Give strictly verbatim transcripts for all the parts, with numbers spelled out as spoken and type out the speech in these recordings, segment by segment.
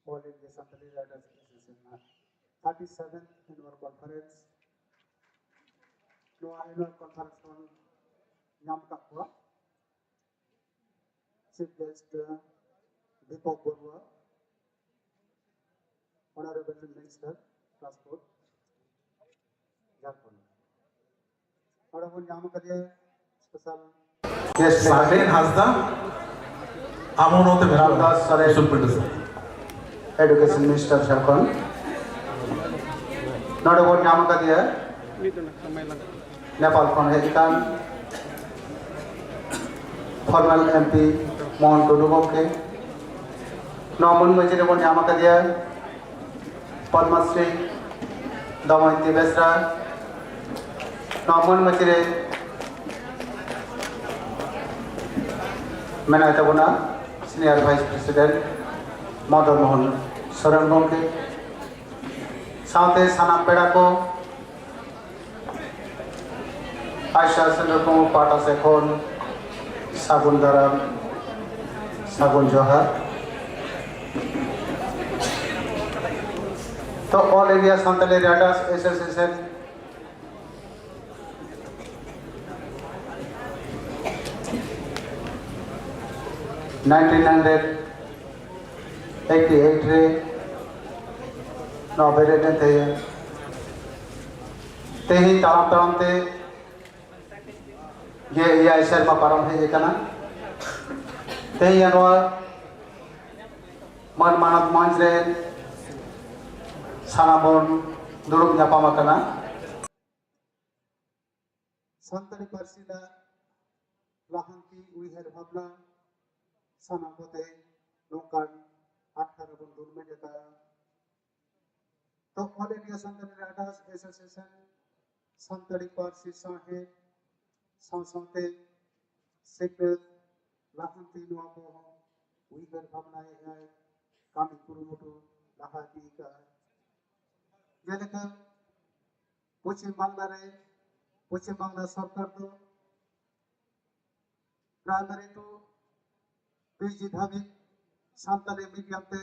All India Santali Writers Association ᱨᱮᱱᱟᱜ thirty seventh annual conference, ᱱᱚᱣᱟ annual conference ᱵᱚᱱ ᱧᱟᱢ ᱟᱠᱟᱫ ᱠᱚᱣᱟ chief guest Dipak Barua, Honorable Minister Transport, Jharkhand. ᱱᱚᱰᱮ ᱵᱚᱱ ᱧᱟᱢ ᱟᱠᱟᱫᱮᱭᱟ special guest ᱥᱟᱦᱮᱱ ᱦᱟᱸᱥᱫᱟ, ᱟᱢ ᱦᱚᱸ ᱱᱚᱛᱮ ᱨᱟᱢᱫᱟᱥ ᱥᱚᱨᱮᱱ, ᱩᱥᱩᱞ ᱯᱤᱸᱰᱟᱹ ᱥᱮᱫ᱾ Education Minister Jharkhand. ᱱᱚᱰᱮ ᱵᱚᱱ ᱧᱟᱢ ᱟᱠᱟᱫᱮᱭᱟ ᱱᱮᱯᱟᱞ ᱠᱷᱚᱱ ᱦᱮᱡ ᱟᱠᱟᱱ former M P ᱢᱳᱦᱚᱱ ᱴᱩᱰᱩ ᱜᱚᱢᱠᱮ᱾ ᱱᱚᱣᱟ ᱢᱟᱹᱱ ᱢᱟᱹᱪᱤ ᱨᱮᱵᱚᱱ ᱧᱟᱢ ᱟᱠᱟᱫᱮᱭᱟ ᱯᱚᱫᱽᱢᱚᱥᱨᱤ ᱫᱚᱢᱚᱭᱚᱱᱛᱤ ᱵᱮᱥᱨᱟ᱾ ᱱᱚᱣᱟ ᱢᱟᱹᱱ ᱢᱟᱹᱪᱤ ᱨᱮ ᱢᱮᱱᱟᱭ ᱛᱟᱵᱚᱱᱟ Senior Vice President Madan Mohan Soren ᱜᱚᱢᱠᱮ, ᱥᱟᱶᱛᱮ ᱥᱟᱱᱟᱢ ᱯᱮᱲᱟ ᱠᱚ, ᱟᱭᱥᱟ ᱥᱮᱱᱴᱟᱨ ᱠᱚ ᱯᱟᱦᱴᱟ ᱥᱮᱫ ᱠᱷᱚᱱ ᱥᱟᱹᱜᱩᱱ ᱫᱟᱨᱟᱢ, ᱥᱟᱹᱜᱩᱱ ᱡᱚᱦᱟᱨ᱾ ᱛᱚ, All India Santali Writers Association nineteen hundred eighty eight ᱨᱮ ᱱᱚᱣᱟ ᱵᱮᱨᱮᱫ ᱮᱱ ᱛᱟᱦᱮᱸ᱾ ᱛᱮᱦᱮᱧ ᱛᱟᱲᱟᱢ ᱛᱟᱲᱟᱢ ᱛᱮ ᱜᱮ ᱮᱭᱟᱭ ᱥᱮᱨᱢᱟ ᱯᱟᱨᱚᱢ ᱦᱮᱡ ᱟᱠᱟᱱᱟ᱾ ᱛᱮᱦᱮᱧ ᱱᱚᱣᱟ ᱢᱟᱹᱱ ᱢᱟᱱᱚᱛ ᱢᱚᱧᱪ ᱨᱮ ᱥᱟᱱᱟᱢ ᱵᱚᱱ ᱫᱩᱲᱩᱵ ᱧᱟᱯᱟᱢ ᱟᱠᱟᱱᱟ᱾ ᱥᱟᱱᱛᱟᱲᱤ ᱯᱟᱹᱨᱥᱤ ᱨᱮᱱᱟᱜ ᱞᱟᱦᱟᱱᱛᱤ ᱩᱭᱦᱟᱹᱨ ᱵᱷᱟᱵᱽᱱᱟ ᱥᱟᱱᱟᱢ ᱠᱚᱛᱮ ᱱᱚᱝᱠᱟᱱ ᱟᱠᱷᱲᱟ ᱨᱮᱵᱚᱱ ᱫᱩᱨᱢᱮᱡ ᱟᱠᱟᱫᱼᱟ᱾ ᱛᱚ, All India Santali Writers Association Santali ᱯᱟᱹᱨᱥᱤ ᱥᱟᱶᱦᱮᱫ ᱥᱟᱶ ᱥᱟᱶᱛᱮ ᱥᱤᱠᱷᱱᱟᱹᱛ ᱞᱟᱦᱟᱱᱛᱤ ᱱᱚᱣᱟ ᱠᱚᱦᱚᱸ ᱩᱭᱦᱟᱹᱨ ᱵᱷᱟᱵᱽᱱᱟᱭᱮᱫᱼᱟᱭ, ᱠᱟᱹᱢᱤ ᱠᱩᱨᱩᱢᱩᱴᱩ ᱞᱟᱦᱟ ᱤᱫᱤ ᱟᱠᱟᱫᱼᱟᱭ᱾ ᱡᱮᱞᱮᱠᱟ ᱯᱚᱪᱷᱤᱢ ᱵᱟᱝᱞᱟ ᱨᱮ, ᱯᱚᱪᱷᱤᱢ ᱵᱟᱝᱞᱟ ᱥᱚᱨᱠᱟᱨ ᱫᱚ primary to P G ᱫᱷᱟᱹᱵᱤᱡ ᱥᱟᱱᱛᱟᱲᱤ medium ᱛᱮ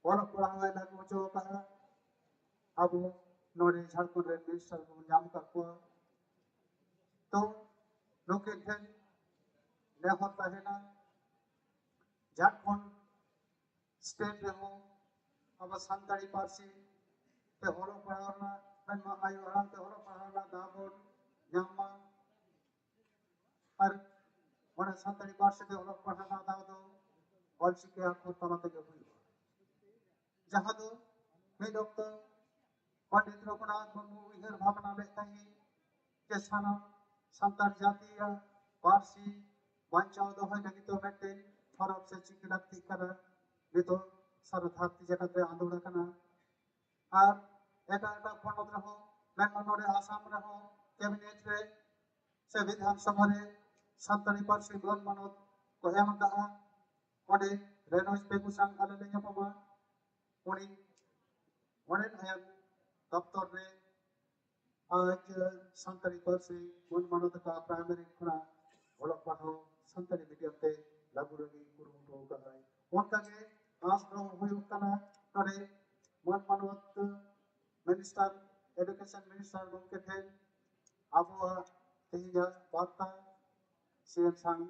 ᱚᱞᱚᱜ ᱯᱟᱲᱦᱟᱣ ᱮ ᱞᱟᱹᱜᱩ ᱦᱚᱪᱚ ᱟᱠᱟᱫᱼᱟ᱾ ᱟᱵᱚ ᱱᱚᱰᱮ ᱡᱷᱟᱲᱠᱷᱚᱸᱰ ᱨᱮᱱ ᱢᱤᱱᱤᱥᱴᱟᱨ ᱠᱚᱵᱚᱱ ᱧᱟᱢ ᱟᱠᱟᱫ ᱠᱚᱣᱟ᱾ ᱛᱚ ᱱᱩᱠᱤᱱ ᱴᱷᱮᱱ ᱱᱮᱦᱚᱨ ᱛᱟᱦᱮᱱᱟ, ᱡᱷᱟᱲᱠᱷᱚᱸᱰ ᱥᱴᱮᱴ ᱨᱮᱦᱚᱸ ᱟᱵᱚ ᱥᱟᱱᱛᱟᱲᱤ ᱯᱟᱹᱨᱥᱤ ᱛᱮ ᱚᱞᱚᱜ ᱯᱟᱲᱦᱟᱣ ᱨᱮᱱᱟᱜ, ᱢᱮᱱᱢᱟ ᱟᱭᱳ ᱟᱲᱟᱝ ᱛᱮ ᱚᱞᱚᱜ ᱯᱟᱲᱦᱟᱣ ᱨᱮᱱᱟᱜ ᱫᱟᱣ ᱵᱚᱱ ᱧᱟᱢ ᱢᱟ᱾ ᱟᱨ ᱚᱱᱟ ᱥᱟᱱᱛᱟᱲᱤ ᱯᱟᱹᱨᱥᱤ ᱛᱮ ᱚᱞᱚᱜ ᱯᱟᱲᱦᱟᱣ ᱨᱮᱱᱟᱜ ᱫᱟᱣ ᱫᱚ ᱚᱞᱪᱤᱠᱤ ᱟᱠᱷᱚᱨ ᱛᱟᱞᱟ ᱛᱮᱜᱮ ᱦᱩᱭᱩᱜᱼᱟ᱾ ᱡᱟᱦᱟᱸ ᱫᱚ ᱢᱤᱫ ᱚᱠᱛᱚ ᱯᱚᱱᱰᱤᱛ ᱨᱚᱜᱷᱩᱱᱟᱛᱷ ᱢᱩᱨᱢᱩ ᱩᱭᱦᱟᱹᱨ ᱵᱷᱟᱵᱽᱱᱟ ᱞᱮᱫ ᱛᱟᱦᱮᱸᱫ ᱡᱮ ᱥᱟᱱᱟᱢ ᱥᱟᱱᱛᱟᱲ ᱡᱟᱹᱛᱤᱭᱟᱜ ᱯᱟᱹᱨᱥᱤ ᱵᱟᱧᱪᱟᱣ ᱫᱚᱦᱚᱭ ᱞᱟᱹᱜᱤᱫ ᱫᱚ ᱢᱤᱫᱴᱮᱱ ᱦᱚᱨᱚᱯ ᱥᱮ ᱪᱤᱠᱤ ᱞᱟᱹᱠᱛᱤᱜ ᱠᱟᱱᱟ᱾ ᱱᱤᱛᱚᱜ ᱥᱟᱨᱟ ᱫᱷᱟᱹᱨᱛᱤ ᱡᱟᱠᱟᱛ ᱨᱮ ᱟᱸᱫᱳᱲ ᱟᱠᱟᱱᱟ᱾ ᱟᱨ ᱮᱴᱟᱜ ᱮᱴᱟᱜ ᱯᱚᱱᱚᱛ ᱨᱮᱦᱚᱸ, ᱢᱮᱱᱢᱟ ᱱᱚᱰᱮ ᱟᱥᱟᱢ ᱨᱮᱦᱚᱸ ᱠᱮᱵᱤᱱᱮᱴ ᱨᱮ ᱥᱮ ᱵᱤᱫᱷᱟᱱ ᱥᱚᱵᱷᱟ ᱨᱮ ᱥᱟᱱᱛᱟᱲᱤ ᱯᱟᱹᱨᱥᱤ ᱢᱟᱹᱱ ᱢᱟᱱᱚᱛ ᱠᱚ ᱮᱢ ᱟᱠᱟᱫᱼᱟ᱾ ᱚᱸᱰᱮ ᱨᱮᱱᱚᱡᱽ ᱯᱮᱜᱩ ᱥᱟᱝ ᱟᱞᱮ ᱞᱮ ᱧᱟᱯᱟᱢᱟ᱾ ᱩᱱᱤ ᱚᱸᱰᱮ ᱟᱭᱟᱜ ᱫᱚᱯᱛᱚᱨ ᱨᱮ ᱟᱡ ᱥᱟᱱᱛᱟᱲᱤ ᱯᱟᱹᱨᱥᱤ ᱢᱟᱹᱱ ᱢᱟᱱᱚᱛ ᱟᱠᱟᱫ ᱯᱨᱟᱭᱢᱟᱨᱤ ᱠᱷᱚᱱᱟᱜ ᱚᱞᱚᱜ ᱯᱟᱲᱦᱟᱣ ᱥᱟᱱᱛᱟᱲᱤ ᱢᱤᱰᱤᱭᱟᱢ ᱛᱮ ᱞᱟᱹᱜᱩ ᱞᱟᱹᱜᱤᱫ ᱠᱩᱨᱩᱢᱩᱴᱩ ᱟᱠᱟᱫᱟᱭ᱾ ᱚᱱᱠᱟᱜᱮ ᱟᱸᱥ ᱫᱚᱦᱚ ᱦᱩᱭᱩᱜ ᱠᱟᱱᱟ ᱱᱚᱰᱮ ᱢᱟᱹᱱ ᱢᱟᱱᱚᱛ ᱢᱤᱱᱤᱥᱴᱟᱨ, ᱮᱰᱩᱠᱮᱥᱚᱱ ᱢᱤᱱᱤᱥᱴᱟᱨ ᱜᱚᱢᱠᱮ ᱴᱷᱮᱱ ᱟᱵᱚᱣᱟᱜ ᱛᱮᱦᱮᱧᱟᱜ ᱵᱟᱨᱛᱟ ᱥᱤ ᱮᱢ ᱥᱟᱝ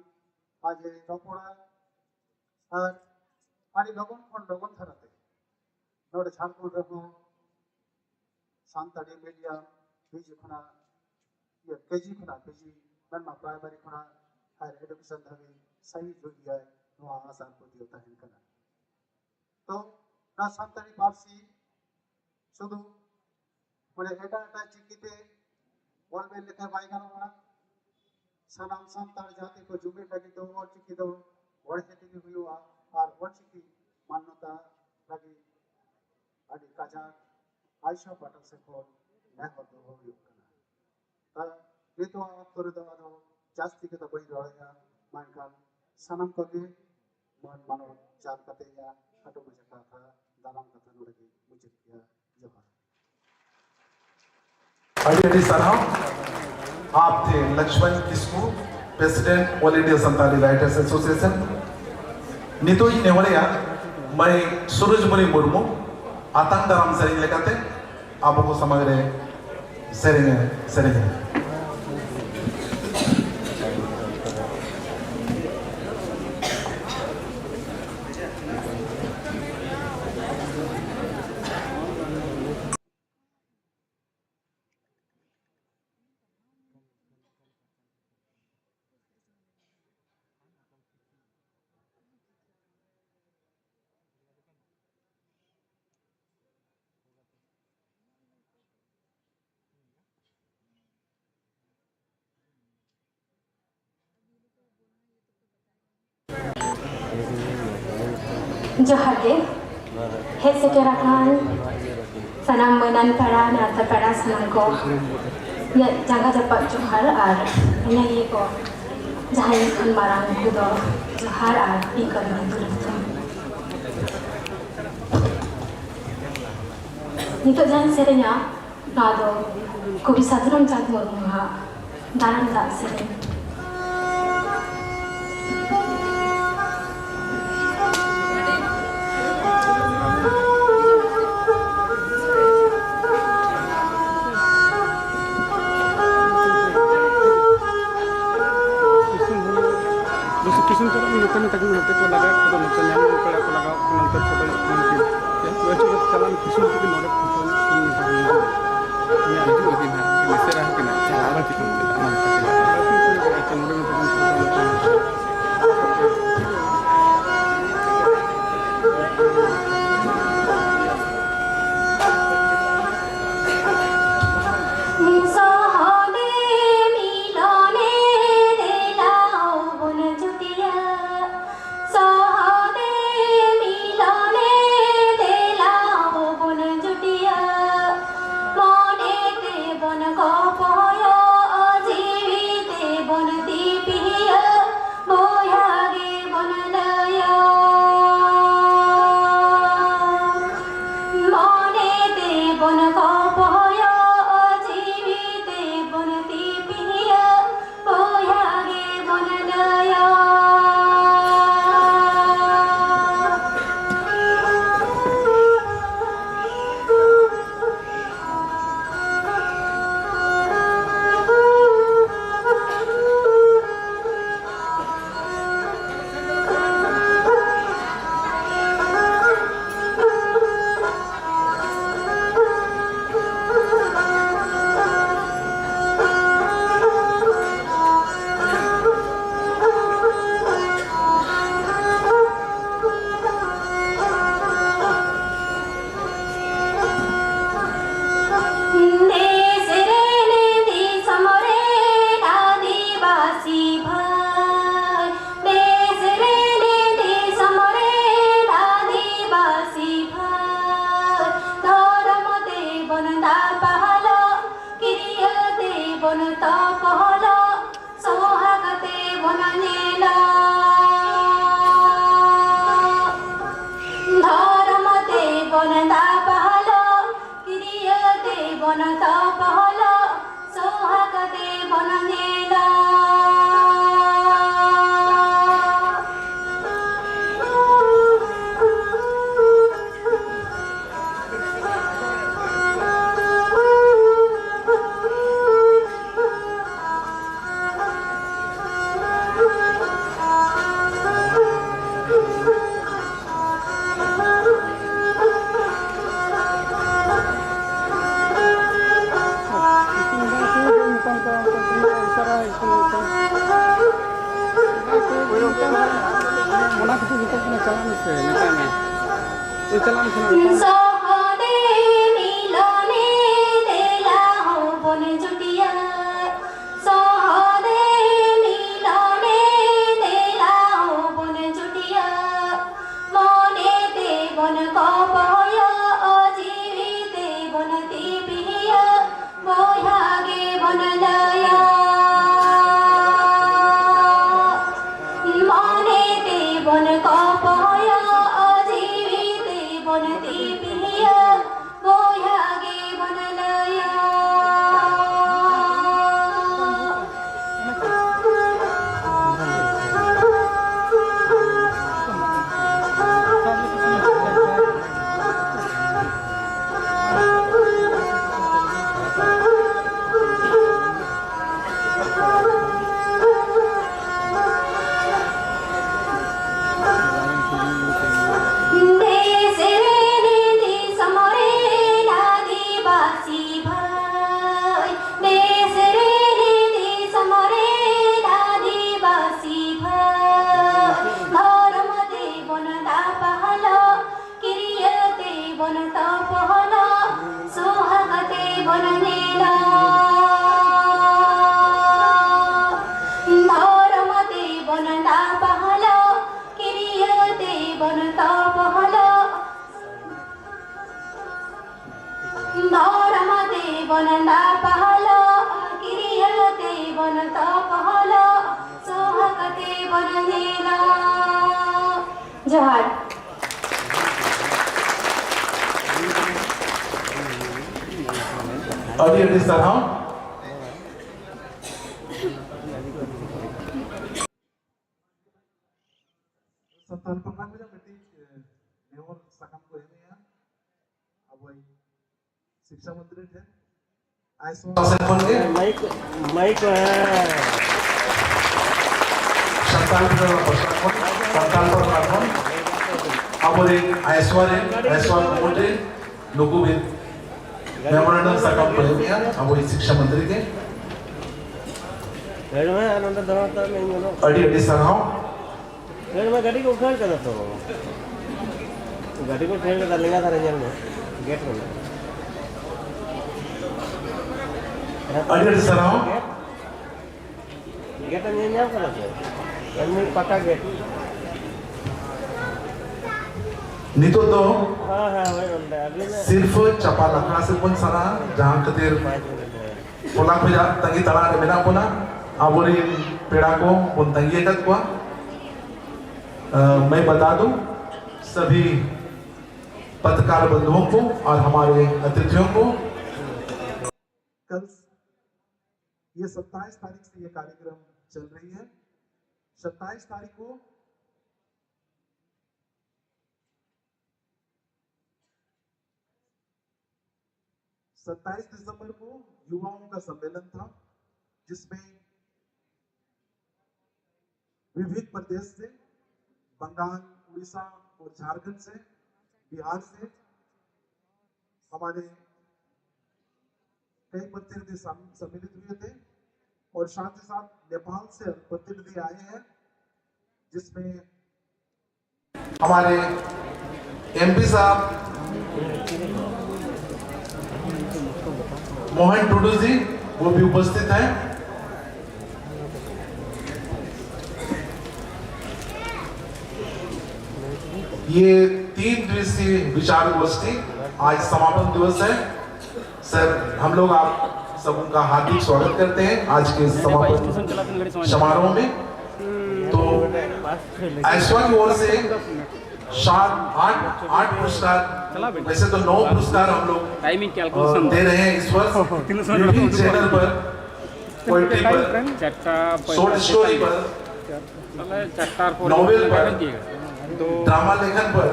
ᱟᱡ ᱮ ᱨᱚᱯᱚᱲᱟ᱾ ᱟᱨ ᱟᱹᱰᱤ ᱞᱚᱜᱚᱱ ᱠᱷᱚᱱ ᱞᱚᱜᱚᱱ ᱫᱷᱟᱨᱟᱛᱮ ᱱᱚᱰᱮ ᱡᱷᱟᱲᱠᱷᱚᱸᱰ ᱨᱮᱦᱚᱸ ᱥᱟᱱᱛᱟᱲᱤ ᱢᱤᱰᱤᱭᱟᱢ ᱯᱤᱡᱤ ᱠᱷᱚᱱᱟᱜ, ᱤᱭᱟᱹ, ᱠᱮᱡᱤ ᱠᱷᱚᱱᱟᱜ ᱯᱤᱡᱤ, ᱢᱮᱱᱢᱟ ᱯᱨᱟᱭᱢᱟᱨᱤ ᱠᱷᱚᱱᱟᱜ ᱦᱟᱭᱟᱨ ᱮᱰᱩᱠᱮᱥᱚᱱ ᱫᱷᱟᱹᱵᱤᱡ ᱥᱟᱹᱦᱤ ᱦᱩᱭᱩᱜ ᱜᱮᱭᱟ, ᱱᱚᱣᱟ ᱟᱥᱟ ᱟᱨ ᱯᱟᱹᱛᱭᱟᱹᱣ ᱛᱟᱦᱮᱱ ᱠᱟᱱᱟ᱾ ᱛᱚ ᱱᱚᱣᱟ ᱥᱟᱱᱛᱟᱲᱤ ᱯᱟᱹᱨᱥᱤ ᱥᱩᱫᱷᱩ ᱢᱟᱱᱮ ᱮᱴᱟᱜ ᱮᱴᱟᱜ ᱪᱤᱠᱤᱛᱮ ᱚᱞ ᱵᱮᱞ ᱞᱮᱠᱷᱟᱱ ᱵᱟᱭ ᱜᱟᱱᱚᱜᱼᱟ᱾ ᱥᱟᱱᱟᱢ ᱥᱟᱱᱛᱟᱲ ᱡᱟᱹᱛᱤ ᱠᱚ ᱡᱩᱢᱤᱫ ᱞᱟᱹᱜᱤᱫ ᱫᱚ ᱚᱞᱪᱤᱠᱤ ᱫᱚ ᱚᱞ ᱪᱤᱠᱤ ᱜᱮ ᱦᱩᱭᱩᱜᱼᱟ᱾ ᱟᱨ ᱚᱞᱪᱤᱠᱤ ᱢᱟᱱᱚᱛᱟ ᱞᱟᱹᱜᱤᱫ ᱟᱹᱰᱤ ᱠᱟᱡᱟᱠ ᱟᱭᱥᱟ ᱯᱟᱦᱴᱟ ᱥᱮᱫ ᱠᱷᱚᱱ ᱱᱮᱦᱚᱨ ᱫᱚᱦᱚ ᱦᱩᱭᱩᱜ ᱠᱟᱱᱟ᱾ ᱟᱨ ᱱᱤᱛᱚᱜ ᱚᱠᱛᱚ ᱨᱮᱫᱚ ᱟᱫᱚ ᱡᱟᱹᱥᱛᱤ ᱠᱟᱛᱮ ᱵᱟᱹᱧ ᱨᱚᱲᱮᱫᱼᱟ, ᱢᱮᱱᱠᱷᱟᱱ ᱥᱟᱱᱟᱢ ᱠᱚᱜᱮ ᱢᱟᱹᱱ ᱢᱟᱱᱚᱛ ᱪᱟᱞ ᱠᱟᱛᱮ ᱤᱧᱟᱹᱜ ᱠᱷᱟᱴᱚ ᱢᱟᱪᱷᱟ ᱠᱟᱛᱷᱟ, ᱫᱟᱨᱟᱢ ᱠᱟᱛᱷᱟ ᱱᱚᱰᱮ ᱜᱮ ᱢᱩᱪᱟᱹᱫ ᱠᱮᱫᱼᱟ᱾ ᱡᱚᱦᱟᱨ᱾ ᱟᱹᱰᱤ ᱟᱹᱰᱤ ᱥᱟᱨᱦᱟᱣ᱾ ᱟᱯᱛᱮ Lakshman Kisku, president all India Santali writers association. ᱱᱤᱛᱚᱜ ᱤᱧ ᱱᱮᱦᱚᱨᱮᱭᱟ ᱢᱟᱹᱭ ᱥᱩᱨᱚᱡᱽᱢᱩᱱᱤ ᱢᱩᱨᱢᱩ ᱟᱛᱟᱝ ᱫᱟᱨᱟᱢ ᱥᱮᱨᱮᱧ ᱞᱮᱠᱟᱛᱮ ᱟᱵᱚ ᱠᱚ ᱥᱟᱢᱟᱝ ᱨᱮ ᱥᱮᱨᱮᱧ ᱥᱮᱨᱮᱧᱟ᱾ ᱡᱚᱦᱟᱨ ᱜᱮ᱾ ᱦᱮᱡ ᱥᱮᱴᱮᱨ ᱟᱠᱟᱱ ᱥᱟᱱᱟᱢ ᱢᱟᱹᱱᱟᱱ ᱯᱮᱲᱟ, ᱱᱮᱣᱛᱟ ᱯᱮᱲᱟ ᱥᱟᱱᱟᱢ ᱠᱚ ᱤᱧᱟᱹᱜ ᱡᱟᱸᱜᱟ ᱡᱟᱯᱟᱜ ᱡᱚᱦᱟᱨ, ᱟᱨ ᱧᱮᱧᱮᱞᱤᱭᱟᱹ ᱠᱚ ᱡᱟᱦᱟᱸᱭ ᱠᱷᱚᱱ ᱢᱟᱨᱟᱝ, ᱩᱱᱠᱩ ᱫᱚ ᱡᱚᱦᱟᱨ ᱟᱨ ᱤᱧ ᱠᱚ ᱫᱚ ᱫᱩᱞᱟᱹᱲ ᱛᱷᱩᱢ᱾ ᱱᱤᱛᱚᱜ ᱡᱟᱦᱟᱸᱧ ᱥᱮᱨᱮᱧᱟ, ᱱᱚᱣᱟ ᱫᱚ ᱠᱚᱵᱤ ᱥᱟᱫᱷᱩ ᱨᱟᱢᱪᱟᱸᱫᱽ ᱢᱩᱨᱢᱩᱣᱟᱜ ᱫᱟᱨᱟᱢ ᱫᱟᱜ ᱥᱮᱨᱮᱧ᱾ ᱠᱤᱥᱩᱱ ᱪᱟᱞᱟᱜ ᱢᱮ, ᱱᱚᱛᱮ ᱢᱮᱛᱟ ᱠᱚ ᱢᱮ, ᱱᱚᱛᱮ ᱠᱚ ᱞᱟᱜᱟᱣ ᱠᱚᱫᱚ, ᱱᱚᱛᱮ ᱧᱟᱢ ᱯᱮᱲᱟ ᱠᱚ ᱞᱟᱜᱟᱣ ᱠᱚ, ᱱᱚᱛᱮ ᱯᱷᱳᱴᱳ ᱧᱚᱜ ᱠᱚ ᱢᱮᱱ ᱠᱮᱫᱟ᱾ ᱪᱟᱞᱟᱜ ᱢᱮ, ᱠᱤᱥᱩᱱ ᱛᱮᱜᱮ ᱱᱚᱰᱮ ᱯᱷᱳᱴᱳ ᱧᱚᱜ ᱠᱚ ᱢᱮᱛᱟ ᱠᱚ ᱢᱮ᱾ ᱤᱧᱟᱜ ᱦᱤᱡᱩᱜ ᱞᱟᱹᱜᱤᱫ ᱦᱟᱸᱜ, ᱢᱤᱥᱮᱨᱟ ᱦᱚᱸ ᱠᱟᱱᱟ, ᱪᱟᱞᱟᱣ ᱵᱟᱝ ᱪᱤᱠᱟᱹ ᱠᱟᱱᱟ᱾ ᱟᱪᱪᱷᱟ, ᱱᱚᱰᱮ ᱢᱮᱛᱟ ᱠᱚ ᱢᱮ, ᱯᱷᱳᱴᱳ ᱧᱚᱜ ᱠᱚ ᱢᱮ᱾ ᱥᱚᱦᱚᱫᱮ ᱢᱤᱞᱚᱱᱮ ᱫᱮᱞᱟ ᱵᱚᱱ ᱡᱩᱴᱤᱭᱟ, ᱥᱚᱦᱚᱫᱮ ᱢᱤᱞᱚᱱᱮ ᱫᱮᱞᱟ ᱵᱚᱱ ᱡᱩᱴᱤᱭᱟ, ᱢᱚᱱᱮ ᱛᱮᱵᱚᱱ ᱜᱚᱯᱚᱭᱚᱜ, ᱡᱤᱣᱤ ᱛᱮᱵᱚᱱ ᱫᱤᱯᱤᱞ᱾ ᱚᱱᱟ ᱠᱷᱟᱹᱛᱤᱨ ᱡᱚᱛᱚ ᱠᱚ ᱪᱟᱞᱟᱜ ᱢᱮᱥᱮ, ᱢᱮᱛᱟᱭ ᱢᱮ᱾ ᱳᱭ ᱪᱟᱞᱟᱜ ᱢᱮᱥᱮ ᱱᱚᱰᱮ᱾ ᱥᱚᱦᱚᱫᱮ ᱢᱤᱞᱚᱱᱮ ᱫᱮᱞᱟ ᱦᱚᱵᱚᱱ ᱡᱩᱴᱤᱭᱟ᱾ ᱥᱚᱦᱚᱫᱮ ᱢᱤᱞᱚᱱᱮ ᱫᱮᱞᱟ ᱦᱚᱵᱚᱱ ᱡᱩᱴᱤᱭᱟ᱾ ᱢᱚᱱᱮ ᱛᱮᱵᱚᱱ ᱠᱚᱯᱚᱭᱚᱜ, ᱡᱤᱣᱤ ᱛᱮᱵᱚᱱ ᱛᱤᱯᱤᱭᱟ᱾ ᱵᱚᱭᱦᱟ ᱜᱮᱵᱚᱱ ᱞᱟᱹᱭᱟ, ᱢᱚᱱᱮ ᱛᱮᱵᱚᱱ ᱠᱚᱯᱚᱭᱚᱜ, ᱡᱤᱣᱤ ᱛᱮᱵᱚᱱ ᱛᱤᱯᱤᱭᱟ, ᱵᱚᱭᱦᱟ ᱜᱮᱵᱚᱱ ᱞᱟᱹᱭᱟ᱾ ᱫᱮᱥ ᱨᱮᱱ ᱫᱤᱥᱚᱢ ᱨᱮᱱ ᱟᱹᱫᱤᱵᱟᱹᱥᱤ ᱵᱷᱟᱹᱭ, ᱫᱮᱥ ᱨᱮᱱ ᱫᱤᱥᱚᱢ ᱨᱮᱱ ᱟᱹᱫᱤᱵᱟᱹᱥᱤ ᱵᱷᱟᱹᱭ, ᱫᱷᱚᱨᱚᱢ ᱛᱮᱵᱚᱱ ᱫᱟᱯᱟᱦᱞᱚᱜ, ᱠᱤᱨᱤᱭᱟᱹ ᱛᱮᱵᱚᱱ ᱛᱚᱯᱚᱞᱚᱜ, ᱥᱩᱦᱟᱜ ᱛᱮᱵᱚᱱ ᱧᱮᱞᱚᱜ᱾ ᱫᱷᱚᱨᱚᱢ ᱛᱮᱵᱚᱱ ᱫᱟᱯᱟᱦᱞᱚᱜ, ᱠᱤᱨᱤᱭᱟᱹ ᱛᱮᱵᱚᱱ ᱛᱚᱯᱚᱞᱚᱜ᱾ ᱫᱷᱚᱨᱚᱢ ᱛᱮᱵᱚᱱ ᱫᱟᱯᱟᱦᱞᱚᱜ, ᱠᱤᱨᱤᱭᱟᱹ ᱛᱮᱵᱚᱱ ᱛᱚᱯᱚᱞᱚᱜ, ᱥᱩᱦᱟᱜ ᱛᱮᱵᱚᱱ ᱧᱮᱞᱚᱜ᱾ ᱡᱚᱦᱟᱨ᱾ ᱟᱹᱰᱤ ᱟᱹᱰᱤ ᱥᱟᱨᱦᱟᱣ᱾ ᱥᱟᱱᱛᱟᱲ ᱯᱟᱨᱜᱟᱱᱟ ᱨᱮ ᱢᱤᱫᱴᱤᱡ, ᱮ, ᱱᱮᱦᱚᱨ ᱥᱟᱠᱟᱢ ᱠᱚ ᱮᱢᱮᱜᱼᱟ ᱟᱵᱚᱭᱤᱡ ᱥᱤᱠᱥᱟ ᱢᱚᱱᱛᱨᱤ ᱴᱷᱮᱱ᱾ ᱟᱭ ᱥᱚᱢᱟᱡᱽ ᱥᱮᱫ ᱠᱷᱚᱱ ᱜᱮ ᱢᱟᱭᱤᱠ, ᱢᱟᱭᱤᱠ, ᱦᱮᱸ᱾ ᱥᱟᱱᱛᱟᱲ ᱯᱟᱨᱜᱟᱱᱟ ᱯᱟᱥᱴᱟ ᱠᱷᱚᱱ, ᱥᱟᱱᱛᱟᱲ ᱯᱟᱨᱜᱟᱱᱟ ᱠᱷᱚᱱ ᱟᱵᱚᱨᱮᱱ ᱟᱭᱥᱣᱟ ᱨᱮᱱ, ᱟᱭᱥᱣᱟ ᱠᱚᱢᱤᱴᱤ ᱨᱮᱱ ᱱᱩᱠᱩ ᱜᱮ ᱢᱮᱢᱳᱨᱮᱱᱰᱟᱢ ᱥᱟᱠᱟᱢ ᱠᱚ ᱮᱢᱮᱜᱼᱟ ᱟᱵᱚᱭᱤᱡ ᱥᱤᱠᱥᱟ ᱢᱚᱱᱛᱨᱤ ᱜᱮ᱾ ᱟᱹᱰᱤ ᱟᱹᱰᱤ ᱥᱟᱨᱦᱟᱣ᱾ ᱧᱮᱞ ᱢᱮ, ᱜᱟᱹᱰᱤ ᱠᱚ ᱩᱴᱷᱟᱹᱣ ᱠᱟᱫᱟ ᱛᱚ᱾ ᱜᱟᱹᱰᱤ ᱠᱚ ᱩᱴᱷᱟᱹᱣ ᱠᱟᱫᱟ, ᱞᱮᱸᱜᱟ ᱫᱷᱟᱨᱮ ᱧᱮᱞ ᱢᱮ, ᱜᱮᱴ ᱢᱮᱱᱟᱜᱼᱟ᱾ ᱟᱹᱰᱤ ᱟᱹᱰᱤ ᱥᱟᱨᱦᱟᱣ᱾ ᱜᱮᱴ, ᱜᱮᱴ ᱮᱢ ᱧᱮᱞ ᱧᱟᱢ ᱠᱟᱫᱟ ᱥᱮ? ᱮᱢᱱᱤ ᱯᱟᱠᱟ ᱜᱮᱴ᱾ ᱱᱤᱛᱚᱜ ᱫᱚ ᱦᱮᱸ, ᱦᱮᱸ, ᱦᱳᱭ, ᱚᱸᱰᱮ ᱟᱹᱵᱤᱱ ᱥᱤᱨᱯᱷᱟᱹ ᱪᱟᱯᱟᱞ ᱟᱠᱷᱲᱟ ᱥᱮᱫ ᱵᱚᱱ ᱪᱟᱞᱟᱜᱼᱟ, ᱡᱟᱦᱟᱸ ᱠᱷᱟᱹᱛᱤᱨ ᱦᱚᱞᱟ ᱠᱷᱚᱱᱟᱜ ᱛᱟᱺᱜᱤ ᱛᱟᱲᱟᱜ ᱨᱮ ᱢᱮᱱᱟᱜ ᱵᱚᱱᱟ᱾ ᱟᱵᱚᱨᱮᱱ ᱯᱮᱲᱟ ᱠᱚ ᱵᱚᱱ ᱛᱟᱺᱜᱤ ᱟᱠᱟᱫ ᱠᱚᱣᱟ᱾ अ, मैं बता दूं सभी पत्रकार बंधुओं को और हमारे अतिथियों को, कल ये सत्ताईस तारीख से ये कार्यक्रम चल रही है। सत्ताईस तारीख को सत्ताईस दिसंबर को युवाओं का सम्मेलन था, जिसमें विभिन्न प्रदेश से, बंगाल, उड़ीसा और झारखंड से, बिहार से हमारे कई प्रतिनिधि सम-, सम्मिलित हुए थे और साथ ही साथ नेपाल से प्रतिनिधि आए हैं, जिसमें हमारे एमपी साहब मोहन टुडू जी, वो भी उपस्थित हैं। ये तीन दिवसीय विचार गोष्ठी आज समापन दिवस है। सर, हम लोग आप सबका हार्दिक स्वागत करते हैं आज के समापन समारोह में। तो आइसवा की ओर से सात, आठ, आठ पुरस्कार, वैसे तो नौ पुरस्कार हम लोग, टाइमिंग अ, कैलकुलेशन दे रहे हैं इस वर्ष। विभिन्न चैनल पर, पोएट्री पर, चार टा शॉर्ट स्टोरी पर, नॉवेल पर, ड्रामा लेखन पर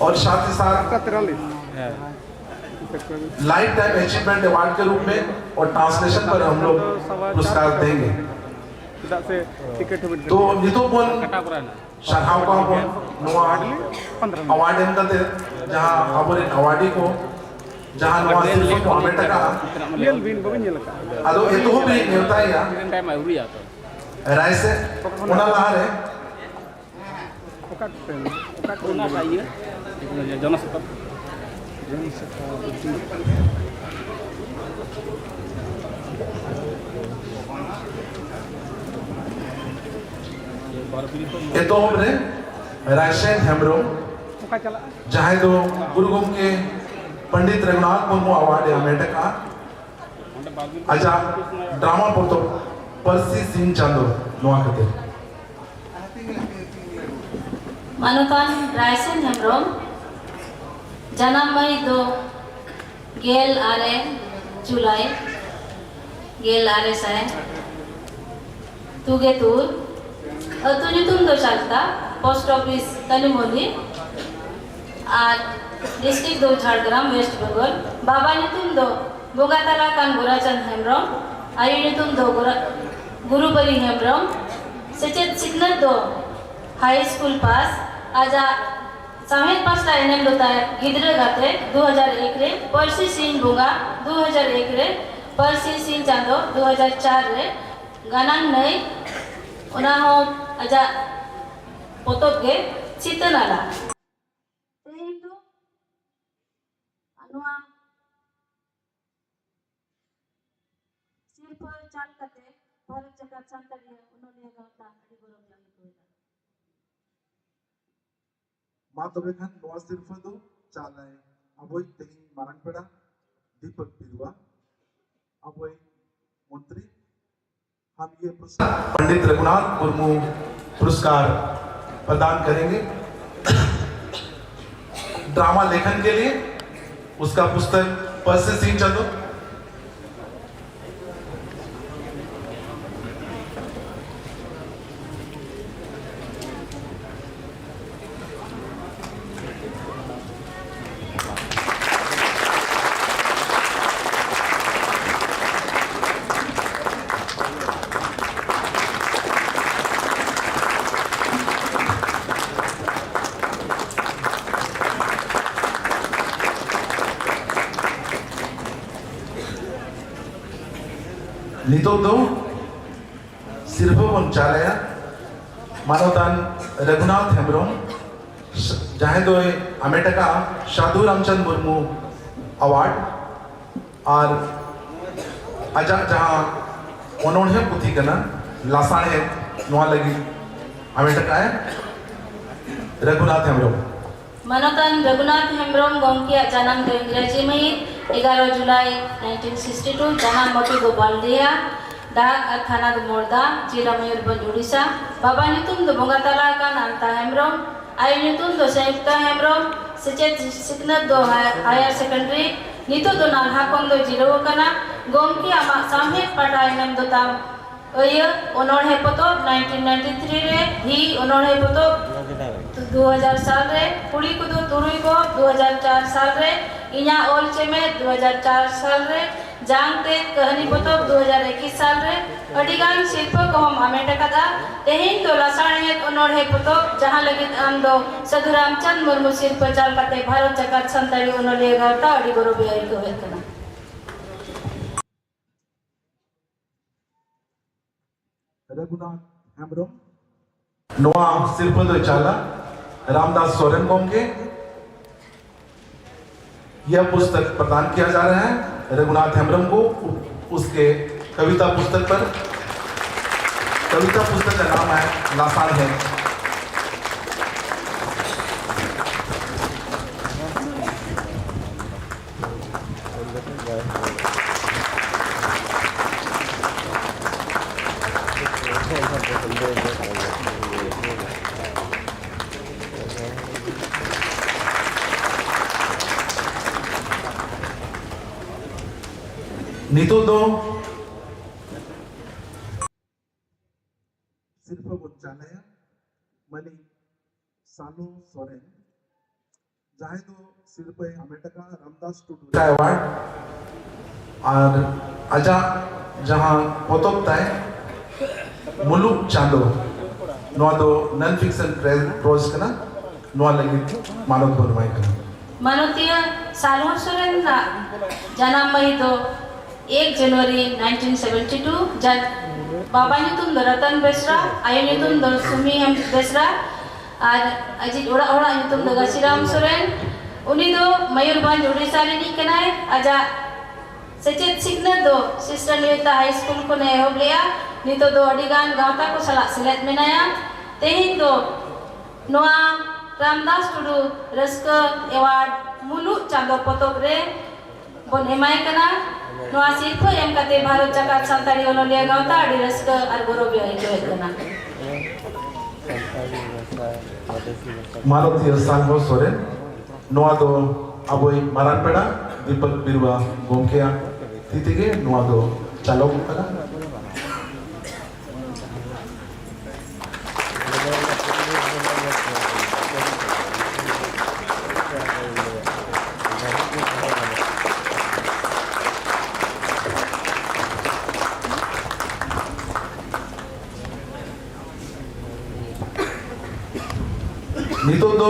और साथ ही साथ लाइफ टाइम अचीवमेंट अवार्ड के रूप में और ट्रांसलेशन पर हम लोग पुरस्कार देंगे। ᱪᱮᱫᱟᱜ ᱥᱮ ᱴᱤᱠᱤᱴ ᱦᱚᱸ ᱵᱤᱱ ᱛᱚ ᱱᱤᱛᱚᱜ ᱵᱚᱱ ᱥᱟᱨᱦᱟᱣ ᱠᱚᱣᱟ ᱵᱚᱱ ᱱᱚᱣᱟ ᱟᱣᱟᱨᱰ ᱮᱢ ᱠᱟᱛᱮ, ᱡᱟᱦᱟᱸ ᱟᱵᱚᱨᱮᱱ ᱟᱣᱟᱨᱰᱤ ᱠᱚ ᱡᱟᱦᱟᱸ ᱱᱚᱣᱟ ᱥᱤᱨᱯᱷᱟᱹ ᱠᱚ ᱦᱟᱢᱮᱴ ᱟᱠᱟᱫᱼᱟ᱾ ᱧᱮᱞ ᱵᱤᱱ, ᱵᱟᱵᱤᱱ ᱧᱮᱞ ᱟᱠᱟᱫᱼᱟ᱾ ᱟᱫᱚ ᱮᱛᱚᱦᱚᱵ ᱨᱮᱧ ᱱᱮᱣᱛᱟᱭᱟ ᱨᱟᱭᱥᱮᱱ, ᱚᱱᱟ ᱞᱟᱦᱟᱨᱮ ᱚᱠᱟ ᱴᱨᱮᱱ? ᱚᱠᱟ ᱴᱨᱮᱱ? ᱚᱱᱟ ᱤᱭᱟᱹ, ᱡᱚᱱᱚᱥᱚᱛᱟᱵᱫᱤ᱾ ᱮᱛᱚᱦᱚᱵ ᱨᱮ ᱨᱟᱭᱥᱮᱱ ᱦᱮᱢᱵᱨᱚᱢ, ᱚᱠᱟ ᱪᱟᱞᱟᱜᱼᱟ? ᱡᱟᱦᱟᱸᱭ ᱫᱚ ᱜᱩᱨᱩ ᱜᱚᱢᱠᱮ ᱯᱚᱱᱰᱤᱛ ᱨᱚᱜᱷᱩᱱᱟᱛᱷ ᱢᱩᱨᱢᱩ ᱟᱣᱟᱨᱰ ᱮ ᱦᱟᱢᱮᱴ ᱟᱠᱟᱫᱼᱟ, ᱟᱡᱟᱜ ᱰᱨᱟᱢᱟ ᱯᱚᱛᱚᱵ ᱯᱟᱹᱨᱥᱤ ᱥᱤᱧ ᱪᱟᱸᱫᱚ ᱱᱚᱣᱟ ᱠᱷᱟᱹᱛᱤᱨ᱾ ᱢᱟᱱᱚᱛᱟᱱ ᱨᱟᱭᱥᱮᱱ ᱦᱮᱢᱵᱨᱚᱢ, ᱡᱟᱱᱟᱢ ᱢᱟᱹᱦᱤᱛ ᱫᱚ ᱜᱮᱞ ᱟᱨᱮ ᱡᱩᱞᱟᱭ ᱜᱮᱞ ᱟᱨᱮ ᱥᱟᱭ ᱛᱩᱜᱮ ᱛᱩᱨ᱾ ᱟᱹᱛᱩ ᱧᱩᱛᱩᱢ ᱫᱚ ᱪᱟᱞᱛᱟ, ᱯᱳᱥᱴ ᱚᱯᱷᱤᱥ ᱛᱟᱹᱞᱤᱢᱚᱞᱤ, ᱟᱨ ᱰᱤᱥᱴᱨᱤᱠᱴ ᱫᱚ ᱡᱷᱟᱲᱜᱨᱟᱢ, ᱳᱭᱮᱥᱴ ᱵᱮᱝᱜᱚᱞ᱾ ᱵᱟᱵᱟ ᱧᱩᱛᱩᱢ ᱫᱚ ᱵᱚᱸᱜᱟ ᱛᱟᱞᱟ ᱠᱟᱱ ᱜᱳᱨᱟᱪᱟᱸᱫᱽ ᱦᱮᱢᱵᱨᱚᱢ, ᱟᱭᱳ ᱧᱩᱛᱩᱢ ᱫᱚ ᱜᱳᱨᱟ-, ᱜᱩᱨᱩᱵᱟᱨᱤ ᱦᱮᱢᱵᱨᱚᱢ᱾ ᱥᱮᱪᱮᱫ ᱥᱤᱠᱷᱱᱟᱹᱛ ᱫᱚ ᱦᱟᱭ ᱥᱠᱩᱞ ᱯᱟᱥ᱾ ᱟᱡᱟᱜ ᱥᱟᱶᱦᱮᱫ ᱯᱟᱥᱴᱟ ᱮᱱᱮᱢ ᱫᱚ ᱛᱟᱭ ᱜᱤᱫᱽᱨᱟᱹ ᱜᱟᱛᱮ ᱫᱩ ᱦᱟᱡᱟᱨ ᱮᱠ ᱨᱮ, ᱯᱟᱹᱨᱥᱤ ᱥᱤᱧ ᱵᱚᱸᱜᱟ ᱫᱩ ᱦᱟᱡᱟᱨ ᱮᱠ ᱨᱮ, ᱯᱟᱹᱨᱥᱤ ᱥᱤᱧ ᱪᱟᱸᱫᱚ ᱫᱩ ᱦᱟᱡᱟᱨ ᱪᱟᱨ ᱨᱮ, ᱜᱟᱱᱟᱝ ᱱᱟᱹᱭ, ᱚᱱᱟ ᱦᱚᱸ ᱟᱡᱟᱜ ᱯᱚᱛᱚᱵ ᱜᱮ ᱥᱤᱛᱟᱹ ᱱᱟᱞᱟ᱾ ᱛᱮᱦᱮᱧ ᱫᱚ ᱱᱚᱣᱟ ᱥᱤᱨᱯᱟᱹ ᱪᱟᱞ ᱠᱟᱛᱮ ᱵᱷᱟᱨᱚᱛ ᱡᱟᱠᱟᱛ ᱥᱟᱱᱛᱟᱲᱤᱭᱟᱹ ᱚᱱᱚᱞᱤᱭᱟᱹ ᱜᱟᱶᱛᱟ ᱟᱹᱰᱤ ᱜᱚᱨᱚᱵᱽ ᱞᱮ ᱟᱹᱭᱠᱟᱹᱣ ᱮᱫᱟ᱾ ᱢᱟ ᱛᱚᱵᱮ ᱠᱷᱟᱱ ᱱᱚᱣᱟ ᱥᱤᱨᱯᱟᱹ ᱫᱚ ᱪᱟᱞᱟᱭ ᱟᱵᱚᱭᱤᱡ ᱛᱮᱦᱮᱧ ᱢᱟᱨᱟᱝ ᱯᱮᱲᱟ ᱫᱤᱯᱚᱠ ᱵᱤᱨᱩᱣᱟ, ᱟᱵᱚᱭᱤᱡ ᱢᱚᱱᱛᱨᱤ, हम ये पुरस्कार पंडित रघुनाथ मुर्मू पुरस्कार प्रदान करेंगे। ड्रामा लेखन के लिए उसका पुस्तक पस्सी सिंह चंदो। ᱱᱤᱛᱚᱜ ᱫᱚ ᱥᱤᱨᱯᱟᱹ ᱪᱟᱞᱟᱭᱟ ᱢᱟᱱᱚᱛᱟᱱ ᱨᱚᱜᱷᱩᱱᱟᱛᱷ ᱦᱮᱢᱵᱨᱚᱢ, ᱡᱟᱦᱟᱸᱭ ᱫᱚᱭ ᱦᱟᱢᱮᱴ ᱟᱠᱟᱫᱼᱟ ᱥᱟᱫᱷᱩ ᱨᱟᱢᱪᱟᱸᱫᱽ ᱢᱩᱨᱢᱩ ᱟᱣᱟᱨᱰ᱾ ᱟᱨ ᱟᱡᱟᱜ ᱡᱟᱦᱟᱸ ᱚᱱᱚᱬᱦᱮ ᱯᱩᱛᱷᱤ ᱠᱟᱱᱟ ᱞᱟᱥᱟᱬᱦᱮᱫ, ᱱᱚᱣᱟ ᱞᱟᱹᱜᱤᱫ ᱦᱟᱢᱮᱴ ᱟᱠᱟᱫᱼᱟᱭ ᱨᱚᱜᱷᱩᱱᱟᱛᱷ ᱦᱮᱢᱵᱨᱚᱢ᱾ ᱢᱟᱱᱚᱛᱟᱱ ᱨᱚᱜᱷᱩᱱᱟᱛᱷ ᱦᱮᱢᱵᱨᱚᱢ ᱜᱚᱢᱠᱮᱭᱟᱜ ᱡᱟᱱᱟᱢ ᱫᱚ ᱤᱝᱨᱟᱡᱤ ᱢᱟᱹᱦᱤᱛ ᱮᱜᱟᱨᱚ ᱡᱩᱞᱟᱭ ᱱᱟᱭᱤᱱᱴᱤᱱ ᱥᱤᱠᱥᱴᱤ ᱴᱩ, ᱡᱟᱱᱟᱢ ᱢᱟᱹᱴᱤ ᱫᱚ ᱵᱟᱞᱰᱤᱦᱟ, ᱰᱟᱦᱟᱨ ᱟᱨ ᱛᱷᱟᱱᱟ ᱫᱚ ᱢᱳᱲᱫᱟ, ᱡᱮᱞᱟ ᱢᱚᱭᱩᱨᱵᱷᱚᱸᱡᱽ, ᱳᱰᱤᱥᱟ᱾ ᱵᱟᱵᱟ ᱧᱩᱛᱩᱢ ᱫᱚ ᱵᱚᱸᱜᱟ ᱛᱟᱞᱟ ᱟᱠᱟᱱ ᱟᱱᱛᱟ ᱦᱮᱢᱵᱨᱚᱢ, ᱟᱭᱳ ᱧᱩᱛᱩᱢ ᱫᱚ ᱥᱚᱭᱩᱠᱛᱟ ᱦᱮᱢᱵᱨᱚᱢ᱾ ᱥᱮᱪᱮᱫ ᱥᱤᱠᱷᱱᱟᱹᱛ ᱫᱚ ᱦᱟ-, ᱦᱟᱭᱟᱨ ᱥᱮᱠᱮᱱᱰᱟᱨᱤ᱾ ᱱᱤᱛᱚᱜ ᱫᱚ ᱱᱟᱞᱦᱟ ᱠᱷᱚᱱ ᱫᱚ ᱡᱤᱨᱟᱹᱣ ᱟᱠᱟᱱᱟ᱾ ᱜᱚᱢᱠᱮ, ᱟᱢᱟᱜ ᱥᱟᱶᱦᱮᱫ ᱯᱟᱴᱟ ᱮᱱᱮᱢ ᱫᱚ ᱛᱟᱢ ᱟᱹᱭᱟᱹ ᱚᱱᱚᱬᱦᱮ ᱯᱚᱛᱚᱵ ᱱᱟᱭᱤᱱᱴᱤᱱ ᱱᱟᱭᱤᱱᱴᱤ ᱛᱷᱨᱤ ᱨᱮ, ᱦᱤ ᱚᱱᱚᱬᱦᱮ ᱯᱚᱛᱚᱵ ᱫᱩ ᱦᱟᱡᱟᱨ ᱥᱟᱞ ᱨᱮ, ᱠᱩᱲᱤ ᱠᱚᱫᱚ ᱛᱩᱨᱩᱭ ᱠᱚ ᱫᱩ ᱦᱟᱡᱟᱨ ᱪᱟᱨ ᱥᱟᱞ ᱨᱮ, ᱤᱧᱟᱹᱜ ᱚᱞ ᱪᱮᱢᱮᱫ ᱫᱩ ᱦᱟᱡᱟᱨ ᱪᱟᱨ ᱥᱟᱞ ᱨᱮ, ᱡᱟᱝ ᱛᱮᱫ ᱠᱟᱹᱦᱱᱤ ᱯᱚᱛᱚᱵ ᱫᱩ ᱦᱟᱡᱟᱨ ᱮᱠᱤᱥ ᱥᱟᱞ ᱨᱮ᱾ ᱟᱹᱰᱤ ᱜᱟᱱ ᱥᱤᱨᱯᱟᱹ ᱠᱚᱦᱚᱸᱢ ᱦᱟᱢᱮᱴ ᱟᱠᱟᱫᱟ᱾ ᱛᱮᱦᱮᱧ ᱫᱚ ᱞᱟᱥᱟᱬᱦᱮᱫ ᱚᱱᱚᱬᱦᱮ ᱯᱚᱛᱚᱵ, ᱡᱟᱦᱟᱸ ᱞᱟᱹᱜᱤᱫ ᱟᱢ ᱫᱚ ᱥᱟᱹᱫᱷᱩ ᱨᱟᱢᱪᱟᱸᱫᱽ ᱢᱩᱨᱢᱩ ᱥᱤᱨᱯᱟᱹ ᱪᱟᱞ ᱠᱟᱛᱮ ᱵᱷᱟᱨᱚᱛ ᱡᱟᱠᱟᱛ ᱥᱟᱱᱛᱟᱲᱤ ᱚᱱᱚᱞᱤᱭᱟᱹ ᱜᱟᱶᱛᱟ ᱟᱹᱰᱤ ᱜᱚᱨᱚᱵᱮ ᱟᱹᱭᱠᱟᱹᱣᱮᱫ ᱠᱟᱱᱟ᱾ ᱨᱚᱜᱷᱩᱱᱟᱛᱷ ᱦᱮᱢᱵᱨᱚᱢ᱾ ᱱᱚᱣᱟ ᱥᱤᱨᱯᱟᱹ ᱫᱚᱭ ᱪᱟᱞᱟ ᱨᱟᱢᱫᱟᱥ ᱥᱚᱨᱮᱱ ᱜᱚᱢᱠᱮ। यह पुस्तक प्रदान किया जा रहा है रघुनाथ हेम्ब्रम को। उसके कविता पुस्तक पर, कविता पुस्तक का नाम है लासाण है। ᱱᱤᱛᱚᱜ ᱫᱚ ᱥᱤᱨᱯᱟᱹ ᱵᱚᱱ ᱪᱟᱞᱟᱭᱟ ᱢᱟᱹᱱᱤᱡ ᱥᱟᱱᱩ ᱥᱚᱨᱮᱱ, ᱡᱟᱦᱟᱸᱭ ᱫᱚ ᱥᱤᱨᱯᱟᱹᱭ ᱦᱟᱢᱮᱴ ᱟᱠᱟᱫ ᱨᱟᱢᱫᱟᱥ ᱴᱩᱰᱩ ᱮᱣᱟᱨᱰ, ᱟᱨ ᱟᱡᱟᱜ ᱡᱟᱦᱟᱸ ᱯᱚᱛᱚᱵ ᱛᱟᱭ ᱢᱩᱞᱩᱜ ᱪᱟᱸᱫᱚ, ᱱᱚᱣᱟ ᱫᱚ ᱱᱚᱱ ᱯᱷᱤᱠᱥᱚᱱ ᱯᱨᱮ-, ᱯᱨᱳᱡᱽ ᱠᱟᱱᱟ, ᱱᱚᱣᱟ ᱞᱟᱹᱜᱤᱫ ᱢᱟᱱᱚᱛ ᱵᱚᱱ ᱮᱢᱟᱭ ᱠᱟᱱᱟ᱾ ᱢᱟᱱᱚᱛᱤᱭᱟᱹ ᱥᱟᱞᱦᱚ ᱥᱚᱨᱮᱱ ᱟᱜ ᱡᱟᱱᱟᱢ ᱢᱟᱹᱦᱤᱛ ᱫᱚ ᱮᱠ ᱡᱟᱱᱩᱣᱟᱨᱤ ᱱᱟᱭᱤᱱᱴᱤᱱ ᱥᱮᱵᱷᱮᱱᱴᱤ ᱴᱩ, ᱡᱟ-, ᱵᱟᱵᱟ ᱧᱩᱛᱩᱢ ᱫᱚ ᱨᱚᱛᱚᱱ ᱵᱮᱥᱨᱟ, ᱟᱭᱳ ᱧᱩᱛᱩᱢ ᱫᱚ ᱥᱩᱢᱤ ᱦᱮᱢ ᱵᱮᱥᱨᱟ ᱟᱨ ᱟᱡᱤᱡ ᱚᱲᱟᱜ ᱦᱚᱲᱟᱜ ᱧᱩᱛᱩᱢ ᱫᱚ ᱜᱟᱪᱷᱤᱨᱟᱢ ᱥᱚᱨᱮᱱ᱾ ᱩᱱᱤ ᱫᱚ ᱢᱚᱭᱩᱨᱵᱷᱚᱸᱡᱽ, ᱩᱰᱤᱥᱟ ᱨᱤᱱᱤᱡ ᱠᱟᱱᱟᱭ᱾ ᱟᱡᱟᱜ ᱥᱮᱪᱮᱫ ᱥᱤᱠᱷᱱᱟᱹᱛ ᱫᱚ ᱥᱤᱥᱴᱟᱨ ᱱᱤᱣᱮᱛᱟ ᱦᱟᱭ ᱥᱠᱩᱞ ᱠᱷᱚᱱᱮ ᱮᱦᱚᱵ ᱞᱮᱜᱼᱟ᱾ ᱱᱤᱛᱚᱜ ᱫᱚ ᱟᱹᱰᱤ ᱜᱟᱱ ᱜᱟᱶᱛᱟ ᱠᱚ ᱥᱟᱞᱟᱜ ᱥᱮᱞᱮᱫ ᱢᱮᱱᱟᱭᱟ᱾ ᱛᱮᱦᱮᱧ ᱫᱚ ᱱᱚᱣᱟ ᱨᱟᱢᱫᱟᱥ ᱴᱩᱰᱩ ᱨᱟᱹᱥᱠᱟᱹ ᱮᱣᱟᱨᱰ ᱢᱩᱞᱩᱜ ᱪᱟᱸᱫᱚ ᱯᱚᱛᱚᱵ ᱨᱮ ᱵᱚᱱ ᱮᱢᱟᱭ ᱠᱟᱱᱟ᱾ ᱱᱚᱣᱟ ᱥᱤᱨᱯᱷᱟᱹ ᱮᱢ ᱠᱟᱛᱮ ᱵᱷᱟᱨᱚᱛ ᱡᱟᱠᱟᱛ ᱥᱟᱱᱛᱟᱲᱤ ᱚᱱᱚᱞᱤᱭᱟᱹ ᱜᱟᱶᱛᱟ ᱟᱹᱰᱤ ᱨᱟᱹᱥᱠᱟᱹ ᱟᱨ ᱜᱚᱨᱚᱵ ᱮ ᱟᱹᱭᱠᱟᱹᱣᱮᱫ ᱠᱟᱱᱟ᱾ ᱢᱟᱞᱚᱛᱤᱭᱟᱹ ᱥᱟᱝᱜᱚ ᱥᱚᱨᱮᱱ, ᱱᱚᱣᱟ ᱫᱚ ᱟᱵᱚᱭᱤᱡ ᱢᱟᱨᱟᱝ ᱯᱮᱲᱟ ᱫᱤᱯᱚᱠ ᱵᱤᱨᱩᱣᱟ ᱜᱚᱢᱠᱮᱭᱟᱜ ᱛᱤ ᱛᱮᱜᱮ ᱱᱚᱣᱟ ᱫᱚ ᱪᱟᱞᱚᱠ ᱠᱟᱱᱟ᱾ ᱱᱤᱛᱚᱜ ᱫᱚ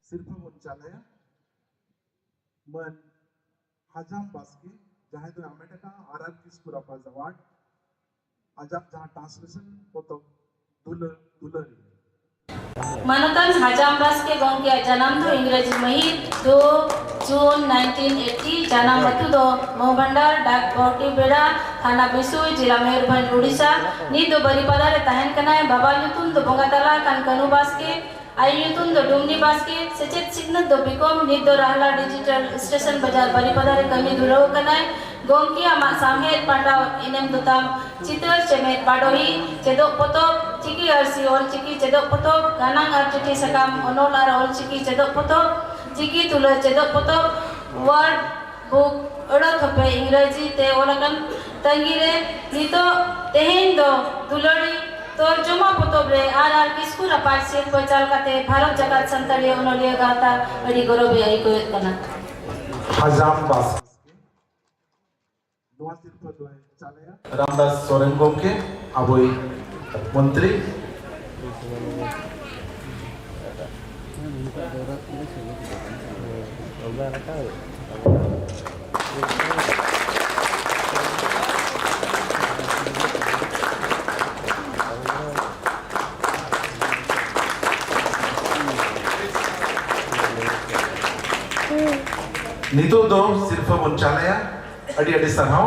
ᱥᱤᱨᱯᱷᱟᱹ ᱵᱚᱱ ᱪᱟᱞᱟᱭᱟ ᱢᱟᱹᱱ ᱦᱟᱡᱟᱢ ᱵᱟᱥᱠᱮ, ᱡᱟᱦᱟᱸᱭ ᱫᱚᱭ ᱦᱟᱢᱮᱴ ᱟᱠᱟᱫᱼᱟ ᱟᱨ ᱟᱨ ᱠᱤᱥᱠᱩ ᱨᱟᱯᱟᱡᱽ ᱟᱣᱟᱨᱰ, ᱟᱡᱟᱜ ᱡᱟᱦᱟᱸ ᱴᱨᱟᱱᱥᱞᱮᱥᱚᱱ ᱯᱚᱛᱚᱵ ᱫᱩᱞᱟᱹᱲ ᱫᱩᱞᱟᱹᱲᱤᱭᱟᱹ᱾ ᱢᱟᱱᱚᱛᱟᱱ ᱦᱟᱡᱟᱢ ᱵᱟᱥᱠᱮ ᱜᱚᱢᱠᱮᱭᱟᱜ ᱡᱟᱱᱟᱢ ᱫᱚ ᱤᱝᱨᱮᱡᱤ ᱢᱟᱹᱦᱤᱛ ᱫᱩ ᱡᱩᱱ ᱱᱟᱭᱤᱱᱴᱤᱱ ᱮᱭᱤᱴᱤ᱾ ᱡᱟᱱᱟᱢ ᱟᱹᱛᱩ ᱫᱚ ᱢᱚᱦᱵᱷᱟᱱᱰᱟᱨ, ᱰᱟᱠ ᱵᱟᱹᱣᱴᱤ ᱵᱮᱲᱟ, ᱛᱷᱟᱱᱟ ᱵᱤᱥᱩᱭ, ᱡᱮᱞᱟ ᱢᱚᱭᱩᱨᱵᱷᱚᱸᱡᱽ, ᱩᱰᱤᱥᱟ᱾ ᱱᱤᱛ ᱫᱚ ᱵᱟᱨᱤᱯᱟᱫᱟ ᱨᱮ ᱛᱟᱦᱮᱱ ᱠᱟᱱᱟᱭ᱾ ᱵᱟᱵᱟ ᱧᱩᱛᱩᱢ ᱫᱚ ᱵᱚᱸᱜᱟ ᱛᱟᱞᱟ ᱟᱠᱟᱱ ᱠᱟᱹᱱᱩ ᱵᱟᱥᱠᱮ᱾ ᱟᱭᱳ ᱧᱩᱛᱩᱢ ᱫᱚ ᱰᱩᱢᱱᱤ ᱵᱟᱥᱠᱮ᱾ ᱥᱮᱪᱮᱫ ᱥᱤᱠᱷᱱᱟᱹᱛ ᱫᱚ ᱵᱤᱠᱚᱢ᱾ ᱱᱤᱛ ᱫᱚ ᱨᱟᱦᱞᱟ ᱰᱤᱡᱤᱴᱟᱞ ᱥᱴᱮᱥᱚᱱ ᱵᱟᱡᱟᱨ ᱵᱟᱨᱤᱯᱟᱫᱟ ᱨᱮ ᱠᱟᱹᱢᱤ ᱫᱷᱩᱨᱟᱹᱣ ᱠᱟᱱᱟᱭ᱾ ᱜᱚᱢᱠᱮ ᱟᱢᱟᱜ ᱥᱟᱶᱦᱮᱫ ᱯᱟᱲᱦᱟᱣ ᱮᱱᱮᱢ ᱫᱚ ᱛᱟᱢ ᱪᱤᱛᱟᱹᱨ ᱪᱮᱢᱮᱫ ᱵᱟᱰᱚᱦᱤ ᱪᱮᱫᱚᱜ ᱯᱚᱛᱚᱵ, ᱪᱤᱠᱤ ᱟᱹᱨᱥᱤ ᱚᱞ ᱪᱤᱠᱤ ᱪᱮᱫᱚᱜ ᱯᱚᱛᱚᱵ, ᱜᱟᱱᱟᱝ ᱟᱨ ᱪᱤᱴᱷᱤ ᱥᱟᱠᱟᱢ, ᱚᱱᱚᱞ ᱟᱨ ᱚᱞ ᱪᱤᱠᱤ ᱪᱮᱫᱚᱜ ᱯᱚᱛᱚᱵ, ᱪᱤᱠᱤ ᱛᱩᱞᱟᱹ ᱪᱮᱫᱚᱜ ᱯᱚᱛᱚᱵ, ᱣᱟᱨᱰ ᱵᱩᱠ, ᱟᱹᱲᱟᱹ ᱛᱷᱚᱯᱮ ᱤᱝᱨᱮᱡᱤ ᱛᱮ ᱚᱞ ᱟᱠᱟᱱ ᱛᱟᱺᱜᱤ ᱨᱮ᱾ ᱱᱤᱛᱚᱜ ᱛᱮᱦᱮᱧ ᱫᱚ ᱫᱩᱞᱟᱹᱲᱤ ᱛᱚᱨᱡᱚᱢᱟ ᱯᱚᱛᱚᱵ ᱨᱮ ᱟᱨ ᱟᱨ ᱠᱤᱥᱠᱩ ᱨᱟᱯᱟᱡᱽ ᱥᱤᱨᱯᱟᱹ ᱪᱟᱞ ᱠᱟᱛᱮ ᱵᱷᱟᱨᱚᱛ ᱡᱟᱠᱟᱛ ᱥᱟᱱᱛᱟᱲᱤ ᱚᱱᱚᱞᱤᱭᱟᱹ ᱜᱟᱶᱛᱟ ᱟᱹᱰᱤ ᱜᱚᱨᱚᱵᱮ ᱟᱹᱭᱠᱟᱹᱣᱮᱫ ᱠᱟᱱᱟ᱾ ᱦᱟᱡᱟᱢ ᱵᱟᱥᱠᱮ ᱱᱚᱣᱟ ᱥᱤᱨᱯᱟᱹ ᱫᱚᱭ ᱪᱟᱞᱮᱭᱟ᱾ ᱨᱟᱢᱫᱟᱥ ᱥᱚᱨᱮᱱ ᱜᱚᱢᱠᱮ, ᱟᱵᱚᱭᱤᱡ ᱢᱚᱱᱛᱨᱤ᱾ ᱱᱤᱛᱚᱜ ᱫᱚ ᱥᱤᱨᱯᱷᱟᱹ ᱵᱚᱱ ᱪᱟᱞᱟᱭᱟ᱾ ᱟᱹᱰᱤ ᱟᱹᱰᱤ ᱥᱟᱨᱦᱟᱣ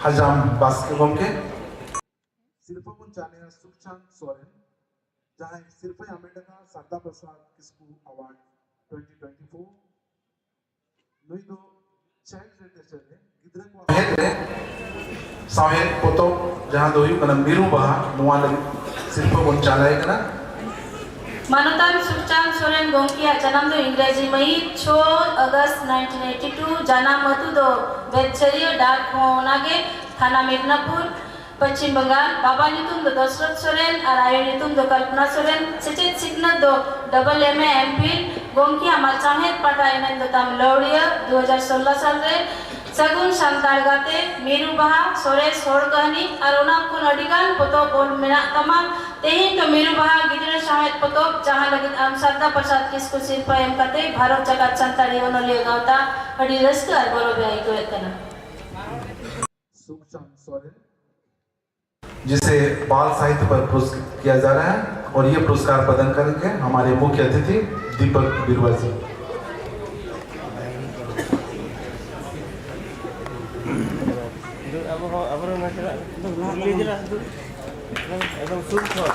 ᱦᱟᱡᱟᱢ ᱵᱟᱥᱠᱮ ᱜᱚᱢᱠᱮ᱾ ᱥᱤᱨᱯᱷᱟᱹ ᱵᱚᱱ ᱪᱟᱞᱟᱭᱟ ᱥᱩᱠᱪᱟᱸᱫ ᱥᱚᱨᱮᱱ, ᱡᱟᱦᱟᱸᱭ ᱥᱤᱨᱯᱷᱟᱹᱭ ᱦᱟᱢᱮᱴ ᱟᱠᱟᱫ ᱥᱟᱨᱫᱟ ᱯᱨᱚᱥᱟᱫᱽ ᱠᱤᱥᱠᱩ ᱟᱣᱟᱨᱰ ᱴᱩᱭᱮᱱᱴᱤ ᱴᱩᱭᱮᱱᱴᱤ ᱯᱷᱳᱨ᱾ ᱱᱩᱭ ᱫᱚ ᱪᱟᱭᱤᱞᱰ ᱞᱤᱴᱟᱨᱮᱪᱟᱨ ᱨᱮ ᱜᱤᱫᱽᱨᱟᱹ ᱠᱚᱣᱟᱜ ᱥᱟᱶᱦᱮᱫ ᱨᱮ ᱥᱟᱶᱦᱮᱫ ᱯᱚᱛᱚᱵ, ᱡᱟᱦᱟᱸ ᱫᱚ ᱦᱩᱭᱩᱜ ᱠᱟᱱᱟ ᱢᱤᱨᱩ ᱵᱟᱦᱟ, ᱱᱚᱣᱟ ᱞᱟᱹᱜᱤᱫ ᱥᱤᱨᱯᱷᱟᱹ ᱵᱚᱱ ᱪᱟᱞᱟᱭ ᱠᱟᱱᱟ᱾ ᱢᱟᱱᱚᱛᱟᱱ ᱥᱩᱠᱪᱟᱸᱫ ᱥᱚᱨᱮᱱ ᱜᱚᱢᱠᱮᱭᱟᱜ ᱡᱟᱱᱟᱢ ᱫᱚ ᱤᱝᱨᱮᱡᱤ ᱢᱟᱹᱦᱤᱛ ᱪᱷᱚᱭ ᱟᱜᱚᱥᱴ ᱱᱟᱭᱤᱱᱴᱤᱱ ᱮᱭᱤᱴᱤ ᱴᱩ᱾ ᱡᱟᱱᱟᱢ ᱟᱹᱛᱩ ᱫᱚ ᱵᱮᱫᱪᱷᱟᱹᱨᱤᱭᱟᱹ, ᱰᱟᱠ ᱦᱚᱸ ᱚᱱᱟᱜᱮ, ᱛᱷᱟᱱᱟ ᱢᱮᱫᱽᱱᱟᱯᱩᱨ, ᱯᱚᱪᱷᱤᱢ ᱵᱟᱝᱜᱟᱞ᱾ ᱵᱟᱵᱟ ᱧᱩᱛᱩᱢ ᱫᱚ ᱫᱚᱥᱨᱚᱛᱷ ᱥᱚᱨᱮᱱ ᱟᱨ ᱟᱭᱳ ᱧᱩᱛᱩᱢ ᱫᱚ ᱠᱚᱞᱯᱚᱱᱟ ᱥᱚᱨᱮᱱ᱾ ᱥᱮᱪᱮᱫ ᱥᱤᱠᱷᱱᱟᱹᱛ ᱫᱚ ᱰᱚᱵᱚᱞ ᱮᱢ ᱮ, ᱮᱢ ᱯᱷᱤᱞ᱾ ᱜᱚᱢᱠᱮ ᱟᱢᱟᱜ ᱥᱟᱶᱦᱮᱫ ᱯᱟᱦᱴᱟ ᱮᱱᱮᱢ ᱫᱚ ᱛᱟᱢ ᱞᱟᱹᱣᱲᱤᱭᱟᱹ, ᱫᱩ ᱦᱟᱡᱟᱨ ᱥᱳᱞᱞᱳ ᱥᱟᱞ ᱨᱮ᱾ ᱥᱟᱹᱜᱩᱱ ᱥᱟᱱᱛᱟᱲ ᱜᱟᱛᱮ, ᱢᱤᱨᱩ ᱵᱟᱦᱟ, ᱥᱚᱨᱮᱥ ᱦᱚᱲ ᱠᱟᱹᱦᱱᱤ ᱟᱨ ᱚᱱᱟ ᱠᱷᱚᱱ ᱟᱹᱰᱤ ᱜᱟᱱ ᱯᱚᱛᱚᱵ ᱚᱞ ᱢᱮᱱᱟᱜ ᱛᱟᱢᱟ᱾ ᱛᱮᱦᱮᱧ ᱫᱚ ᱢᱤᱨᱩ ᱵᱟᱦᱟ ᱜᱤᱫᱽᱨᱟᱹ ᱥᱟᱶᱦᱮᱫ ᱯᱚᱛᱚᱵ, ᱡᱟᱦᱟᱸ ᱞᱟᱹᱜᱤᱫ ᱟᱢ ᱥᱟᱨᱫᱟ ᱯᱨᱚᱥᱟᱫᱽ ᱠᱤᱥᱠᱩ ᱥᱤᱨᱯᱷᱟᱹ ᱮᱢ ᱠᱟᱛᱮ ᱵᱷᱟᱨᱚᱛ ᱡᱟᱠᱟᱛ ᱥᱟᱱᱛᱟᱲᱤ ᱚᱱᱚᱞᱤᱭᱟᱹ ᱜᱟᱶᱛᱟ ᱟᱹᱰᱤ ᱨᱟᱹᱥᱠᱟᱹ ᱟᱨ ᱜᱚᱨᱚᱵ ᱮ ᱟᱹᱭᱠᱟᱹᱣᱮᱫ ᱠᱟᱱᱟ᱾ सुखचंद सोरेन, जिसे बाल साहित्य पर पुरस्कृत किया जा रहा है और ये पुरस्कार प्रदान करेंगे हमारे मुख्य अतिथि दीपक बिरुआ जी। ᱟᱵᱚ ᱦᱚᱸ, ᱟᱵᱚᱨᱮᱱ ᱱᱟᱥᱮᱱᱟᱜ ᱮᱠᱫᱚᱢ ᱥᱩᱨ ᱠᱷᱚᱱ᱾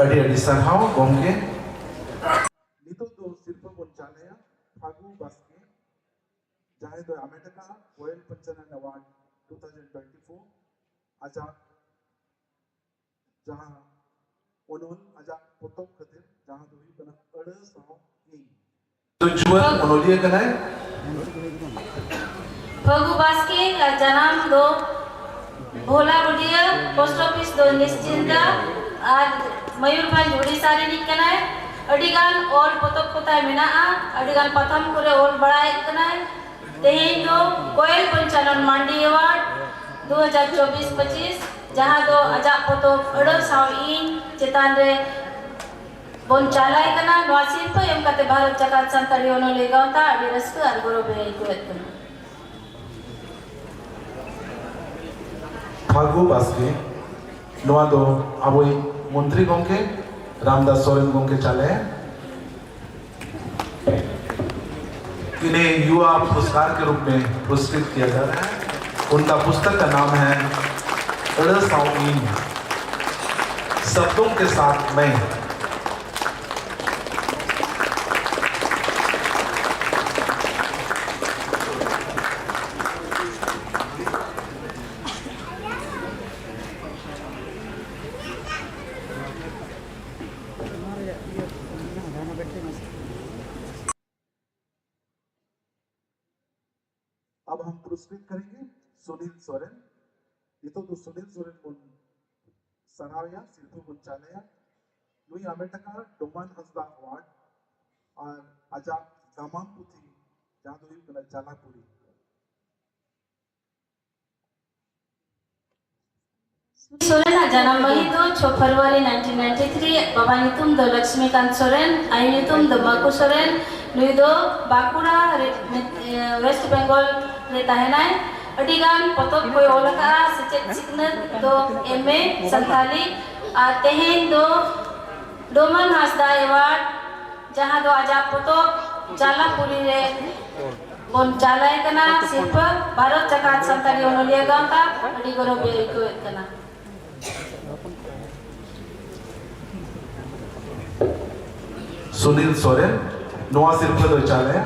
ᱟᱹᱰᱤ ᱟᱹᱰᱤ ᱥᱟᱨᱦᱟᱣ ᱜᱚᱢᱠᱮ᱾ ᱱᱤᱛᱚᱜ ᱫᱚ ᱥᱤᱨᱯᱷᱟᱹ ᱵᱚᱱ ᱪᱟᱞᱮᱭᱟ ᱯᱷᱟᱹᱜᱩ ᱵᱟᱥᱠᱮ, ᱡᱟᱦᱟᱸᱭ ᱫᱚᱭ ᱦᱟᱢᱮᱴ ᱟᱠᱟᱫᱼᱟ Koyel Panchanan award two thousand twenty four. ᱟᱡᱟᱜ ᱡᱟᱦᱟᱸ ᱚᱱᱚᱞ, ᱟᱡᱟᱜ ᱯᱚᱛᱚᱵ ᱠᱷᱟᱹᱛᱤᱨ, ᱡᱟᱦᱟᱸ ᱫᱚ ᱦᱩᱭᱩᱜ ᱠᱟᱱᱟ ᱟᱹᱲᱟᱹ ᱥᱟᱶ ᱤᱧ᱾ ᱫᱚ ᱡᱩᱣᱟᱹᱱ ᱚᱱᱚᱞᱤᱭᱟᱹ ᱠᱟᱱᱟᱭ᱾ ᱯᱷᱟᱹᱜᱩ ᱵᱟᱥᱠᱮᱭᱟᱜ ᱡᱟᱱᱟᱢ ᱫᱚ ᱵᱷᱳᱞᱟᱵᱩᱰᱤᱭᱟᱹ, ᱯᱳᱥᱴ ᱚᱯᱷᱤᱥ ᱫᱚ ᱱᱤᱥᱪᱤᱱᱫᱟ, ᱟᱨ ᱢᱚᱭᱩᱨᱵᱷᱚᱸᱡᱽ, ᱩᱰᱤᱥᱟ ᱨᱤᱱᱤᱡ ᱠᱟᱱᱟᱭ᱾ ᱟᱹᱰᱤᱜᱟᱱ ᱚᱞ ᱯᱚᱛᱚᱵ ᱠᱚᱛᱟᱭ ᱢᱮᱱᱟᱜᱼᱟ, ᱟᱹᱰᱤᱜᱟᱱ ᱯᱟᱛᱷᱟᱢ ᱠᱚᱨᱮ ᱚᱞ ᱵᱟᱲᱟᱭᱮᱫ ᱠᱟᱱᱟᱭ᱾ ᱛᱮᱦᱮᱧ ᱫᱚ ᱠᱳᱭᱮᱞ ᱯᱚᱧᱪᱟᱱᱚᱱ ᱢᱟᱱᱰᱤ ᱮᱣᱟᱨᱰ ᱫᱩ ᱦᱟᱡᱟᱨ ᱪᱚᱵᱵᱤᱥ ᱯᱚᱸᱪᱤᱥ, ᱡᱟᱦᱟᱸ ᱫᱚ ᱟᱡᱟᱜ ᱯᱚᱛᱚᱵ ᱟᱹᱲᱟᱹ ᱥᱟᱶ ᱤᱧ ᱪᱮᱛᱟᱱ ᱨᱮ ᱵᱚᱱ ᱪᱟᱞᱟᱭ ᱠᱟᱱᱟ᱾ ᱱᱚᱣᱟ ᱥᱤᱨᱯᱟᱹ ᱮᱢ ᱠᱟᱛᱮ ᱵᱷᱟᱨᱚᱛ ᱡᱟᱠᱟᱛ ᱥᱟᱱᱛᱟᱲᱤ ᱚᱱᱚᱞᱤᱭᱟᱹ ᱜᱟᱶᱛᱟ ᱟᱹᱰᱤ ᱨᱟᱹᱥᱠᱟᱹ ᱟᱨ ᱜᱚᱨᱚᱵᱮ ᱟᱹᱭᱠᱟᱹᱣᱮᱫ ᱠᱟᱱᱟ᱾ ᱯᱷᱟᱹᱜᱩ ᱵᱟᱥᱠᱮ, ᱱᱚᱣᱟ ᱫᱚ ᱟᱵᱚᱭᱤᱡ ᱢᱚᱱᱛᱨᱤ ᱜᱚᱢᱠᱮ ᱨᱟᱢᱫᱟᱥ ᱥᱚᱨᱮᱱ ᱜᱚᱢᱠᱮ ᱪᱟᱞᱮ, इन्हें युवा पुरस्कार के रूप में पुरस्कृत किया जा रहा है। उनका पुस्तक का नाम है अड़साओ इन शब्दों के साथ मैं। अब हम पुरस्कृत करेंगे सुनील सोरेन। ᱱᱤᱛᱚᱜ ᱫᱚ ᱥᱩᱱᱤᱞ ᱥᱚᱨᱮᱱ ᱵᱚᱱ ᱥᱟᱨᱦᱟᱣᱮᱭᱟ, ᱥᱤᱨᱯᱟᱹ ᱵᱚᱱ ᱪᱟᱞᱮᱭᱟ᱾ ᱱᱩᱭ ᱟᱢᱮᱴ ᱟᱠᱟᱫ ᱰᱚᱢᱟᱱ ᱦᱟᱸᱥᱫᱟ ᱮᱣᱟᱨᱰ ᱟᱨ ᱟᱡᱟᱜ ᱜᱟᱢᱟᱢ ᱯᱩᱛᱷᱤ, ᱡᱟᱦᱟᱸ ᱫᱚ ᱦᱩᱭᱩᱜ ᱠᱟᱱᱟ ᱡᱟᱞᱟᱯᱩᱨᱤ᱾ ᱥᱚᱨᱮᱱᱟᱜ ᱡᱟᱱᱟᱢ ᱢᱟᱹᱦᱤᱛ ᱫᱚ ᱪᱷᱚ ᱯᱷᱮᱵᱽᱨᱩᱣᱟᱨᱤ ᱱᱟᱭᱤᱱᱴᱤᱱ ᱱᱟᱭᱤᱱᱴᱤ ᱛᱷᱨᱤ᱾ ᱵᱟᱵᱟ ᱧᱩᱛᱩᱢ ᱫᱚ ᱞᱚᱠᱥᱢᱤᱠᱟᱱᱛ ᱥᱚᱨᱮᱱ, ᱟᱭᱳ ᱧᱩᱛᱩᱢ ᱫᱚ ᱢᱟᱠᱩ ᱥᱚᱨᱮᱱ᱾ ᱱᱩᱭ ᱫᱚ ᱵᱟᱸᱠᱩᱲᱟ ᱨᱮ, ᱢᱮ-, ᱮ, ᱣᱮᱥᱴ ᱵᱮᱝᱜᱚᱞ ᱨᱮ ᱛᱟᱦᱮᱱᱟᱭ᱾ ᱟᱹᱰᱤ ᱜᱟᱱ ᱯᱚᱛᱚᱵ ᱠᱚᱭ ᱚᱞ ᱟᱠᱟᱫᱼᱟ᱾ ᱥᱮᱪᱮᱫ ᱥᱤᱠᱷᱱᱟᱹᱛ ᱫᱚ ᱮᱢ ᱮ ᱥᱟᱱᱛᱟᱞᱤ᱾ ᱟᱨ ᱛᱮᱦᱮᱧ ᱫᱚ ᱰᱚᱢᱟᱱ ᱦᱟᱸᱥᱫᱟ ᱮᱣᱟᱨᱰ, ᱡᱟᱦᱟᱸ ᱫᱚ ᱟᱡᱟᱜ ᱯᱚᱛᱚᱵ ᱡᱟᱞᱟᱯᱩᱨᱤ ᱨᱮ ᱵᱚᱱ ᱪᱟᱞᱟᱭ ᱠᱟᱱᱟ ᱥᱤᱨᱯᱟᱹ ᱵᱷᱟᱨᱚᱛ ᱡᱟᱠᱟᱛ ᱥᱟᱱᱛᱟᱲᱤ ᱚᱱᱚᱞᱤᱭᱟᱹ ᱜᱟᱶᱛᱟ᱾ ᱟᱹᱰᱤ ᱜᱚᱨᱚᱵ ᱮ ᱟᱹᱭᱠᱟᱹᱣᱮᱫ ᱠᱟᱱᱟ᱾ ᱥᱩᱱᱤᱞ ᱥᱚᱨᱮᱱ ᱱᱚᱣᱟ ᱥᱤᱨᱯᱟᱹ ᱫᱚᱭ ᱪᱟᱞᱟᱭᱟ᱾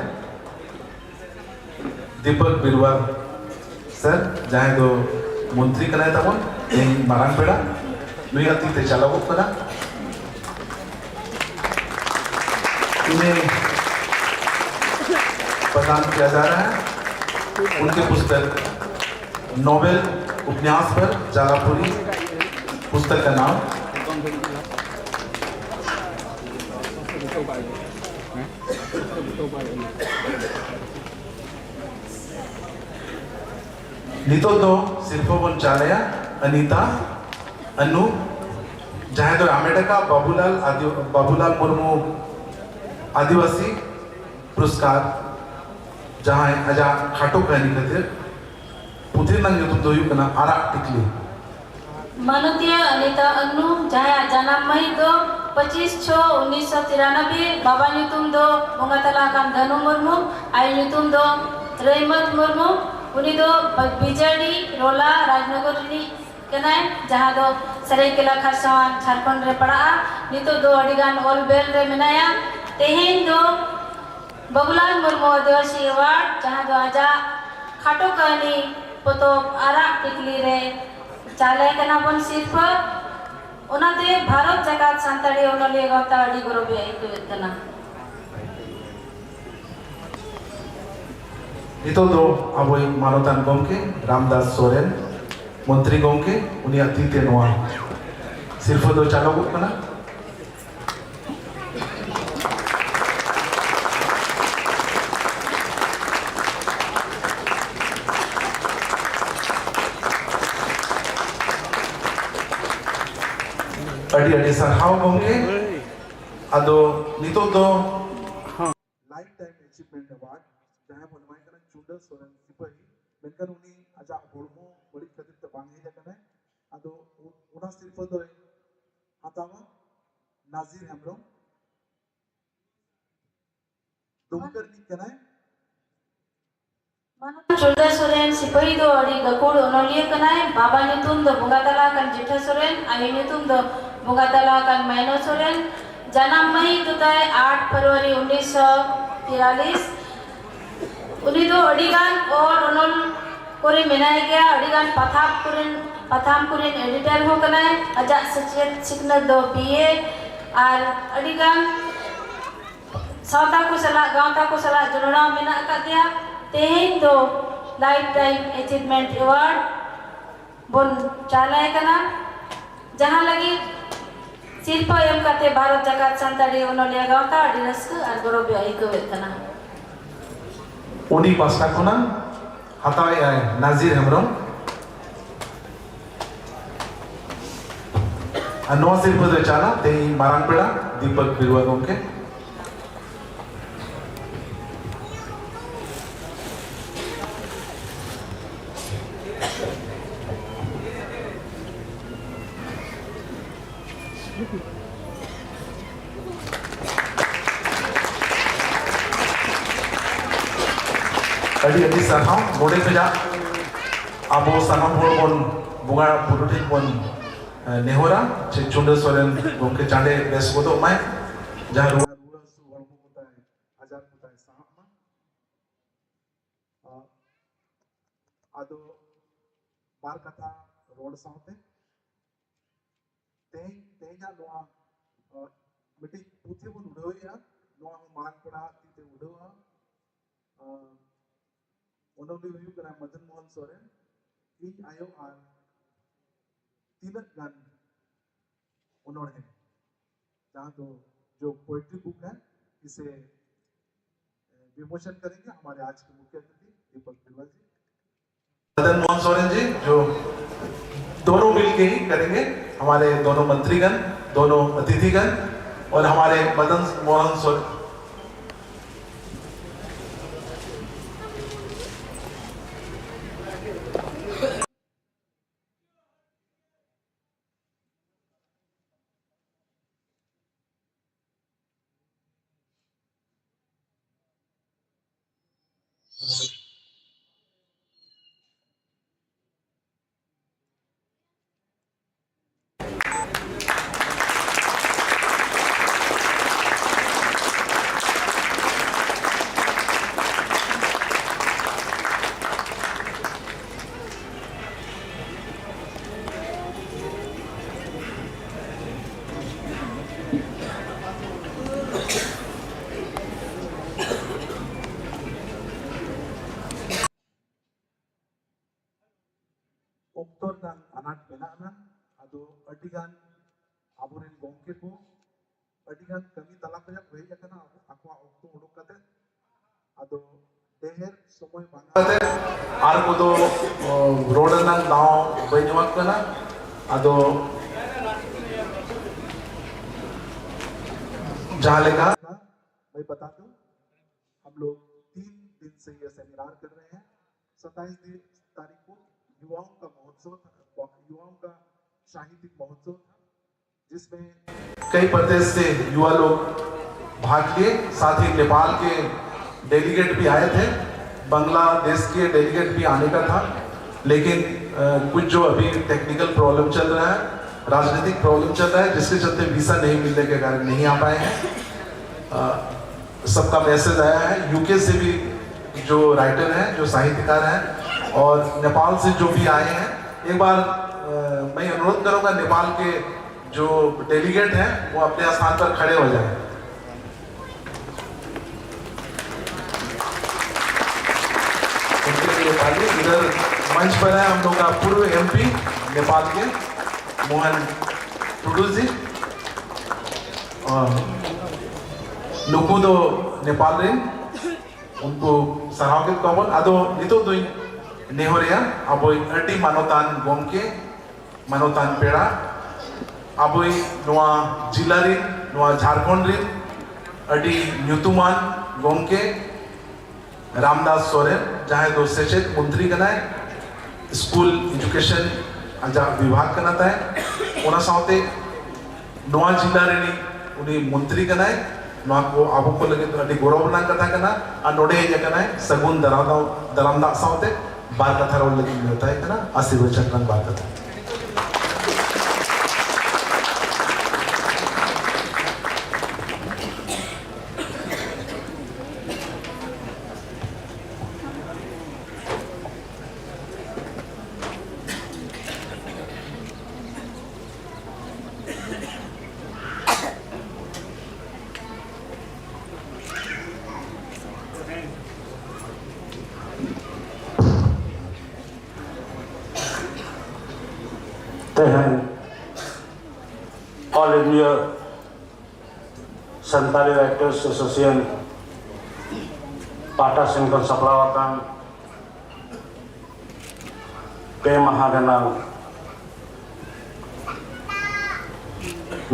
ᱫᱤᱯᱚᱠ ᱵᱤᱨᱣᱟᱞ ᱥᱟᱨ, ᱡᱟᱦᱟᱸᱭ ᱫᱚ ᱢᱚᱱᱛᱨᱤ ᱠᱟᱱᱟᱭ ᱛᱟᱵᱚᱱ, ᱤᱧ ᱢᱟᱨᱟᱝ ᱯᱮᱲᱟ, ᱱᱩᱭᱟᱜ ᱛᱤ ᱛᱮ ᱪᱟᱞᱟᱣᱚᱜ ᱠᱟᱱᱟ᱾ इन्हें प्रदान किया जा रहा है। उनके पुस्तक नोबेल उपन्यास पर जालापुरी पुस्तक का नाम। ᱱᱤᱛᱚᱜ ᱫᱚ ᱥᱤᱨᱯᱟᱹ ᱵᱚᱱ ᱪᱟᱞᱮᱭᱟ ᱟᱱᱤᱛᱟ ᱟᱱᱩ ᱡᱟᱦᱟᱸᱭ ᱫᱚᱭ ᱟᱢᱮᱴ ᱟᱠᱟᱫ ᱵᱟᱵᱩᱞᱟᱞ ᱟᱫᱤ-, ᱵᱟᱵᱩᱞᱟᱞ ᱢᱩᱨᱢᱩ ᱟᱹᱫᱤᱵᱟᱹᱥᱤ ᱯᱩᱨᱚᱥᱠᱟᱨ, ᱡᱟᱦᱟᱸᱭ ᱟᱡᱟᱜ ᱠᱷᱟᱴᱚ ᱠᱟᱹᱦᱱᱤ ᱠᱷᱟᱹᱛᱤᱨ᱾ ᱯᱩᱛᱷᱤ ᱨᱮᱱᱟᱜ ᱧᱩᱛᱩᱢ ᱫᱚ ᱦᱩᱭᱩᱜ ᱠᱟᱱᱟ ᱟᱨᱟᱜ ᱴᱤᱠᱞᱤ᱾ ᱢᱟᱱᱚᱛᱤᱭᱟᱹ ᱚᱱᱤᱛᱟ ᱟᱱᱱᱩ, ᱡᱟᱦᱟᱸᱭᱟᱜ ᱡᱟᱱᱟᱢ ᱢᱟᱹᱦᱤᱛ ᱫᱚ ᱯᱚᱸᱪᱤᱥ ᱪᱷᱚ ᱩᱱᱤᱥᱥᱚ ᱛᱤᱨᱟᱱᱚᱵᱵᱳᱭ, ᱵᱟᱵᱟ ᱧᱩᱛᱩᱢ ᱫᱚ ᱵᱚᱸᱜᱟ ᱛᱟᱞᱟ ᱟᱠᱟᱱ ᱫᱷᱟᱱᱩ ᱢᱩᱨᱢᱩ, ᱟᱭᱳ ᱧᱩᱛᱩᱢ ᱫᱚ ᱨᱟᱹᱭᱢᱟᱹᱛ ᱢᱩᱨᱢᱩ᱾ ᱩᱱᱤ ᱫᱚ ᱵᱤᱡᱟᱹᱲᱤ ᱨᱚᱞᱟ ᱨᱟᱡᱽᱱᱚᱜᱚᱨ ᱨᱤᱱᱤᱡ ᱠᱟᱱᱟᱭ, ᱡᱟᱦᱟᱸ ᱫᱚ ᱥᱟᱹᱨᱟᱹᱭᱠᱮᱞᱟ ᱠᱷᱟᱨᱥᱟᱣᱟᱱ ᱡᱷᱟᱲᱠᱷᱚᱸᱰ ᱨᱮ ᱯᱟᱲᱟᱜᱼᱟ᱾ ᱱᱤᱛᱚᱜ ᱫᱚ ᱟᱹᱰᱤᱜᱟᱱ ᱚᱞ ᱵᱮᱞ ᱨᱮ ᱢᱮᱱᱟᱭᱟ᱾ ᱛᱮᱦᱮᱧ ᱫᱚ ᱵᱟᱵᱩᱞᱟᱞ ᱢᱩᱨᱢᱩ ᱟᱹᱫᱤᱵᱟᱹᱥᱤ ᱮᱣᱟᱨᱰ, ᱡᱟᱦᱟᱸ ᱫᱚ ᱟᱡᱟᱜ ᱠᱷᱟᱴᱚ ᱠᱟᱹᱦᱱᱤ ᱯᱚᱛᱚᱵ ᱟᱨᱟᱜ ᱴᱤᱠᱞᱤ ᱨᱮ ᱪᱟᱞᱮ ᱠᱟᱱᱟ ᱵᱚᱱ ᱥᱤᱨᱯᱷᱟᱹ᱾ ᱚᱱᱟᱛᱮ ᱵᱷᱟᱨᱚᱛ ᱡᱟᱠᱟᱛ ᱥᱟᱱᱛᱟᱲᱤ ᱚᱱᱚᱞᱤᱭᱟᱹ ᱜᱟᱶᱛᱟ ᱟᱹᱰᱤ ᱜᱚᱨᱚᱵᱮ ᱟᱹᱭᱠᱟᱹᱣᱮᱫ ᱠᱟᱱᱟ᱾ ᱱᱤᱛᱚᱜ ᱫᱚ ᱟᱵᱚᱭᱤᱡ ᱢᱟᱱᱚᱛᱟᱱ ᱜᱚᱢᱠᱮ ᱨᱟᱢᱫᱟᱥ ᱥᱚᱨᱮᱱ, ᱢᱚᱱᱛᱨᱤ ᱜᱚᱢᱠᱮ, ᱩᱱᱤᱭᱟᱜ ᱛᱤ ᱛᱮ ᱱᱚᱣᱟ ᱥᱤᱨᱯᱷᱟᱹ ᱫᱚ ᱪᱟᱞᱚᱜᱚᱜ ᱠᱟᱱᱟ᱾ ᱟᱹᱰᱤ ᱟᱹᱰᱤ ᱥᱟᱨᱦᱟᱣ ᱜᱚᱢᱠᱮ᱾ ᱟᱫᱚ ᱱᱤᱛᱚᱜ ᱫᱚ Lifetime Achievement Award ᱡᱟᱦᱟᱸᱭ ᱵᱚᱱ ᱮᱢᱟᱭ ᱠᱟᱱᱟ ᱪᱩᱰᱟᱹ ᱥᱚᱨᱮᱱ ᱥᱤᱯᱟᱹᱦᱤ, ᱢᱮᱱᱠᱷᱟᱱ ᱩᱱᱤ ᱟᱡᱟᱜ ᱦᱚᱲᱢᱚ ᱵᱟᱹᱲᱤᱡ ᱠᱷᱟᱹᱛᱤᱨ ᱛᱮ ᱵᱟᱝ ᱦᱮᱡ ᱟᱠᱟᱱᱟᱭ᱾ ᱟᱫᱚ ᱚ-, ᱚᱱᱟ ᱥᱤᱨᱯᱟᱹ ᱫᱚᱭ ᱦᱟᱛᱟᱣᱟ ᱱᱟᱡᱤᱨ ᱦᱮᱢᱵᱨᱚᱢ, ᱫᱩᱢᱠᱟᱹ ᱨᱤᱱᱤᱡ ᱠᱟᱱᱟᱭ᱾ ᱢᱟᱱᱚᱛ ᱪᱩᱰᱟᱹ ᱥᱚᱨᱮᱱ ᱥᱤᱯᱟᱹᱦᱤ ᱫᱚ ᱟᱹᱰᱤ ᱜᱟᱹᱠᱷᱩᱲ ᱚᱱᱚᱞᱤᱭᱟᱹ ᱠᱟᱱᱟᱭ᱾ ᱵᱟᱵᱟ ᱧᱩᱛᱩᱢ ᱫᱚ ᱵᱚᱸᱜᱟ ᱛᱟᱞᱟ ᱟᱠᱟᱱ ᱡᱮᱴᱷᱟ ᱥᱚᱨᱮᱱ, ᱟᱭᱳ ᱧᱩᱛᱩᱢ ᱫᱚ ᱵᱚᱸᱜᱟ ᱛᱟᱞᱟ ᱟᱠᱟᱱ ᱢᱟᱭᱱᱚ ᱥᱚᱨᱮᱱ᱾ ᱡᱟᱱᱟᱢ ᱢᱟᱹᱦᱤᱛ ᱫᱚ ᱛᱟᱭ ᱟᱴ ᱯᱷᱮᱵᱽᱨᱩᱣᱟᱨᱤ ᱩᱱᱤᱥᱥᱚ ᱛᱤᱨᱟᱞᱤᱥ᱾ ᱩᱱᱤ ᱫᱚ ᱟᱹᱰᱤᱜᱟᱱ ᱚᱞ ᱚᱱᱚᱞ ᱠᱚᱨᱮ ᱢᱮᱱᱟᱭ ᱜᱮᱭᱟ, ᱟᱹᱰᱤᱜᱟᱱ ᱯᱟᱛᱷᱟᱢ ᱠᱚᱨᱮᱱ, ᱯᱟᱛᱷᱟᱢ ᱠᱚᱨᱮᱱ ᱮᱰᱤᱴᱚᱨ ᱦᱚᱸ ᱠᱟᱱᱟᱭ᱾ ᱟᱡᱟᱜ ᱥᱮᱪᱮᱫ ᱥᱤᱠᱷᱱᱟᱹᱛ ᱫᱚ ᱵᱤ ᱮ ᱟᱨ ᱟᱹᱰᱤᱜᱟᱱ ᱥᱟᱶᱛᱟ ᱠᱚ ᱥᱟᱞᱟᱜ, ᱜᱟᱶᱛᱟ ᱠᱚ ᱥᱟᱞᱟᱜ ᱡᱚᱲᱟᱣ ᱢᱮᱱᱟᱜ ᱟᱠᱟᱫᱮᱭᱟ᱾ ᱛᱮᱦᱮᱧ ᱫᱚ Lifetime Achievement Award ᱵᱚᱱ ᱪᱟᱞᱟᱭ ᱠᱟᱱᱟ, ᱡᱟᱦᱟᱸ ᱞᱟᱹᱜᱤᱫ ᱥᱤᱨᱯᱟᱹ ᱮᱢ ᱠᱟᱛᱮ ᱵᱷᱟᱨᱚᱛ ᱡᱟᱠᱟᱛ ᱥᱟᱱᱛᱟᱲᱤ ᱚᱱᱚᱞᱤᱭᱟᱹ ᱜᱟᱶᱛᱟ ᱟᱹᱰᱤ ᱨᱟᱹᱥᱠᱟᱹ ᱟᱨ ᱜᱚᱨᱚᱵ ᱮ ᱟᱹᱭᱠᱟᱹᱣᱮᱫ ᱠᱟᱱᱟ᱾ ᱩᱱᱤ ᱯᱟᱥᱴᱟ ᱠᱷᱚᱱᱟᱜ ᱦᱟᱛᱟᱣᱮᱫᱼᱟᱭ ᱱᱟᱡᱤᱨ ᱦᱮᱢᱵᱨᱚᱢ᱾ ᱟᱨ ᱱᱚᱣᱟ ᱥᱤᱨᱯᱟᱹ ᱫᱚᱭ ᱪᱟᱞᱟ ᱛᱮᱦᱮᱧ ᱢᱟᱨᱟᱝ ᱯᱮᱲᱟ ᱫᱤᱯᱚᱠ ᱵᱤᱨᱣᱟ ᱜᱚᱢᱠᱮ᱾ ᱟᱹᱰᱤ ᱟᱹᱰᱤ ᱥᱟᱨᱦᱟᱣ᱾ ᱱᱚᱰᱮ ᱠᱷᱚᱱᱟᱜ ᱟᱵᱚ ᱥᱟᱱᱟᱢ ᱦᱚᱲ ᱵᱚᱱ ᱵᱚᱸᱜᱟ ᱵᱩᱨᱩ ᱴᱷᱮᱱ ᱵᱚᱱ, ᱮ, ᱱᱮᱦᱚᱨᱟ ᱪᱮ ᱪᱩᱱᱰᱟᱹ ᱥᱚᱨᱮᱱ ᱜᱚᱢᱠᱮ ᱪᱟᱸᱰᱮ ᱵᱮᱥ ᱜᱚᱫᱚᱜ ᱢᱟᱭ, ᱡᱟᱦᱟᱸ ᱨᱩᱣᱟᱹ ᱨᱩᱣᱟᱹ ᱦᱟᱹᱥᱩ ᱦᱚᱲᱢᱚ ᱠᱚ ᱛᱟᱭ ᱟᱡᱟᱨ ᱠᱚ ᱛᱟᱭ ᱥᱟᱦᱟᱜ ᱢᱟ᱾ ᱟ-, ᱟᱫᱚ ᱵᱟᱨ ᱠᱟᱛᱷᱟ ᱨᱚᱲ ᱥᱟᱶᱛᱮ ᱛᱮᱦᱮᱧ, ᱛᱮᱦᱮᱧᱟᱜ ᱱᱚᱣᱟ, ᱟ, ᱢᱤᱫᱴᱤᱡ ᱯᱩᱛᱷᱤ ᱵᱚᱱ ᱩᱰᱷᱟᱹᱣᱮᱜᱼᱟ᱾ ᱱᱚᱣᱟ ᱦᱚᱸ ᱢᱟᱨᱟᱝ ᱯᱮᱲᱟ ᱛᱤ ᱛᱮ ᱩᱰᱷᱟᱹᱣᱟ᱾ ᱟ, ᱚᱱᱚᱞᱤᱭᱟᱹ ᱦᱩᱭᱩᱜ ᱠᱟᱱᱟ ᱢᱚᱫᱚᱱ ᱢᱳᱦᱚᱱ ᱥᱚᱨᱮᱱ, ᱤᱧ ᱟᱭᱳ ᱟᱨ ᱛᱤᱱᱟᱹᱜ ᱜᱟᱱ ᱚᱱᱚᱬᱦᱮ, ᱡᱟᱦᱟᱸ ᱫᱚ ᱡᱚ ᱯᱳᱭᱮᱴᱨᱤ ᱵᱩᱠ ᱦᱮ, ᱤᱥᱮ ᱮ, ᱵᱤᱢᱳᱪᱚᱱ ᱠᱟᱨᱮᱸᱜᱮ ᱦᱟᱢᱟᱨᱮ ᱟᱡ ᱠᱮ ᱢᱩᱠᱷᱭᱟ ᱚᱛᱤᱛᱷᱤ ᱫᱤᱯᱚᱠ ᱵᱤᱨᱣᱟ ᱡᱤ᱾ मदन मोहन सोरेन जी, जो दोनों मिलके ही करेंगे, हमारे दोनों मंत्रीगण, दोनों अतिथिगण और हमारे मदन मोहन सोरेन। ᱚᱠᱛᱚ ᱨᱮᱱᱟᱜ ᱟᱱᱟᱴ ᱢᱮᱱᱟᱜ ᱟᱱᱟ᱾ ᱟᱫᱚ ᱟᱹᱰᱤᱜᱟᱱ ᱟᱵᱚᱨᱮᱱ ᱜᱚᱢᱠᱮ ᱠᱚ ᱟᱹᱰᱤᱜᱟᱱ ᱠᱟᱹᱢᱤ ᱛᱟᱞᱟ ᱠᱷᱚᱱᱟᱜ ᱠᱚ ᱦᱮᱡ ᱟᱠᱟᱱᱟ, ᱟᱵᱚ ᱟᱠᱚᱣᱟᱜ ᱚᱠᱛᱚ ᱩᱰᱩᱠ ᱠᱟᱛᱮ᱾ ᱟᱫᱚ ᱰᱷᱮᱨ ᱥᱚᱢᱚᱭ ᱵᱟᱝ ᱠᱟᱛᱮ ᱟᱨ ᱠᱚᱫᱚ, ᱚ, ᱨᱚᱲ ᱨᱮᱱᱟᱜ ᱫᱟᱣ ᱵᱟᱹᱧ ᱮᱢᱟᱜ ᱠᱟᱱᱟ᱾ ᱟᱫᱚ जहाँ लेकर मैं बता दूं, हम लोग तीन दिन से ये सेमिनार कर रहे हैं। सत्ताईस दिन तारीख को युवाओं का महोत्सव था, युवाओं का साहित्यिक महोत्सव था, जिसमें कई प्रदेश से युवा लोग भाग लिए। साथ ही नेपाल के डेलीगेट भी आए थे, बांग्लादेश के डेलीगेट भी आने का था, लेकिन अ, कुछ जो अभी टेक्निकल प्रॉब्लम चल रहा है, राजनीतिक प्रॉब्लम चल रहा है, जिसके चलते वीसा नहीं मिलने के कारण नहीं आ पाए हैं। अ, सबका मैसेज आया है। यूके से भी जो राइटर हैं, जो साहित्यकार हैं, और नेपाल से जो भी आए हैं, एक बार अ, मैं अनुरोध करूंगा, नेपाल के जो डेलीगेट हैं, वो अपने स्थान पर खड़े हो जाएं। उनके लिए ताली। इधर मंच पर है हम लोग का पूर्व एमपी नेपाल के मोहन टुडू जी। और ᱱᱩᱠᱩ ᱫᱚ ᱱᱮᱯᱟᱞ ᱨᱮᱱ, ᱩᱱᱠᱩ ᱥᱟᱨᱦᱟᱣ ᱠᱮᱫ ᱠᱚᱣᱟ ᱵᱚᱱ᱾ ᱟᱫᱚ ᱱᱤᱛᱚᱜ ᱫᱚᱧ ᱱᱮᱦᱚᱨᱮᱭᱟ ᱟᱵᱚᱭᱤᱡ ᱟᱹᱰᱤ ᱢᱟᱱᱚᱛᱟᱱ ᱜᱚᱢᱠᱮ, ᱢᱟᱱᱚᱛᱟᱱ ᱯᱮᱲᱟ, ᱟᱵᱚᱭᱤᱡ ᱱᱚᱣᱟ ᱡᱤᱞᱟ ᱨᱮᱱ, ᱱᱚᱣᱟ ᱡᱷᱟᱲᱠᱷᱚᱸᱰ ᱨᱮᱱ ᱟᱹᱰᱤ ᱧᱩᱛᱩᱢᱟᱱ ᱜᱚᱢᱠᱮ ᱨᱟᱢᱫᱟᱥ ᱥᱚᱨᱮᱱ, ᱡᱟᱦᱟᱸᱭ ᱫᱚ ᱥᱮᱪᱮᱫ ᱢᱚᱱᱛᱨᱤ ᱠᱟᱱᱟᱭ, ᱥᱠᱩᱞ ᱮᱡᱩᱠᱮᱥᱚᱱ ᱟᱡᱟᱜ ᱵᱤᱵᱷᱟᱜᱽ ᱠᱟᱱᱟ ᱛᱟᱭ, ᱚᱱᱟ ᱥᱟᱶᱛᱮ ᱱᱚᱣᱟ ᱡᱤᱞᱟ ᱨᱤᱱᱤᱡ ᱩᱱᱤ ᱢᱚᱱᱛᱨᱤ ᱠᱟᱱᱟᱭ᱾ ᱱᱚᱣᱟ ᱠᱚ ᱟᱵᱚ ᱠᱚ ᱞᱟᱹᱜᱤᱫ ᱫᱚ ᱟᱹᱰᱤ ᱜᱚᱨᱚᱵᱽ ᱨᱮᱱᱟᱜ ᱠᱟᱛᱷᱟ ᱠᱟᱱᱟ᱾ ᱟᱨ ᱱᱚᱰᱮ ᱦᱮᱡ ᱟᱠᱟᱱᱟᱭ ᱥᱟᱹᱜᱩᱱ ᱫᱟᱨᱟᱢ ᱫᱟᱜ, ᱫᱟᱨᱟᱢ ᱫᱟᱜ ᱥᱟᱶᱛᱮ ᱵᱟᱨ ᱠᱟᱛᱷᱟ ᱨᱚᱲ ᱞᱟᱹᱜᱤᱫ ᱱᱮᱣᱛᱟᱭ ᱠᱟᱱᱟ᱾ ᱟᱥᱤᱨᱵᱟᱫᱽ ᱪᱟᱠᱨᱟᱱ ᱵᱟᱨ ᱠᱟᱛᱷᱟ᱾ ᱛᱮᱦᱮᱧ All India Santali Writers Association ᱯᱟᱦᱴᱟ ᱥᱮᱱ ᱠᱷᱚᱱ ᱥᱟᱯᱲᱟᱣ ᱟᱠᱟᱱ ᱯᱮ ᱢᱟᱦᱟ ᱨᱮᱱᱟᱜ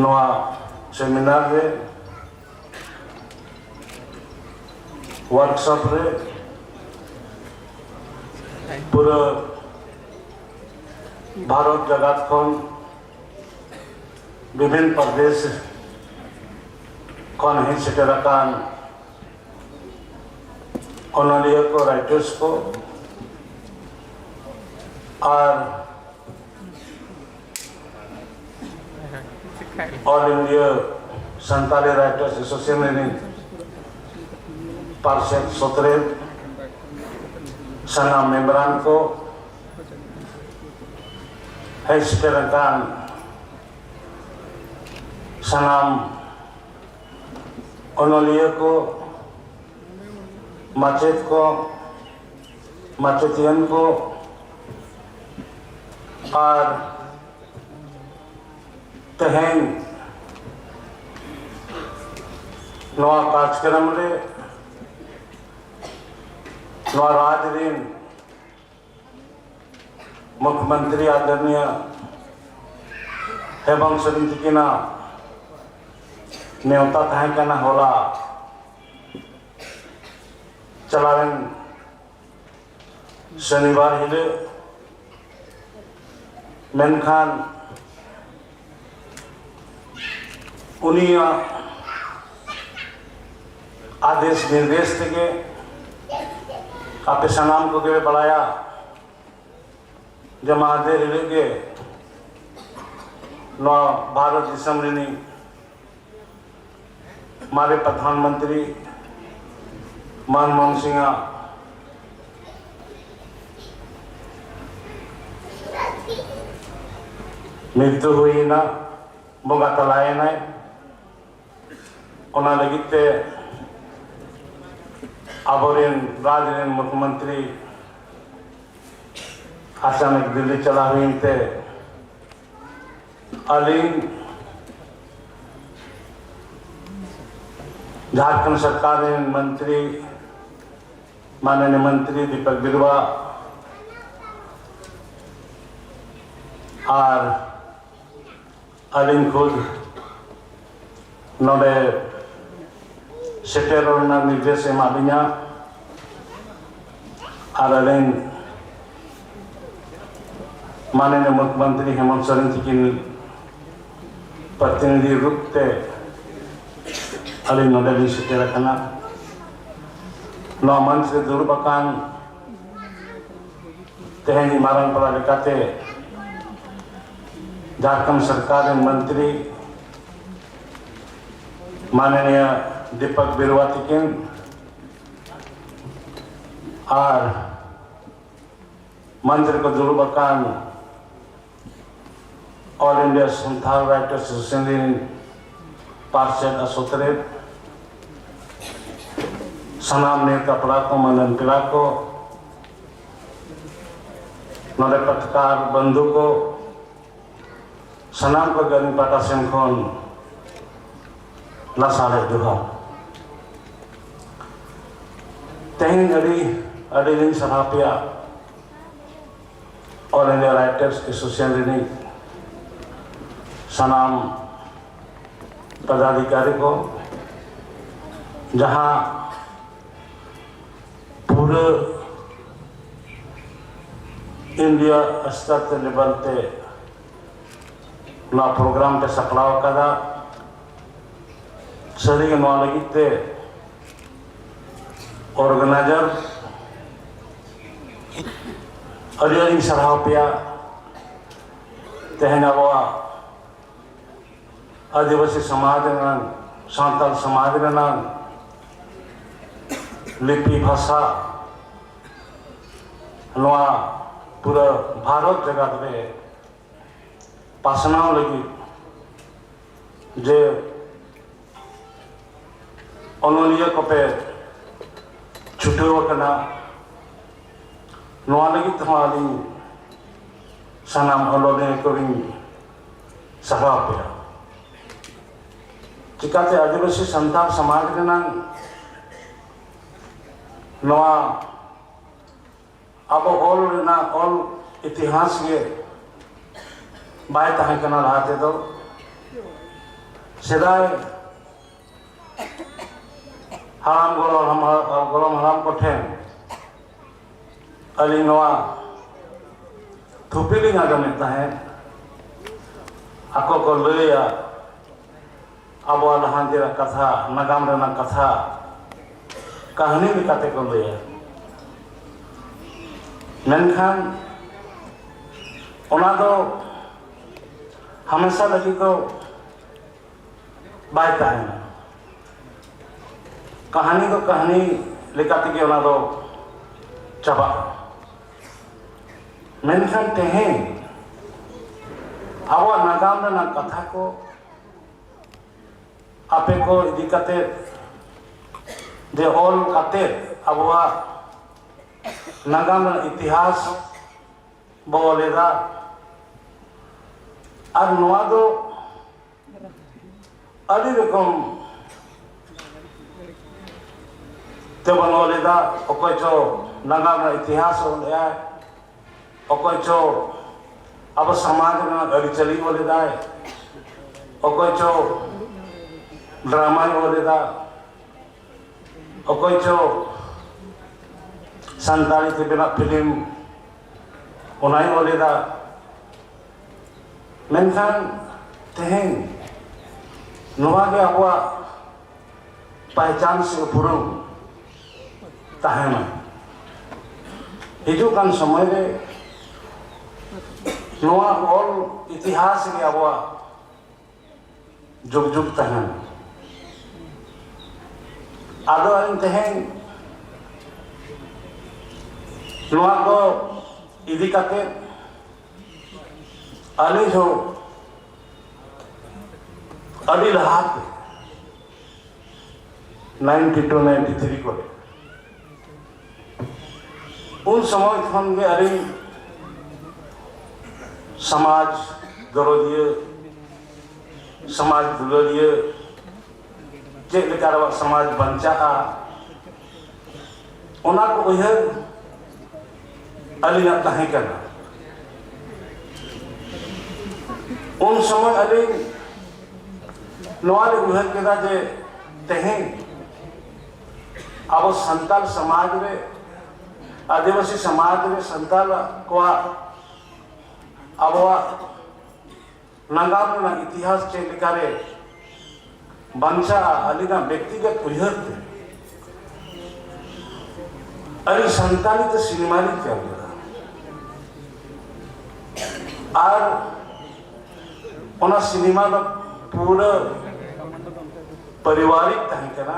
ᱱᱚᱣᱟ ᱥᱮᱢᱤᱱᱟᱨ ᱨᱮ ᱣᱟᱨᱠᱥᱚᱯ ᱨᱮ ᱯᱩᱨᱟᱹ ᱵᱷᱟᱨᱚᱛ ᱡᱟᱠᱟᱛ ᱠᱷᱚᱱ ᱵᱤᱵᱷᱤᱱ ᱯᱨᱚᱫᱮᱥ ᱠᱷᱚᱱ ᱦᱮᱡ ᱥᱮᱴᱮᱨ ᱟᱠᱟᱱ ᱚᱱᱚᱞᱤᱭᱟᱹ ᱠᱚ, ᱨᱟᱭᱴᱟᱨᱥ ᱠᱚ ᱟᱨ all India Santali writers association ᱨᱤᱱ ᱯᱟᱨᱥᱮᱛ ᱥᱚᱛᱨᱮᱛ, ᱥᱟᱱᱟᱢ ᱢᱮᱢᱵᱟᱨᱟᱱ ᱠᱚ, ᱦᱮᱡ ᱥᱮᱴᱮᱨ ᱟᱠᱟᱱ ᱥᱟᱱᱟᱢ ᱚᱱᱚᱞᱤᱭᱟᱹ ᱠᱚ, ᱢᱟᱪᱮᱫ ᱠᱚ, ᱢᱟᱪᱮᱛᱤᱭᱟᱹᱱ ᱠᱚ, ᱟᱨ ᱛᱮᱦᱮᱧ ᱱᱚᱣᱟ ᱠᱟᱨᱡᱚᱠᱨᱚᱢ ᱨᱮ ᱱᱚᱣᱟ ᱨᱟᱡᱽ ᱨᱤᱱ ᱢᱩᱠᱷᱭᱚᱢᱚᱱᱛᱨᱤ ᱟᱫᱚᱨᱱᱤᱭᱟ ᱦᱮᱢᱚᱱᱛ ᱥᱚᱨᱮᱱ ᱛᱤᱠᱤᱱᱟᱜ ᱱᱮᱣᱛᱟ ᱛᱟᱦᱮᱸ ᱠᱟᱱᱟ ᱦᱚᱞᱟ ᱪᱟᱞᱟᱣᱮᱱ ᱥᱚᱱᱤᱵᱟᱨ ᱦᱤᱞᱳᱜ᱾ ᱢᱮᱱᱠᱷᱟᱱ ᱩᱱᱤᱭᱟᱜ ᱟᱫᱮᱥ ᱱᱤᱨᱫᱮᱥ ᱛᱮᱜᱮ ᱟᱯᱮ ᱥᱟᱱᱟᱢ ᱠᱚᱜᱮ ᱯᱮ ᱵᱟᱲᱟᱭᱟ ᱡᱮ ᱢᱟᱦᱫᱮᱨ ᱦᱤᱞᱳᱜ ᱜᱮ ᱱᱚᱣᱟ ᱵᱷᱟᱨᱚᱛ ᱫᱤᱥᱚᱢ ᱨᱤᱱᱤᱡ ᱢᱟᱨᱮ ᱯᱨᱚᱫᱷᱟᱱ ᱢᱚᱱᱛᱨᱤ ᱢᱚᱱᱢᱳᱦᱚᱱ ᱥᱤᱝ ᱟᱜ ᱢᱨᱤᱛᱭᱩ ᱦᱩᱭᱮᱱᱟ, ᱵᱚᱸᱜᱟ ᱛᱟᱞᱟᱭᱮᱱᱟᱭ᱾ ᱚᱱᱟ ᱞᱟᱹᱜᱤᱫ ᱛᱮ ᱟᱵᱚᱨᱮᱱ ᱨᱟᱡᱽ ᱨᱮᱱ ᱢᱩᱠᱷᱭᱚᱢᱚᱱᱛᱨᱤ ᱟᱪᱟᱱᱚᱠ ᱫᱤᱞᱞᱤ ᱪᱟᱞᱟᱣ ᱦᱩᱭᱮᱱ ᱛᱮ ᱟᱹᱞᱤᱧ ᱡᱷᱟᱲᱠᱷᱚᱸᱰ ᱥᱚᱨᱠᱟᱨ ᱨᱮᱱ ᱢᱚᱱᱛᱨᱤ, ᱢᱟᱱᱚᱱᱤᱭ ᱢᱚᱱᱛᱨᱤ ᱫᱤᱯᱚᱠ ᱵᱤᱨᱩᱣᱟ ᱟᱨ ᱟᱹᱞᱤᱧ ᱠᱷᱩᱫ ᱱᱚᱰᱮ ᱥᱮᱴᱮᱨᱚᱜ ᱨᱮᱱᱟᱜ ᱱᱤᱨᱫᱮᱥ ᱮᱢᱟᱫ ᱞᱤᱧᱟ᱾ ᱟᱨ ᱟᱹᱞᱤᱧ ᱢᱟᱱᱱᱤᱭᱚ ᱢᱩᱠᱷᱭᱚᱢᱚᱱᱛᱨᱤ ᱦᱮᱢᱚᱱᱛ ᱥᱚᱨᱮᱱ ᱛᱤᱠᱤᱱ ᱯᱨᱚᱛᱤᱱᱤᱫᱷᱤ ᱨᱩᱯ ᱛᱮ ᱟᱹᱞᱤᱧ ᱱᱚᱰᱮ ᱞᱤᱧ ᱥᱮᱴᱮᱨ ᱟᱠᱟᱱᱟ᱾ ᱱᱚᱣᱟ ᱢᱚᱧᱪ ᱨᱮ ᱫᱩᱲᱩᱵ ᱟᱠᱟᱱ ᱛᱮᱦᱮᱧ ᱢᱟᱨᱟᱝ ᱯᱮᱲᱟ ᱞᱮᱠᱟᱛᱮ ᱡᱷᱟᱲᱠᱷᱚᱸᱰ ᱥᱚᱨᱠᱟᱨ ᱨᱮᱱ ᱢᱚᱱᱛᱨᱤ ᱢᱟᱱᱱᱤᱭᱚ ᱫᱤᱯᱚᱠ ᱵᱟᱨᱩᱣᱟ ᱛᱤᱠᱤᱱ ᱟᱨ ᱢᱚᱧᱪ ᱨᱮᱠᱚ ᱫᱩᱲᱩᱵ ᱟᱠᱟᱱ All India Santhal Writers Association ᱨᱤᱱ ᱯᱟᱨᱥᱮᱛ ᱟᱨ ᱥᱩᱛᱨᱮᱛ, ᱥᱟᱱᱟᱢ ᱱᱮᱣᱛᱟ ᱯᱮᱲᱟ ᱠᱚ, ᱢᱟᱹᱱᱟᱱ ᱯᱮᱲᱟ ᱠᱚ, ᱱᱚᱰᱮ ᱯᱟᱛᱷᱟᱨ ᱵᱚᱱᱫᱷᱩ ᱠᱚ, ᱥᱟᱱᱟᱢ ᱠᱚᱜᱮ ᱟᱹᱞᱤᱧ ᱯᱟᱦᱴᱟ ᱥᱮᱱ ᱠᱷᱚᱱ ᱞᱟᱥᱟᱲᱦᱮᱫ ᱡᱚᱦᱟᱨ᱾ ᱛᱮᱦᱮᱧ ᱟᱹᱰᱤ, ᱟᱹᱰᱤ ᱞᱤᱧ ᱥᱟᱨᱦᱟᱣ ᱯᱮᱭᱟ᱾ All India Writers Association ᱨᱤᱱᱤᱡ ᱥᱟᱱᱟᱢ ᱯᱚᱫᱟᱫᱷᱤᱠᱟᱨᱤ ᱠᱚ, ᱡᱟᱦᱟᱸ ᱯᱩᱨᱟᱹ ᱤᱱᱰᱤᱭᱟ ᱥᱛᱚᱨ ᱛᱮ, ᱞᱮᱵᱮᱞ ᱛᱮ ᱱᱚᱣᱟ ᱯᱨᱳᱜᱨᱟᱢ ᱯᱮ ᱥᱟᱯᱲᱟᱣ ᱟᱠᱟᱫᱟ, ᱥᱟᱹᱨᱤᱜᱮ ᱱᱚᱣᱟ ᱞᱟᱹᱜᱤᱫ ᱛᱮ ᱚᱨᱜᱟᱱᱟᱭᱡᱟᱨ ᱟᱹᱰᱤ ᱟᱹᱰᱤᱧ ᱥᱟᱨᱦᱟᱣ ᱯᱮᱭᱟ᱾ ᱛᱮᱦᱮᱧ ᱟᱵᱚᱣᱟᱜ ᱟᱹᱫᱤᱵᱟᱹᱥᱤ ᱥᱚᱢᱟᱡᱽ ᱨᱮᱱᱟᱜ, ᱥᱟᱱᱛᱟᱲ ᱥᱚᱢᱟᱡᱽ ᱨᱮᱱᱟᱜ ᱞᱤᱯᱤ ᱵᱷᱟᱥᱟ ᱱᱚᱣᱟ ᱯᱩᱨᱟᱹ ᱵᱷᱟᱨᱚᱛ ᱡᱟᱠᱟᱛ ᱨᱮ ᱯᱟᱥᱱᱟᱣ ᱞᱟᱹᱜᱤᱫ ᱡᱮ ᱚᱱᱚᱞᱤᱭᱟᱹ ᱠᱚᱯᱮ ᱪᱷᱩᱴᱟᱹᱣ ᱟᱠᱟᱱᱟ, ᱱᱚᱣᱟ ᱞᱟᱹᱜᱤᱫ ᱛᱮᱦᱚᱸ ᱟᱹᱞᱤᱧ ᱥᱟᱱᱟᱢ ᱚᱱᱚᱞᱤᱭᱟᱹ ᱠᱚᱞᱤᱧ ᱥᱟᱨᱦᱟᱣ ᱯᱮᱭᱟ᱾ ᱪᱤᱠᱟᱛᱮ ᱟᱹᱫᱤᱵᱟᱹᱥᱤ ᱥᱟᱱᱛᱟᱲ ᱥᱚᱢᱟᱡᱽ ᱨᱮᱱᱟᱜ ᱱᱚᱣᱟ ᱟᱵᱚ ᱚᱞ ᱨᱮᱱᱟᱜ, ᱚᱞ ᱤᱛᱤᱦᱟᱥ ᱜᱮ ᱵᱟᱭ ᱛᱟᱦᱮᱸ ᱠᱟᱱᱟ ᱞᱟᱦᱟ ᱛᱮᱫᱚ᱾ ᱥᱮᱫᱟᱭ ᱦᱟᱲᱟᱢ ᱜᱚᱲᱚᱢ ᱦᱟᱲᱟᱢ, ᱜᱚᱲᱚᱢ ᱦᱟᱲᱟᱢ ᱠᱚᱴᱷᱮᱱ ᱟᱹᱞᱤᱧ ᱱᱚᱣᱟ ᱛᱷᱩᱯᱤ ᱞᱤᱧ ᱟᱸᱡᱚᱢᱮᱫ ᱛᱟᱦᱮᱸᱫ᱾ ᱟᱠᱚ ᱠᱚ ᱞᱟᱹᱭᱟ, ᱟᱵᱚᱣᱟᱜ ᱞᱟᱦᱟᱱᱛᱤ ᱨᱮᱱᱟᱜ ᱠᱟᱛᱷᱟ, ᱱᱟᱜᱟᱢ ᱨᱮᱱᱟᱜ ᱠᱟᱛᱷᱟ, ᱠᱟᱹᱦᱱᱤ ᱞᱮᱠᱟᱛᱮ ᱠᱚ ᱞᱟᱹᱭᱟ᱾ ᱢᱮᱱᱠᱷᱟᱱ ᱚᱱᱟ ᱫᱚ ᱦᱟᱢᱮᱥᱟ ᱞᱟᱹᱜᱤᱫ ᱫᱚ ᱵᱟᱭ ᱛᱟᱦᱮᱱᱟ᱾ ᱠᱟᱹᱦᱱᱤ ᱫᱚ ᱠᱟᱹᱦᱱᱤ ᱞᱮᱠᱟ ᱛᱮᱜᱮ ᱚᱱᱟ ᱫᱚ ᱪᱟᱵᱟᱜᱼᱟ᱾ ᱢᱮᱱᱠᱷᱟᱱ ᱛᱮᱦᱮᱧ ᱟᱵᱚᱣᱟᱜ ᱱᱟᱜᱟᱢ ᱨᱮᱱᱟᱜ ᱠᱟᱛᱷᱟ ᱠᱚ ᱟᱯᱮ ᱠᱚ ᱤᱫᱤ ᱠᱟᱛᱮ, ᱡᱮ ᱚᱞ ᱠᱟᱛᱮ ᱟᱵᱚᱣᱟᱜ ᱱᱟᱜᱟᱢ ᱨᱮᱱᱟᱜ ᱤᱛᱤᱦᱟᱥ ᱵᱚ ᱚᱞ ᱮᱫᱟ᱾ ᱟᱨ ᱱᱚᱣᱟ ᱫᱚ ᱟᱹᱰᱤ ᱨᱚᱠᱚᱢ ᱛᱮᱵᱚᱱ ᱚᱞ ᱮᱫᱟ᱾ ᱚᱠᱚᱭ ᱪᱚ ᱱᱟᱜᱟᱢ ᱨᱮᱱᱟᱜ ᱤᱛᱤᱦᱟᱥ ᱚᱞ ᱮᱫᱟᱭ, ᱚᱠᱚᱭ ᱪᱚ ᱟᱵᱚ ᱥᱚᱢᱟᱡᱽ ᱨᱮᱱᱟᱜ ᱟᱹᱨᱤᱪᱟᱹᱞᱤ ᱚᱞ ᱮᱫᱟᱭ, ᱚᱠᱚᱭ ᱪᱚ ᱰᱨᱟᱢᱟᱭ ᱚᱞ ᱮᱫᱟ, ᱚᱠᱚᱭ ᱪᱚ ᱥᱟᱱᱛᱟᱲᱤ ᱛᱮ ᱵᱮᱱᱟᱜ ᱯᱷᱤᱞᱢ ᱚᱱᱟᱭ ᱚᱞ ᱮᱫᱟ᱾ ᱢᱮᱱᱠᱷᱟᱱ ᱛᱮᱦᱮᱧ ᱱᱚᱣᱟ ᱜᱮ ᱟᱵᱚᱣᱟᱜ ᱯᱟᱭᱪᱟᱱ ᱥᱮ ᱩᱯᱨᱩᱢ ᱛᱟᱦᱮᱱᱟ᱾ ᱦᱤᱡᱩᱜ ᱠᱟᱱ ᱥᱚᱢᱚᱭ ᱨᱮ ᱱᱚᱣᱟ ᱚᱞ ᱤᱛᱤᱦᱟᱥ ᱜᱮ ᱟᱵᱚᱣᱟᱜ ᱡᱩᱜᱽ ᱡᱩᱜᱽ ᱛᱟᱦᱮᱱᱟ᱾ ᱟᱫᱚ ᱟᱹᱞᱤᱧ ᱛᱮᱦᱮᱧ ᱱᱚᱣᱟ ᱠᱚ ᱤᱫᱤ ᱠᱟᱛᱮ ᱟᱹᱞᱤᱧ ᱦᱚᱸ ᱟᱹᱰᱤ ᱞᱟᱦᱟᱛᱮ, ᱱᱟᱭᱤᱱᱴᱤ ᱴᱩ ᱱᱟᱭᱤᱱᱴᱤ ᱛᱷᱨᱤ ᱠᱚᱨᱮ, ᱩᱱ ᱥᱚᱢᱚᱭ ᱠᱷᱚᱱ ᱜᱮ ᱟᱹᱞᱤᱧ ᱥᱚᱢᱟᱡᱽ ᱫᱚᱨᱚᱫᱤᱭᱟᱹ, ᱥᱚᱢᱟᱡᱽ ᱫᱩᱞᱟᱹᱲᱤᱭᱟᱹ, ᱪᱮᱫ ᱞᱮᱠᱟ ᱨᱮ ᱥᱚᱢᱟᱡᱽ ᱵᱟᱧᱪᱟᱜᱼᱟ, ᱚᱱᱟ ᱠᱚ ᱩᱭᱦᱟᱹᱨ ᱟᱹᱞᱤᱧᱟᱜ ᱛᱟᱦᱮᱸ ᱠᱟᱱᱟ᱾ ᱩᱱ ᱥᱚᱢᱚᱭ ᱟᱹᱞᱤᱧ ᱱᱚᱣᱟ ᱞᱤᱧ ᱩᱭᱦᱟᱹᱨ ᱠᱮᱫᱟ ᱡᱮ ᱛᱮᱦᱮᱧ ᱟᱵᱚ ᱥᱟᱱᱛᱟᱲ ᱥᱚᱢᱟᱡᱽ ᱨᱮ, ᱟᱹᱫᱤᱵᱟᱹᱥᱤ ᱥᱚᱢᱟᱡᱽ ᱨᱮ ᱥᱟᱱᱛᱟᱲ ᱠᱚᱣᱟᱜ, ᱟᱵᱚᱣᱟᱜ ᱱᱟᱜᱟᱢ ᱨᱮᱱᱟᱜ ᱤᱛᱤᱦᱟᱥ ᱪᱮᱫ ᱞᱮᱠᱟᱨᱮ ᱵᱟᱧᱪᱟᱜᱼᱟ, ᱟᱹᱞᱤᱧᱟᱜ ᱵᱮᱠᱛᱤᱜᱚᱛ ᱩᱭᱦᱟᱹᱨ ᱛᱮ ᱟᱹᱞᱤᱧ ᱥᱟᱱᱛᱟᱲᱤ ᱛᱮ ᱥᱤᱱᱮᱢᱟ ᱞᱤᱧ ᱛᱮᱭᱟᱨ ᱞᱮᱫᱟ᱾ ᱟᱨ ᱚᱱᱟ ᱥᱤᱱᱮᱢᱟ ᱫᱚ ᱯᱩᱨᱟᱹ ᱯᱟᱨᱤᱵᱟᱨᱤᱠ ᱛᱟᱦᱮᱸ ᱠᱟᱱᱟ᱾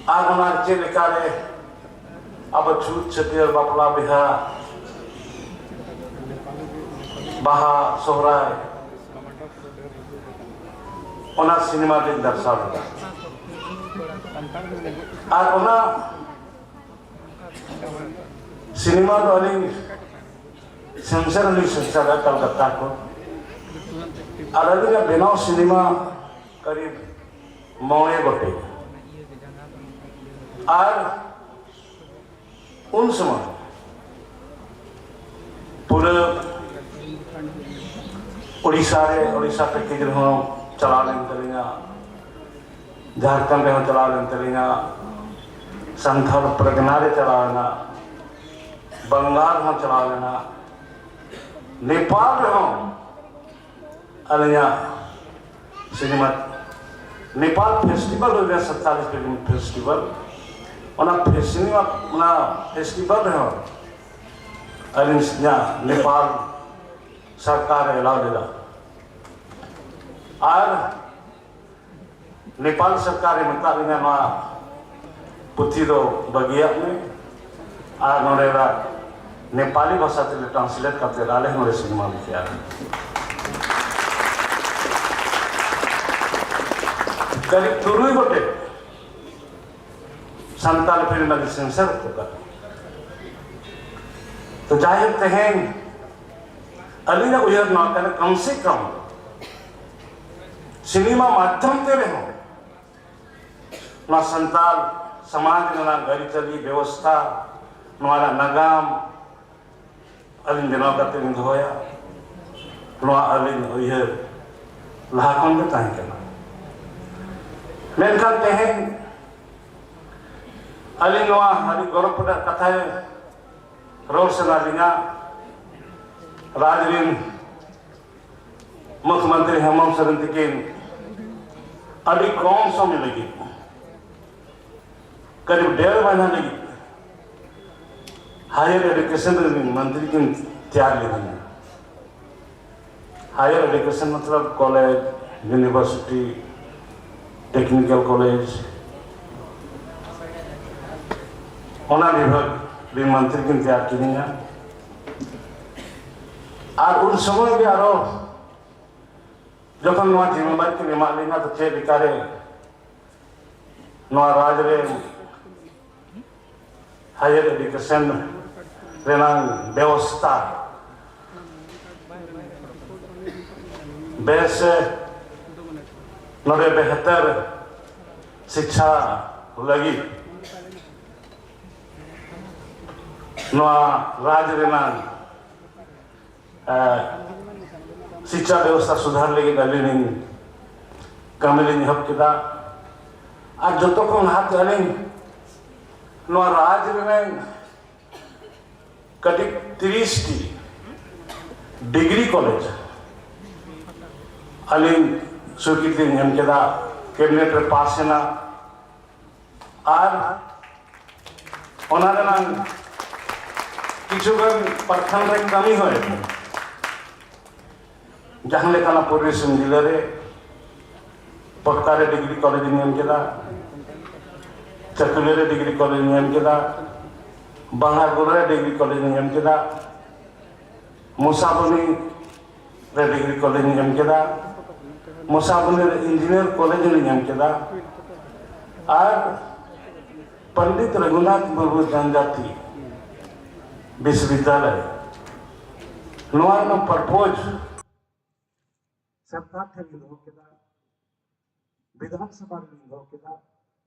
ᱟᱨ ᱚᱱᱟ ᱪᱮᱫ ᱞᱮᱠᱟᱨᱮ ᱟᱵᱚ ᱪᱷᱩᱛ ᱪᱷᱟᱹᱴᱭᱟᱹᱨ, ᱵᱟᱯᱞᱟ ᱵᱤᱦᱟ, ᱵᱟᱦᱟ, ᱥᱚᱦᱨᱟᱭ, ᱚᱱᱟ ᱥᱤᱱᱮᱢᱟ ᱨᱮᱧ ᱫᱟᱨᱥᱟᱣ ᱞᱮᱫᱟ᱾ ᱟᱨ ᱚᱱᱟ ᱥᱤᱱᱮᱢᱟ ᱫᱚ ᱟᱹᱞᱤᱧ ᱥᱮᱱᱥᱟᱨ ᱦᱚᱸᱞᱤᱧ ᱥᱮᱱᱥᱟᱨᱟ ᱠᱟᱞᱠᱟᱛᱟ ᱠᱷᱚᱱ᱾ ᱟᱨ ᱟᱹᱞᱤᱧᱟᱜ ᱵᱮᱱᱟᱣ ᱥᱤᱱᱮᱢᱟ ᱠᱟᱨᱤᱵ ᱢᱚᱬᱮ ᱜᱚᱴᱮᱡ᱾ ᱟᱨ ᱩᱱ ᱥᱚᱢᱚᱭ ᱯᱩᱨᱟᱹ ᱳᱰᱤᱥᱟ ᱨᱮ, ᱳᱰᱤᱥᱟ ᱯᱮᱠᱮᱡᱽ ᱨᱮᱦᱚᱸ ᱪᱟᱞᱟᱣ ᱞᱮᱱ ᱛᱟᱹᱞᱤᱧᱟ, ᱡᱷᱟᱲᱠᱷᱚᱸᱰ ᱨᱮᱦᱚᱸ ᱪᱟᱞᱟᱣ ᱞᱮᱱ ᱛᱟᱹᱞᱤᱧᱟ, ᱥᱟᱱᱛᱷᱟᱞ ᱯᱨᱟᱜᱽᱱᱟ ᱨᱮ ᱪᱟᱞᱟᱣ ᱮᱱᱟ, ᱵᱟᱝᱜᱟᱞ ᱦᱚᱸ ᱪᱟᱞᱟᱣ ᱞᱮᱱᱟ, ᱱᱮᱯᱟᱞ ᱨᱮᱦᱚᱸ ᱟᱹᱞᱤᱧᱟᱜ ᱥᱤᱱᱮᱢᱟ, ᱱᱮᱯᱟᱞ ᱯᱷᱮᱥᱴᱤᱵᱷᱟᱞ ᱦᱩᱭ ᱞᱮᱱᱟ, ᱥᱟᱱᱛᱟᱲᱤ ᱯᱷᱤᱞᱢ ᱯᱷᱮᱥᱴᱤᱵᱷᱟᱞ, ᱚᱱᱟ ᱯᱷᱮ-, ᱥᱤᱱᱮᱢᱟ, ᱚᱱᱟ ᱯᱷᱮᱥᱴᱤᱵᱷᱟᱞ ᱨᱮᱦᱚᱸ ᱟᱹᱞᱤᱧᱟᱜ ᱱᱮᱯᱟᱞ ᱥᱚᱨᱠᱟᱨ ᱮ ᱮᱞᱟᱣ ᱞᱮᱫᱟ᱾ ᱟᱨ ᱱᱮᱯᱟᱞ ᱥᱚᱨᱠᱟᱨ ᱮ ᱢᱮᱛᱟᱫ ᱞᱤᱧᱟ, "ᱱᱚᱣᱟ ᱯᱩᱛᱷᱤ ᱫᱚ ᱵᱟᱹᱜᱤᱭᱟᱜ ᱢᱮ ᱟᱨ ᱱᱚᱰᱮᱱᱟᱜ ᱱᱮᱯᱟᱞᱤ ᱵᱷᱟᱥᱟ ᱛᱮᱞᱮ ᱴᱨᱟᱱᱥᱞᱮᱴ ᱠᱟᱛᱮ ᱟᱞᱮ ᱦᱚᱸ ᱱᱚᱰᱮ ᱥᱤᱱᱮᱢᱟ ᱞᱮ ᱛᱮᱭᱟᱨᱟ᱾" ᱠᱟᱹᱨᱤᱵ ᱛᱩᱨᱩᱭ ᱜᱚᱴᱮᱡ ᱥᱟᱱᱛᱟᱲ ᱯᱷᱤᱞᱢ ᱨᱮᱱᱟᱜ ᱥᱮᱱᱥᱟᱨ ᱦᱚᱴᱚ ᱠᱟᱜ᱾ ᱛᱚ ᱡᱟᱭᱦᱳᱠ, ᱛᱮᱦᱮᱧ ᱟᱹᱞᱤᱧᱟᱜ ᱩᱭᱦᱟᱹᱨ ᱱᱚᱣᱟ ᱠᱟᱱᱟ, ᱠᱚᱢ ᱥᱮ ᱠᱚᱢ ᱥᱤᱱᱮᱢᱟ ᱢᱟᱫᱽᱫᱷᱚᱢ ᱛᱮ ᱨᱮᱦᱚᱸ ᱱᱚᱣᱟ ᱥᱟᱱᱛᱟᱲ ᱥᱚᱢᱟᱡᱽ ᱨᱮᱱᱟᱜ ᱟᱹᱨᱤᱪᱟᱹᱞᱤ ᱵᱮᱵᱚᱥᱛᱷᱟ, ᱱᱚᱣᱟ ᱨᱮᱱᱟᱜ ᱱᱟᱜᱟᱢ ᱟᱹᱞᱤᱧ ᱵᱮᱱᱟᱣ ᱠᱟᱛᱮ ᱞᱤᱧ ᱫᱚᱦᱚᱭᱟ᱾ ᱱᱚᱣᱟ ᱟᱹᱞᱤᱧ ᱩᱭᱦᱟᱹᱨ ᱞᱟᱦᱟ ᱠᱷᱚᱱ ᱜᱮ ᱛᱟᱦᱮᱸ ᱠᱟᱱᱟ᱾ ᱢᱮᱱᱠᱷᱟᱱ ᱛᱮᱦᱮᱧ ᱟᱹᱞᱤᱧ ᱱᱚᱣᱟ ᱟᱹᱰᱤ ᱜᱚᱨᱚᱵᱽ ᱨᱮᱱᱟᱜ ᱠᱟᱛᱷᱟᱭ ᱨᱚᱲ ᱥᱟᱱᱟ ᱞᱤᱧᱟ, ᱨᱟᱡᱽ ᱨᱤᱱ ᱢᱩᱠᱷᱭᱚᱢᱚᱱᱛᱨᱤ ᱦᱮᱢᱚᱱᱛ ᱥᱚᱨᱮᱱ ᱛᱤᱠᱤᱱ ᱟᱹᱰᱤ ᱠᱚᱢ ᱥᱚᱢᱚᱭ ᱞᱟᱹᱜᱤᱫ, ᱠᱟᱹᱨᱤᱵ ᱰᱮᱲ ᱢᱟᱹᱦᱱᱟᱹ ᱞᱟᱹᱜᱤᱫ higher education ᱨᱤᱱ ᱢᱚᱱᱛᱨᱤ ᱠᱤᱱ ᱛᱮᱭᱟᱨ ᱞᱮᱫᱤᱧᱟ᱾ Higher education ᱢᱚᱛᱞᱚᱵ college, university, technical college, ᱚᱱᱟ ᱵᱤᱵᱷᱟᱜᱽ ᱨᱤᱱ ᱢᱚᱱᱛᱨᱤ ᱠᱤᱱ ᱛᱮᱭᱟᱨ ᱠᱤᱫᱤᱧᱟ᱾ ᱟᱨ ᱩᱱ ᱥᱚᱢᱚᱭ ᱜᱮ ᱟᱨᱚ ᱡᱚᱠᱷᱚᱱ ᱱᱚᱣᱟ ᱡᱤᱢᱢᱮᱫᱟᱨᱤ ᱠᱤᱱ ᱮᱢᱟᱫ ᱞᱤᱧᱟ, ᱛᱚ ᱪᱮᱫ ᱞᱮᱠᱟᱨᱮ ᱱᱚᱣᱟ ᱨᱟᱡᱽ ᱨᱮ higher education ᱨᱮᱱᱟᱝ ᱵᱮᱵᱚᱥᱛᱷᱟ ᱵᱮᱥ, ᱱᱚᱰᱮ ᱵᱮᱦᱛᱟᱨ ᱥᱤᱠᱪᱷᱟ ᱞᱟᱹᱜᱤᱫ ᱱᱚᱣᱟ ᱨᱟᱡᱽ ᱨᱮᱱᱟᱝ, ᱮ, ᱥᱤᱠᱪᱷᱟ ᱵᱮᱵᱚᱥᱛᱷᱟ ᱥᱩᱫᱷᱟᱨ ᱞᱟᱹᱜᱤᱫ ᱟᱹᱞᱤᱧ ᱞᱤᱧ ᱠᱟᱹᱢᱤ ᱞᱤᱧ ᱮᱦᱚᱵ ᱠᱮᱫᱟ᱾ ᱟᱨ ᱡᱚᱛᱚ ᱠᱷᱚᱱ ᱞᱟᱦᱟᱛᱮ ᱟᱹᱞᱤᱧ ᱱᱚᱣᱟ ᱨᱟᱡᱽ ᱨᱮᱱᱟᱝ ᱠᱟᱹᱴᱤᱡ ᱛᱤᱨᱤᱥ ᱴᱤ ᱰᱤᱜᱽᱨᱤ ᱠᱚᱞᱮᱡᱽ ᱟᱹᱞᱤᱧ ᱥᱩᱠᱨᱤᱛᱤ ᱞᱤᱧ ᱮᱢ ᱠᱮᱫᱟ, ᱠᱮᱵᱤᱱᱮᱴ ᱨᱮ ᱯᱟᱥ ᱮᱱᱟ᱾ ᱟᱨ ᱚᱱᱟ ᱨᱮᱱᱟᱝ ᱠᱤᱪᱷᱩᱜᱟᱱ ᱯᱟᱨᱠᱷᱟᱱ ᱨᱮ ᱠᱟᱹᱢᱤ ᱦᱚᱸ ᱮᱛᱚᱦᱚᱵ᱾ ᱡᱟᱦᱟᱸ ᱞᱮᱠᱟᱱᱟᱜ ᱯᱩᱨᱵᱤ ᱥᱤᱝ ᱡᱮᱞᱟ ᱨᱮ ᱯᱚᱴᱠᱟ ᱨᱮ ᱰᱤᱜᱽᱨᱤ ᱠᱚᱞᱮᱡᱽ ᱤᱧ ᱮᱢ ᱠᱮᱫᱟ, ᱪᱟᱹᱠᱩᱞᱤᱭᱟᱹ ᱨᱮ ᱰᱤᱜᱽᱨᱤ ᱠᱚᱞᱮᱡᱽ ᱤᱧ ᱮᱢ ᱠᱮᱫᱟ, ᱵᱟᱝᱞᱟᱜᱚᱲ ᱨᱮ ᱰᱤᱜᱽᱨᱤ ᱠᱚᱞᱮᱡᱽ ᱤᱧ ᱮᱢ ᱠᱮᱫᱟ, ᱢᱚᱥᱟᱵᱚᱱᱤ ᱨᱮ ᱰᱤᱜᱽᱨᱤ ᱠᱚᱞᱮᱡᱽ ᱤᱧ ᱮᱢ ᱠᱮᱫᱟ, ᱢᱚᱥᱟᱵᱚᱱᱤ ᱨᱮ ᱤᱧᱡᱤᱱᱤᱭᱟᱨ ᱠᱚᱞᱮᱡᱽ ᱤᱧ ᱮᱢ ᱠᱮᱫᱟ, ᱟᱨ ᱯᱚᱱᱰᱤᱛ ᱨᱚᱜᱷᱩᱱᱟᱛᱷ ᱢᱩᱨᱢᱩ ᱡᱚᱱᱡᱟᱛᱤ ᱵᱤᱥᱣᱚᱵᱤᱫᱽᱭᱟᱞᱚᱭ, ᱱᱚᱣᱟ ᱨᱮᱱᱟᱜ ᱯᱟᱨᱯᱳᱡᱽ ᱥᱚᱨᱠᱟᱨ ᱴᱷᱮᱱ ᱞᱤᱧ ᱫᱚᱦᱚ ᱠᱮᱫᱟ, ᱵᱤᱫᱷᱟᱱ ᱥᱚᱵᱷᱟ ᱨᱮᱞᱤᱧ ᱫᱚᱦᱚ ᱠᱮᱫᱟ,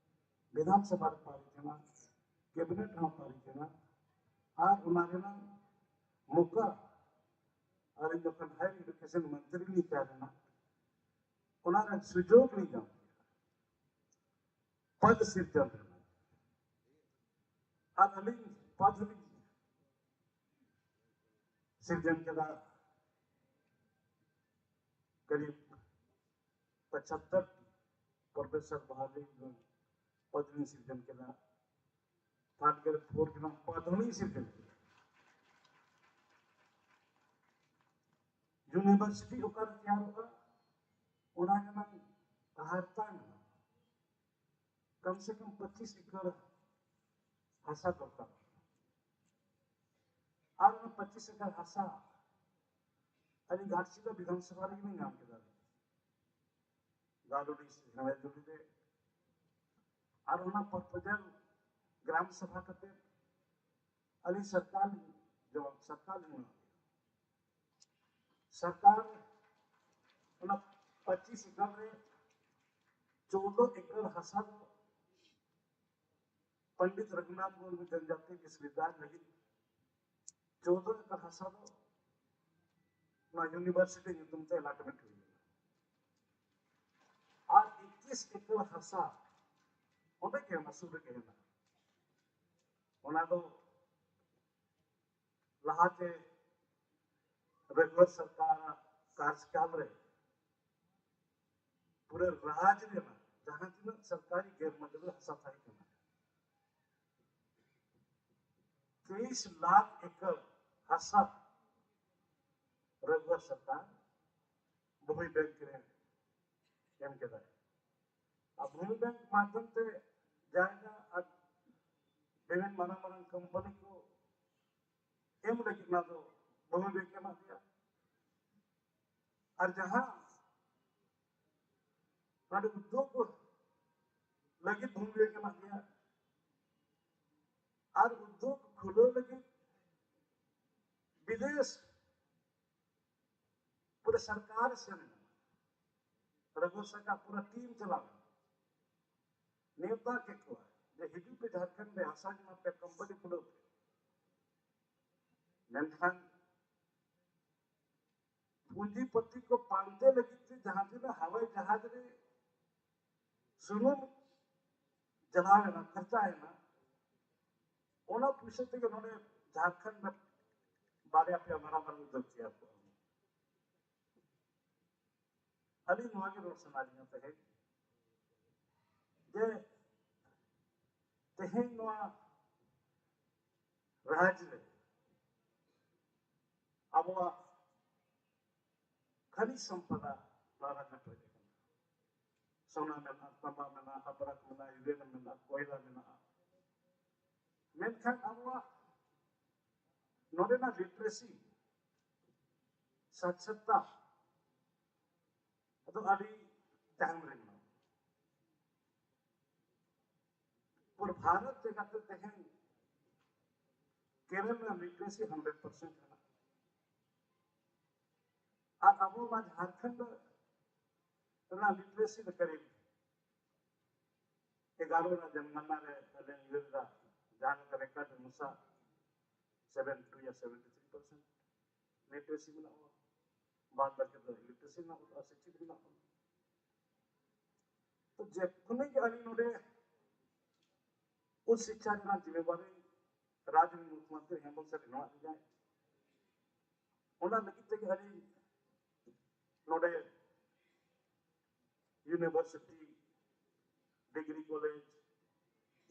ᱵᱤᱫᱷᱟᱱ ᱥᱚᱵᱷᱟ ᱨᱮ ᱯᱟᱨᱤᱛ ᱮᱱᱟ, ᱠᱮᱵᱤᱱᱮᱴ ᱦᱚᱸ ᱯᱟᱨᱤᱛ ᱮᱱᱟ᱾ ᱟᱨ ᱚᱱᱟ ᱨᱮᱱᱟᱜ ᱢᱚᱠᱟ ᱟᱹᱞᱤᱧ ᱡᱚᱠᱷᱚᱱ ᱦᱟᱭᱟᱨ ᱮᱰᱩᱠᱮᱥᱚᱱ ᱢᱚᱱᱛᱨᱤ ᱞᱤᱧ ᱛᱟᱦᱮᱸ ᱞᱮᱱᱟ, ᱚᱱᱟ ᱨᱮᱱᱟᱜ ᱥᱩᱡᱳᱜᱽ ᱞᱤᱧ ᱧᱟᱢ ᱠᱮᱫᱟ᱾ ᱯᱚᱫᱽ ᱥᱤᱨᱡᱚᱱ ᱨᱮᱱᱟᱜ᱾ ᱟᱨ ᱟᱹᱞᱤᱧ ᱯᱚᱫᱽ ᱞᱤᱧ ᱥᱤᱨᱡᱚᱱ ᱠᱮᱫᱟ᱾ ᱠᱟᱨᱤᱵ ᱯᱚᱪᱟᱛᱛᱚᱨ ᱯᱨᱚᱚᱯᱷᱮᱥᱚᱨ ᱵᱷᱟᱵᱮ ᱯᱚᱫᱽ ᱞᱤᱧ ᱥᱤᱨᱡᱚᱱ ᱠᱮᱫᱟ᱾ ᱛᱷᱟᱨᱰ ᱜᱨᱮᱰ ᱯᱷᱳᱨ ᱨᱮᱱᱟᱜ ᱯᱚᱫᱽ ᱦᱚᱸᱞᱤᱧ ᱥᱤᱨᱡᱚᱱ ᱠᱮᱫᱟ᱾ ᱤᱭᱩᱱᱤᱵᱷᱟᱨᱥᱤᱴᱤ ᱚᱠᱟᱨᱮ ᱛᱮᱭᱟᱨᱚᱜᱼᱟ, ᱚᱱᱟ ᱨᱮᱱᱟᱜ ᱦᱟᱨᱛᱟ ᱢᱮᱱᱟᱜᱼᱟ᱾ ᱠᱚᱢ ᱥᱮ ᱠᱚᱢ ᱯᱚᱸᱪᱤᱥ ᱮᱠᱚᱨ ᱦᱟᱥᱟ ᱫᱚᱨᱠᱟᱨ᱾ ᱟᱨ ᱚᱱᱟ ᱯᱚᱸᱪᱤᱥ ᱮᱠᱚᱨ ᱦᱟᱥᱟ ᱟᱹᱞᱤᱧ ᱜᱷᱟᱴᱥᱤᱞᱟᱹ ᱵᱤᱫᱷᱟᱱ ᱥᱚᱵᱷᱟ ᱨᱮᱜᱮ ᱞᱤᱧ ᱧᱟᱢ ᱠᱮᱫᱟ᱾ ᱜᱟᱞᱩᱰᱤ ᱥᱮ ᱜᱷᱟᱲᱮᱫᱩᱞᱤ ᱨᱮ᱾ ᱟᱨ ᱚᱱᱟ ᱯᱨᱚᱯᱳᱡᱟᱞ ᱜᱨᱟᱢ ᱥᱚᱵᱷᱟ ᱠᱟᱛᱮ ᱟᱹᱞᱤᱧ ᱥᱚᱨᱠᱟᱨ ᱞᱤᱧ ᱡᱚᱵᱟᱵ, ᱥᱚᱨᱠᱟᱨ ᱞᱤᱧ ᱮᱢᱟ᱾ ᱥᱚᱨᱠᱟᱨ ᱚᱱᱟ ᱯᱚᱸᱪᱤᱥ ᱮᱠᱚᱨ ᱨᱮ ᱪᱳᱫᱽᱫᱳ ᱮᱠᱚᱨ ᱦᱟᱥᱟ ᱫᱚ ᱯᱚᱱᱰᱤᱛ ᱨᱚᱜᱷᱩᱱᱟᱛᱷ ᱢᱩᱨᱢᱩ ᱡᱚᱱᱡᱟᱛᱤ ᱵᱤᱥᱣᱚᱵᱤᱫᱽᱫᱟᱞᱚᱭ ᱞᱟᱹᱜᱤᱫ ᱪᱳᱫᱽᱫᱳ ᱮᱠᱚᱨ ᱦᱟᱥᱟ ᱫᱚ ᱱᱚᱣᱟ ᱤᱭᱩᱱᱤᱵᱷᱟᱨᱥᱤᱴᱤ ᱧᱩᱛᱩᱢ ᱛᱮ ᱮᱞᱟᱴᱢᱮᱱᱴ ᱦᱩᱭ ᱞᱮᱱᱟ᱾ ᱟᱨ ᱮᱠᱛᱨᱤᱥ ᱮᱠᱚᱨ ᱦᱟᱥᱟ ᱚᱸᱰᱮ ᱜᱮ, ᱚᱱᱟ ᱥᱩᱨ ᱨᱮᱜᱮ ᱦᱮᱱᱟᱜᱼᱟ᱾ ᱚᱱᱟ ᱫᱚ ᱞᱟᱦᱟᱛᱮ ᱨᱟᱜᱷᱩᱣᱟᱨ ᱥᱚᱨᱠᱟᱨᱟᱜ ᱠᱟᱨᱡᱚᱠᱟᱞ ᱨᱮ ᱯᱩᱨᱟᱹ ᱨᱟᱡᱽ ᱨᱮᱱᱟᱜ ᱡᱟᱦᱟᱸ ᱛᱤᱱᱟᱹᱜ ᱥᱚᱨᱠᱟᱨᱤ ᱜᱮᱨ ᱢᱟᱹᱫᱟᱹᱲᱤ ᱦᱟᱥᱟ ᱛᱟᱦᱮᱸ ᱠᱟᱱᱟ, ᱛᱮᱭᱤᱥ ᱞᱟᱠᱷ ᱮᱠᱚᱨ ᱦᱟᱥᱟ ᱨᱟᱜᱷᱩᱣᱟᱨ ᱥᱚᱨᱠᱟᱨ ᱵᱷᱩᱢᱤ ᱵᱮᱝᱠ ᱨᱮ ᱮᱢ ᱠᱮᱫᱟᱭ᱾ ᱟᱨ ᱵᱷᱩᱢᱤ ᱵᱮᱝᱠ ᱢᱟᱫᱽᱫᱷᱚᱢ ᱛᱮ ᱡᱟᱭᱜᱟ ᱟᱨ ᱵᱤᱵᱷᱤᱱᱱᱚ ᱢᱟᱨᱟᱝ ᱢᱟᱨᱟᱝ ᱠᱳᱢᱯᱟᱱᱤ ᱠᱚ ᱮᱢ ᱞᱟᱹᱜᱤᱫ ᱚᱱᱟ ᱫᱚ ᱵᱷᱩᱢᱤ ᱵᱮᱝᱠ ᱮᱢᱟᱜ ᱞᱮᱭᱟ᱾ ᱟᱨ ᱡᱟᱦᱟᱸ ᱱᱚᱰᱮ ᱩᱫᱽᱫᱳᱜᱽ ᱞᱟᱹᱜᱤᱫ ᱵᱷᱩᱢᱤ ᱵᱮᱝᱠ ᱮᱢᱟᱜ ᱞᱮᱭᱟ, ᱟᱨ ᱩᱫᱽᱫᱳᱜᱽ ᱠᱷᱩᱞᱟᱹᱣ ᱞᱟᱹᱜᱤᱫ ᱵᱤᱫᱮᱥ ᱯᱩᱨᱟᱹ ᱥᱚᱨᱠᱟᱨ ᱥᱮᱱ ᱮᱱᱟ, ᱨᱟᱜᱷᱩᱣᱟᱨ ᱥᱚᱨᱠᱟᱨ ᱯᱩᱨᱟᱹ ᱴᱤᱢ ᱪᱟᱞᱟᱣ ᱮᱱᱟ, ᱱᱮᱣᱛᱟ ᱠᱮᱫ ᱠᱚᱣᱟ ᱡᱮ ᱦᱤᱡᱩᱜ ᱯᱮ ᱡᱷᱟᱲᱠᱷᱚᱸᱰ ᱨᱮ, ᱦᱟᱥᱟ ᱡᱚᱢᱟ ᱯᱮ, ᱠᱳᱢᱯᱟᱱᱤ ᱠᱷᱩᱞᱟᱹᱣ ᱯᱮ᱾ ᱢᱮᱱᱠᱷᱟᱱ ᱯᱩᱸᱡᱤᱯᱚᱛᱤ ᱠᱚ ᱯᱟᱱᱛᱮ ᱞᱟᱹᱜᱤᱫ ᱛᱮ ᱡᱟᱦᱟᱸ ᱛᱤᱱᱟᱹᱜ ᱦᱟᱣᱟᱭ ᱡᱟᱦᱟᱡᱽ ᱨᱮ ᱥᱩᱱᱩᱢ ᱪᱟᱞᱟᱣ ᱮᱱᱟ, ᱠᱷᱚᱨᱪᱟ ᱮᱱᱟ, ᱚᱱᱟ ᱯᱩᱭᱥᱟᱹ ᱛᱮᱜᱮ ᱱᱚᱰᱮ ᱡᱷᱟᱲᱠᱷᱚᱸᱰ ᱨᱮ ᱵᱟᱨᱭᱟ ᱯᱮᱭᱟ ᱢᱟᱨᱟᱝ ᱢᱟᱨᱟᱝ ᱩᱫᱽᱫᱳᱜᱽ ᱛᱮᱭᱟᱨ ᱠᱚᱜᱼᱟ᱾ ᱟᱹᱞᱤᱧ ᱱᱚᱣᱟ ᱜᱮ ᱨᱚᱲ ᱥᱟᱱᱟ ᱞᱤᱧᱟ ᱛᱮᱦᱮᱧ, ᱡᱮ ᱛᱮᱦᱮᱧ ᱱᱚᱣᱟ ᱨᱟᱡᱽ ᱨᱮ ᱟᱵᱚᱣᱟᱜ ᱠᱷᱟᱱᱤᱡᱽ ᱥᱚᱢᱯᱚᱫᱟ ᱱᱚᱣᱟ ᱨᱟᱡᱽ ᱨᱮ ᱯᱮᱨᱮᱡ ᱟᱠᱟᱱᱟ᱾ ᱥᱳᱱᱟ ᱢᱮᱱᱟᱜᱼᱟ, ᱛᱟᱢᱵᱟ ᱢᱮᱱᱟᱜᱼᱟ, ᱟᱵᱨᱟᱠ ᱢᱮᱱᱟᱜᱼᱟ, ᱤᱭᱩᱨᱮᱱᱤᱭᱟᱢ ᱢᱮᱱᱟᱜᱼᱟ, ᱠᱚᱭᱞᱟ ᱢᱮᱱᱟᱜᱼᱟ᱾ ᱢᱮᱱᱠᱷᱟᱱ ᱟᱵᱚᱣᱟᱜ ᱱᱚᱰᱮᱱᱟᱜ ᱞᱤᱴᱟᱨᱮᱥᱤ, ᱥᱟᱠᱷᱥᱟᱨᱛᱟ ᱫᱚ ᱟᱹᱰᱤ ᱛᱟᱭᱚᱢ ᱨᱮ ᱢᱮᱱᱟᱜᱼᱟ᱾ ᱯᱩᱨᱟᱹ ᱵᱷᱟᱨᱚᱛ ᱞᱮᱠᱟᱛᱮ ᱛᱮᱦᱮᱧ ᱠᱮᱨᱚᱞ ᱨᱮᱱᱟᱜ ᱞᱤᱴᱟᱨᱮᱥᱤ ᱦᱟᱱᱰᱨᱮᱰ ᱯᱟᱨᱥᱮᱱᱴ ᱠᱟᱱᱟ᱾ ᱟᱨ ᱟᱵᱚ ᱱᱚᱣᱟ ᱡᱷᱟᱲᱠᱷᱚᱸᱰ ᱨᱮᱱᱟᱜ ᱞᱤᱴᱟᱨᱮᱥᱤ ᱫᱚ ᱠᱟᱨᱤᱵ ᱮᱜᱟᱨᱚ ᱨᱮᱱᱟᱜ ᱡᱚᱱᱜᱚᱱᱱᱟ ᱨᱮ ᱟᱞᱮ ᱧᱮᱞ ᱮᱫᱟ, ᱡᱟᱦᱟᱸ ᱞᱮᱠᱟ ᱨᱮᱠᱚᱨᱰ ᱚᱱᱩᱥᱟᱨ ᱥᱮᱵᱷᱮᱱᱴᱤ ᱴᱩ ᱭᱟ ᱥᱮᱵᱷᱮᱱᱴᱤ ᱛᱷᱨᱤ ᱯᱟᱨᱥᱮᱱᱴ ᱞᱤᱴᱟᱨᱮᱥᱤ ᱢᱮᱱᱟᱜᱼᱟ, ᱵᱟᱫ ᱵᱟᱹᱠᱤ ᱫᱚ ᱞᱤᱴᱟᱨᱮᱥᱤ ᱨᱮᱱᱟᱜ ᱵᱟᱹᱱᱩᱜᱼᱟ, ᱥᱤᱠᱠᱷᱤᱛ ᱢᱮᱱᱟᱜ ᱵᱚᱱᱟ᱾ ᱛᱚ ᱡᱮᱠᱷᱚᱱᱮ ᱜᱮ ᱟᱹᱞᱤᱧ ᱱᱚᱰᱮ ᱩᱪᱪ ᱥᱤᱠᱠᱷᱟ ᱨᱮᱱᱟᱜ ᱡᱤᱢᱢᱮᱣᱟᱨᱤ ᱨᱟᱡᱽ ᱨᱮᱱ ᱢᱩᱠᱷᱭᱚᱢᱚᱱᱛᱨᱤ ᱦᱮᱢᱚᱱᱛ ᱥᱚᱨᱮᱱ ᱮᱢᱟᱫ ᱞᱤᱧᱟᱭ, ᱚᱱᱟ ᱞᱟᱹᱜᱤᱫ ᱛᱮᱜᱮ ᱟᱹᱞᱤᱧ ᱱᱚᱰᱮ university, degree college,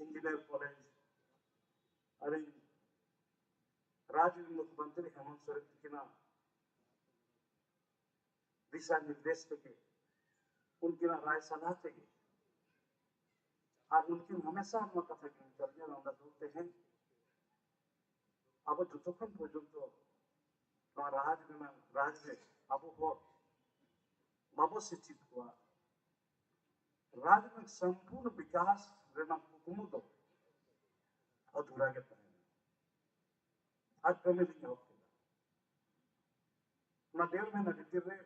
engineer college, ᱟᱹᱞᱤᱧ ᱨᱟᱡᱽ ᱨᱮᱱ ᱢᱩᱠᱷᱭᱚᱢᱚᱱᱛᱨᱤ ᱦᱮᱢᱚᱱᱛ ᱥᱚᱨᱮᱱ ᱛᱤᱠᱤᱱᱟᱜ ᱫᱤᱥᱟ ᱱᱤᱨᱫᱮᱥ ᱛᱮᱜᱮ, ᱩᱱᱠᱤᱱᱟᱜ ᱨᱟᱭ ᱥᱟᱞᱦᱟ ᱛᱮᱜᱮ, ᱟᱨ ᱩᱱᱠᱤᱱ ᱦᱟᱢᱮᱥᱟ ᱱᱚᱣᱟ ᱠᱟᱛᱷᱟ ᱠᱤᱱ ᱪᱟᱞ ᱜᱮᱭᱟ, ᱚᱱᱟ ᱫᱚ ᱛᱮᱦᱮᱧ ᱟᱵᱚ ᱡᱚᱛᱚᱠᱷᱚᱱ ᱯᱚᱨᱡᱚᱱᱛᱚ ᱱᱚᱣᱟ ᱨᱟᱡᱽ ᱨᱮᱱᱟᱜ, ᱨᱟᱡᱽ ᱨᱮ ᱟᱵᱚ ᱦᱚᱲ ᱵᱟᱵᱚ ᱥᱤᱠᱠᱷᱤᱛ ᱠᱚᱣᱟ, ᱨᱟᱡᱽ ᱨᱮᱱᱟᱜ ᱥᱚᱢᱯᱩᱨᱱ ᱵᱤᱠᱟᱥ ᱨᱮᱱᱟᱜ ᱠᱩᱠᱢᱩ ᱫᱚ ᱟᱫᱷᱩᱨᱟ ᱜᱮ ᱛᱟᱦᱮᱱᱟ᱾ ᱟᱨ ᱠᱟᱹᱢᱤ ᱞᱤᱧ ᱮᱦᱚᱵ ᱠᱮᱫᱟ᱾ ᱚᱱᱟ ᱰᱮᱲ ᱢᱟᱹᱦᱱᱟᱹ ᱵᱷᱤᱛᱤᱨ ᱨᱮ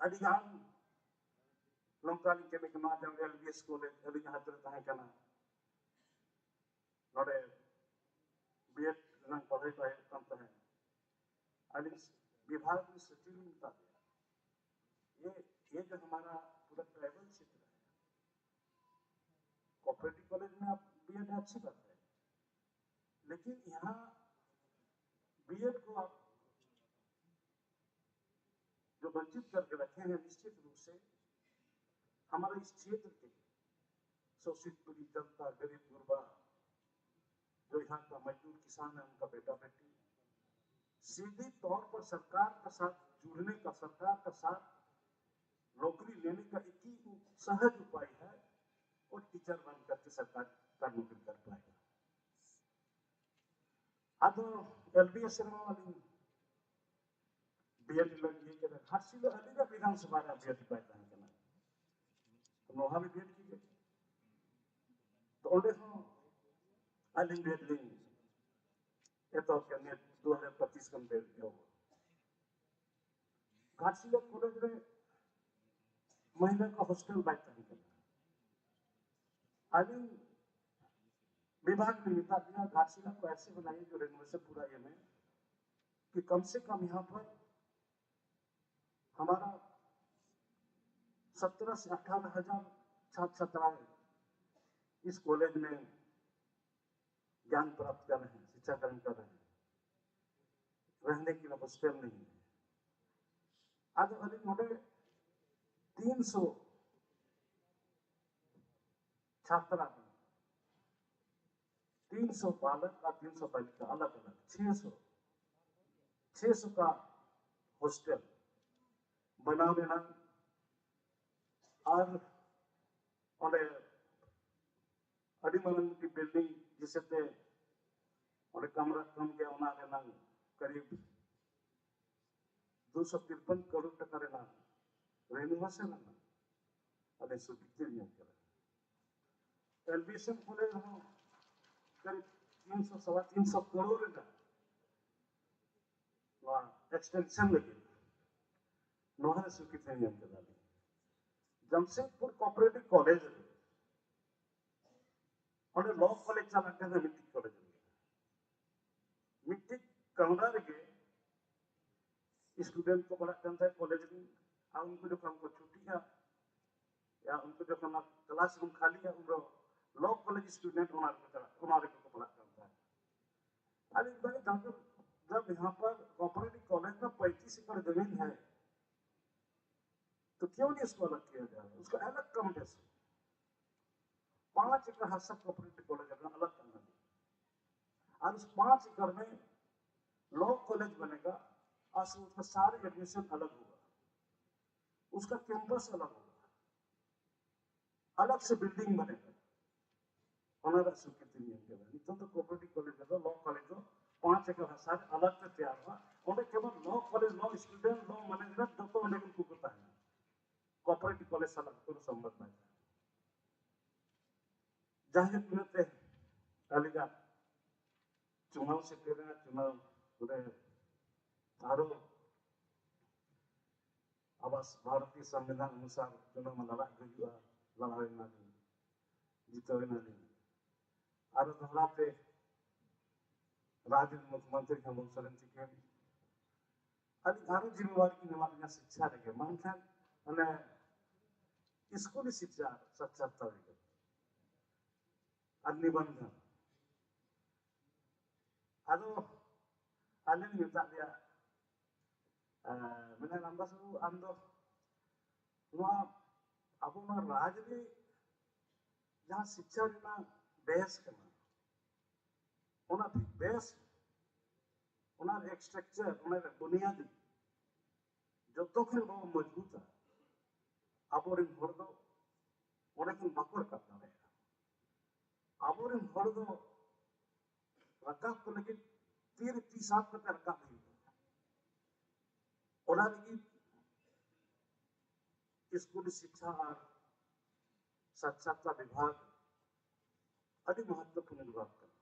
ᱟᱹᱰᱤ ᱜᱟᱱ ᱱᱚᱝᱠᱟ ᱞᱤᱧ ᱠᱟᱹᱢᱤ ᱠᱟᱱᱟ, ᱡᱮᱢᱚᱱ ᱮᱞ ᱵᱤ ᱮᱥ ᱠᱚᱞᱮᱡᱽ ᱟᱹᱞᱤᱧᱟᱜ ᱦᱟᱛ ᱨᱮ ᱛᱟᱦᱮᱸ ᱠᱟᱱᱟ, ᱱᱚᱰᱮ ᱵᱤ ᱮᱰ ᱨᱮᱱᱟᱜ ᱯᱟᱲᱦᱟᱣ ᱠᱚ ᱦᱩᱭᱩᱜ ᱠᱟᱱ ᱛᱟᱦᱮᱸᱫ᱾ ᱟᱹᱞᱤᱧ ᱵᱤᱵᱷᱟᱜᱽ ᱨᱤᱱ ᱥᱚᱪᱤᱵ ᱞᱤᱧ ᱢᱮᱛᱟ ᱫᱮᱭᱟ, "ये, ये जो हमारा पूरा ट्राइबल क्षेत्र है, कोऑपरेटिव कॉलेज में आप बीएड अच्छी बात है, लेकिन यहाँ बीएड को आप जो वंचित करके रखे हैं, निश्चित रूप से हमारे इस क्षेत्र के शोषित पीड़ित जनता, गरीब गुरबा, जो यहाँ का मजदूर किसान है, उनका बेटा बेटी, सीधे तौर पर सरकार का साथ जुड़ने का, सरकार का साथ नौकरी लेने का एक ही सहज उपाय है, वो टीचर बन करके सरकार का नौकरी कर पाएगा। ᱟᱫᱚ ᱮᱞ ᱵᱤ ᱮᱥ ᱨᱮᱦᱚᱸ ᱟᱹᱞᱤᱧ ᱵᱤ ᱮᱰ ᱞᱤᱧ ᱤᱭᱟᱹ ᱠᱮᱫᱟ, ᱜᱷᱟᱴᱥᱤᱞᱟᱹ ᱟᱹᱞᱤᱧᱟᱜ ᱵᱤᱫᱷᱟᱱ ᱥᱚᱵᱷᱟ ᱨᱮ ᱵᱤ ᱮᱰ ᱵᱟᱭ ᱛᱟᱦᱮᱸ ᱠᱟᱱᱟ᱾ ᱛᱚ ᱱᱚᱣᱟ ᱵᱤ ᱮᱰ ᱠᱮᱫᱟ, ᱛᱚ ᱚᱸᱰᱮ ᱦᱚᱸ ᱟᱹᱞᱤᱧ ᱵᱤ ᱮᱰ ᱞᱤᱧ ᱮᱛᱚᱦᱚᱵ ᱠᱮᱫᱟ᱾ ᱱᱤᱭᱟᱹ ᱫᱩ ᱦᱟᱡᱟᱨ ᱯᱚᱸᱪᱤᱥ ᱠᱷᱚᱱ ᱵᱤ ᱮᱰ ᱮᱦᱚᱵ᱾ ᱜᱷᱟᱴᱥᱤᱞᱟᱹ ᱠᱚᱞᱮᱡᱽ ᱨᱮ ᱢᱟᱹᱦᱤᱞᱟ ᱠᱚ ᱦᱳᱥᱴᱮᱞ ᱵᱟᱭ ᱛᱟᱦᱮᱸ ᱠᱟᱱᱟ᱾ ᱟᱹᱞᱤᱧ ᱵᱤᱵᱷᱟᱜᱽ ᱞᱤᱧ ᱢᱮᱛᱟᱫ ᱞᱤᱧᱟ, ᱜᱷᱟᱴᱥᱤᱞᱟ ᱠᱚ ᱮᱥᱮ ᱵᱮᱱᱟᱭᱮ ᱡᱮ ᱨᱮᱱᱳᱣᱮᱥᱚᱱ ᱯᱩᱨᱟ ᱤᱭᱟᱹ ᱢᱮ, ᱠᱤ ᱠᱚᱢ ᱥᱮ ᱠᱚᱢ ᱭᱟᱦᱟᱸ ᱯᱟᱨ ᱦᱟᱢᱟᱨᱟ ᱥᱚᱛᱨᱚ ᱥᱮ ᱟᱴᱷᱟᱨᱚ ᱦᱟᱡᱟᱨ ᱪᱷᱟᱛᱨ ᱪᱷᱟᱛᱨᱟᱭᱮ ᱤᱥ ᱠᱚᱞᱮᱡᱽ ᱢᱮ ᱜᱭᱟᱱ ᱯᱨᱟᱯᱛ ᱠᱟᱨ ᱨᱮ ᱦᱮᱸ, ᱥᱤᱠᱪᱷᱟ ᱜᱨᱚᱦᱚᱱ ᱠᱟᱨ ᱨᱮ ᱦᱮᱸ, ᱨᱮᱦᱱᱮ ᱠᱮ ᱞᱤᱭᱮ ᱦᱳᱥᱴᱮᱞ ᱱᱟᱦᱤ ᱦᱮᱸ᱾ ᱟᱫᱚ ᱟᱹᱞᱤᱧ ᱱᱚᱰᱮ ᱛᱤᱱ ᱥᱚ ᱪᱷᱟᱛᱨᱟ, ᱛᱤᱱ ᱥᱚ ᱵᱟᱞᱚᱠ ᱟᱨ ᱛᱤᱱ ᱥᱚ ᱵᱟᱞᱤᱠᱟ, ᱟᱞᱟᱜᱽ ᱟᱞᱟᱜᱽ ᱪᱷᱮ ᱥᱚ, ᱪᱷᱮ ᱥᱚ ᱠᱟ ᱦᱳᱥᱴᱮᱞ ᱵᱮᱱᱟᱣ ᱨᱮᱱᱟᱜ ᱟᱨ ᱚᱸᱰᱮ ᱟᱹᱰᱤ ᱢᱟᱨᱟᱝ ᱢᱤᱫᱴᱤᱡ ᱵᱤᱞᱰᱤᱝ ᱦᱤᱥᱟᱹᱵ ᱛᱮ ᱚᱸᱰᱮ ᱠᱟᱢᱨᱟ ᱠᱚᱢ ᱜᱮᱭᱟ, ᱚᱱᱟ ᱨᱮᱱᱟᱝ ᱠᱟᱨᱤᱵ ᱫᱩᱥᱚ ᱛᱤᱨᱯᱚᱱ ᱠᱟᱨᱳᱲ ᱴᱟᱠᱟ ᱨᱮᱱᱟᱜ ᱨᱮᱱᱳᱣᱮᱥᱚᱱ ᱨᱮᱱᱟᱜ ᱟᱞᱮ ᱥᱩᱵᱤᱫᱷᱟ ᱧᱟᱢ ᱠᱟᱱᱟ᱾ L B S M college ᱦᱚᱸ ᱠᱟᱨᱤᱵ ᱛᱤᱱ ᱥᱚ, ᱥᱟᱣᱟ ᱛᱤᱱ ᱥᱚ ᱠᱟᱨᱳᱲ ᱨᱮᱱᱟᱜ ᱱᱚᱣᱟ ᱮᱠᱥᱴᱮᱱᱥᱚᱱ ᱞᱟᱹᱜᱤᱫ ᱱᱚᱣᱟ ᱨᱮ ᱥᱩᱵᱤᱫᱷᱟ ᱧᱟᱢ ᱠᱮᱫᱟ ᱞᱮ᱾ ᱡᱟᱢᱥᱮᱫᱽᱯᱩᱨ ᱠᱚᱯᱟᱨᱮᱴᱤᱵᱷ ᱠᱚᱞᱮᱡᱽ ᱨᱮ ᱚᱸᱰᱮ ᱞᱚ ᱠᱚᱞᱮᱡᱽ ᱪᱟᱞᱟᱜ ᱠᱟᱱᱟ ᱢᱤᱫᱴᱤᱡ ᱠᱚᱞᱮᱡᱽ ᱨᱮ᱾ ᱢᱤᱫᱴᱤᱡ ᱠᱟᱢᱨᱟ ᱨᱮᱜᱮ ᱥᱴᱩᱰᱮᱱᱴ ᱠᱚ ᱯᱟᱲᱦᱟᱜ ᱠᱟᱱ ᱛᱟᱦᱮᱸᱫ ᱠᱚᱞᱮᱡᱽ ᱨᱮ, ᱟᱨ ᱩᱱᱠᱩ ᱡᱚᱠᱷᱚᱱ ᱠᱚ ᱪᱷᱩᱴᱤᱜᱼᱟ, ᱭᱟ ᱩᱱᱠᱩ ᱡᱚᱠᱷᱚᱱ ᱠᱞᱟᱥ ᱨᱩᱢ ᱠᱷᱟᱹᱞᱤᱜᱼᱟ, ᱩᱱ ᱫᱚ ᱞᱚ ᱠᱚᱞᱮᱡᱽ ᱥᱴᱩᱰᱮᱱᱴ ᱚᱱᱟ ᱨᱮᱠᱚ ᱪᱟᱞᱟᱜ, ᱚᱱᱟ ᱨᱮᱠᱚ ᱯᱟᱲᱦᱟᱜ ᱠᱟᱱ ᱛᱟᱦᱮᱸᱫ᱾ ᱟᱹᱞᱤᱧ ᱵᱟᱹᱞᱤᱧ ᱡᱟᱦᱟᱸ ᱯᱟᱨ ᱠᱚᱯᱟᱨᱮᱴᱤᱵᱷ ᱠᱚᱞᱮᱡᱽ ᱨᱮ ᱯᱚᱸᱭᱛᱨᱤᱥ ᱮᱠᱚᱨ ᱡᱚᱢᱤᱱ ᱦᱮᱸ, ᱛᱚ ᱠᱤᱭᱚᱸ ᱱᱟᱦᱤᱸ ᱩᱥᱠᱳ ᱟᱞᱟᱜᱽ ᱠᱤᱭᱟ ᱡᱟᱭᱮ, ᱩᱥᱠᱳ ᱟᱞᱟᱜᱽ ᱠᱟᱢ ᱠᱮᱥᱮ? ᱯᱟᱸᱪ ᱮᱠᱚᱨ ᱦᱟᱥᱟ ᱠᱚᱯᱟᱨᱮᱴᱤᱵᱷ ᱠᱚᱞᱮᱡᱽ ᱨᱮ ᱟᱞᱟᱜᱽ ᱠᱟᱢ ᱠᱮᱥᱮ? ᱟᱨ ᱩᱥ ᱯᱟᱸᱪ ᱮᱠᱚᱨ ᱢᱮ ᱞᱚ ᱠᱚᱞᱮᱡᱽ ᱵᱟᱱᱮᱜᱟ, ᱟᱨ ᱩᱥᱠᱟ ᱥᱟᱨᱮ ᱮᱰᱢᱤᱥᱚᱱ ᱟᱞᱟᱜᱽ ᱦᱳᱜᱟ, ᱩᱥᱠᱟ ᱠᱮᱢᱯᱟᱥ ᱟᱞᱟᱜᱽ ᱦᱳᱜᱟ᱾ ᱟᱞᱟᱜᱽ ᱥᱮ ᱵᱤᱞᱰᱤᱝ ᱵᱟᱱᱮᱜᱟ᱾ ᱚᱱᱟ ᱨᱮᱭᱟᱜ ᱥᱤᱠᱨᱤᱛᱤ ᱧᱟᱢ ᱠᱮᱫᱟ᱾ ᱱᱤᱛᱚᱜ ᱫᱚ ᱠᱚᱯᱟᱨᱮᱴᱤᱵᱷ ᱠᱚᱞᱮᱡᱽ ᱨᱮᱫᱚ ᱞᱚ ᱠᱚᱞᱮᱡᱽ ᱫᱚ ᱯᱟᱸᱪ ᱮᱠᱚᱨ ᱦᱟᱥᱟ ᱨᱮ ᱟᱞᱟᱜᱽ ᱛᱮ ᱛᱮᱭᱟᱨᱚᱜᱼᱟ᱾ ᱚᱸᱰᱮ ᱠᱮᱵᱚᱞ ᱞᱚ ᱠᱚᱞᱮᱡᱽ, ᱞᱚ ᱥᱴᱩᱰᱮᱱᱴ, ᱞᱚ ᱢᱮᱱᱮᱡᱟᱨ ᱡᱚᱛᱚ ᱚᱸᱰᱮ ᱩᱱᱠᱩ ᱠᱚ ᱛᱟᱦᱮᱱᱟ᱾ ᱠᱚᱯᱟᱨᱮᱴᱤᱵᱷ ᱠᱚᱞᱮᱡᱽ ᱥᱟᱞᱟᱜ ᱠᱳᱱᱳ ᱥᱚᱢᱵᱚᱱᱫᱷ ᱵᱟᱭ ᱛᱟᱦᱮᱱᱟ᱾ ᱡᱟᱭᱦᱳᱠ, ᱤᱱᱟᱹᱛᱮ ᱟᱹᱞᱤᱧᱟᱜ ᱪᱩᱱᱟᱣ ᱥᱮᱴᱮᱨᱮᱱᱟ, ᱪᱩᱱᱟᱣ ᱨᱮ ᱟᱨᱚ ᱟᱵᱚ ᱵᱷᱟᱨᱚᱛᱤᱭᱚ ᱥᱚᱝᱵᱤᱫᱷᱟᱱ ᱚᱱᱩᱥᱟᱨ ᱪᱩᱱᱟᱣ ᱢᱟ ᱞᱟᱲᱟᱜ ᱜᱮ ᱦᱩᱭᱩᱜᱼᱟ, ᱞᱟᱲᱟᱣ ᱮᱱᱟᱞᱤᱧ, ᱡᱤᱛᱟᱹᱣ ᱮᱱᱟᱞᱤᱧ᱾ ᱟᱨᱚ ᱫᱚᱦᱲᱟ ᱛᱮ ᱨᱟᱡᱽ ᱨᱮᱱ ᱢᱩᱠᱷᱭᱚᱢᱚᱱᱛᱨᱤ ᱦᱮᱢᱚᱱᱛ ᱥᱚᱨᱮᱱ ᱛᱤᱠᱤᱱ ᱟᱹᱞᱤᱧ ᱟᱨᱚ ᱡᱤᱢᱢᱮᱣᱟᱨᱤ ᱠᱤᱱ ᱮᱢᱟᱫ ᱞᱤᱧᱟ ᱥᱤᱠᱪᱷᱟ ᱨᱮᱜᱮ, ᱵᱟᱝᱠᱷᱟᱱ ᱢᱟᱱᱮ ᱥᱠᱩᱞᱤ ᱥᱤᱠᱪᱷᱟ ᱥᱟᱠᱪᱟᱨᱛᱟ ᱨᱮᱜᱮ ᱟᱨ ᱱᱤᱵᱚᱱᱫᱷᱚᱱ᱾ ᱟᱫᱚ ᱟᱹᱞᱤᱧ ᱢᱮᱛᱟᱫ ᱞᱮᱭᱟ, ᱮᱸ, ᱢᱮᱱᱟ ᱨᱟᱢᱫᱟᱥ ᱵᱟᱹᱵᱩ, ᱟᱢ ᱫᱚ ᱱᱚᱣᱟ ᱟᱵᱚ ᱱᱚᱣᱟ ᱨᱟᱡᱽ ᱨᱮ ᱡᱟᱦᱟᱸ ᱥᱤᱠᱪᱷᱟ ᱨᱮᱱᱟᱜ ᱵᱮᱥ ᱠᱟᱱᱟ, ᱚᱱᱟ ᱵᱮᱥ, ᱚᱱᱟ ᱨᱮᱭᱟᱜ ᱥᱴᱨᱟᱠᱪᱟᱨ, ᱚᱱᱟ ᱨᱮᱭᱟᱜ ᱵᱩᱱᱤᱭᱟᱫᱤ ᱡᱚᱛᱚ ᱠᱷᱚᱱ ᱵᱟᱵᱚ ᱢᱚᱡᱽᱵᱩᱛᱟ, ᱟᱵᱚᱨᱮᱱ ᱦᱚᱲ ᱫᱚ ᱚᱸᱰᱮ ᱠᱷᱚᱱ ᱵᱟᱠᱚ ᱨᱟᱠᱟᱵ ᱫᱟᱲᱮᱭᱟᱜᱼᱟ᱾ ᱟᱵᱚᱨᱮᱱ ᱦᱚᱲ ᱫᱚ ᱨᱟᱠᱟᱵ ᱠᱚ ᱞᱟᱹᱜᱤᱫ ᱛᱤ ᱨᱮ ᱛᱤ ᱥᱟᱵ ᱠᱟᱛᱮ ᱨᱟᱠᱟᱵ ᱦᱩᱭᱩᱜᱼᱟ᱾ ᱚᱱᱟ ᱞᱟᱹᱜᱤᱫ ᱥᱠᱩᱞ ᱥᱤᱠᱠᱷᱟ ᱟᱨ ᱥᱟᱠᱪᱟᱨᱛᱟ ᱵᱤᱵᱷᱟᱜᱽ ᱟᱹᱰᱤ ᱢᱚᱦᱚᱛᱛᱚᱯᱩᱨᱱᱚ ᱵᱤᱵᱷᱟᱜᱽ ᱠᱟᱱᱟ᱾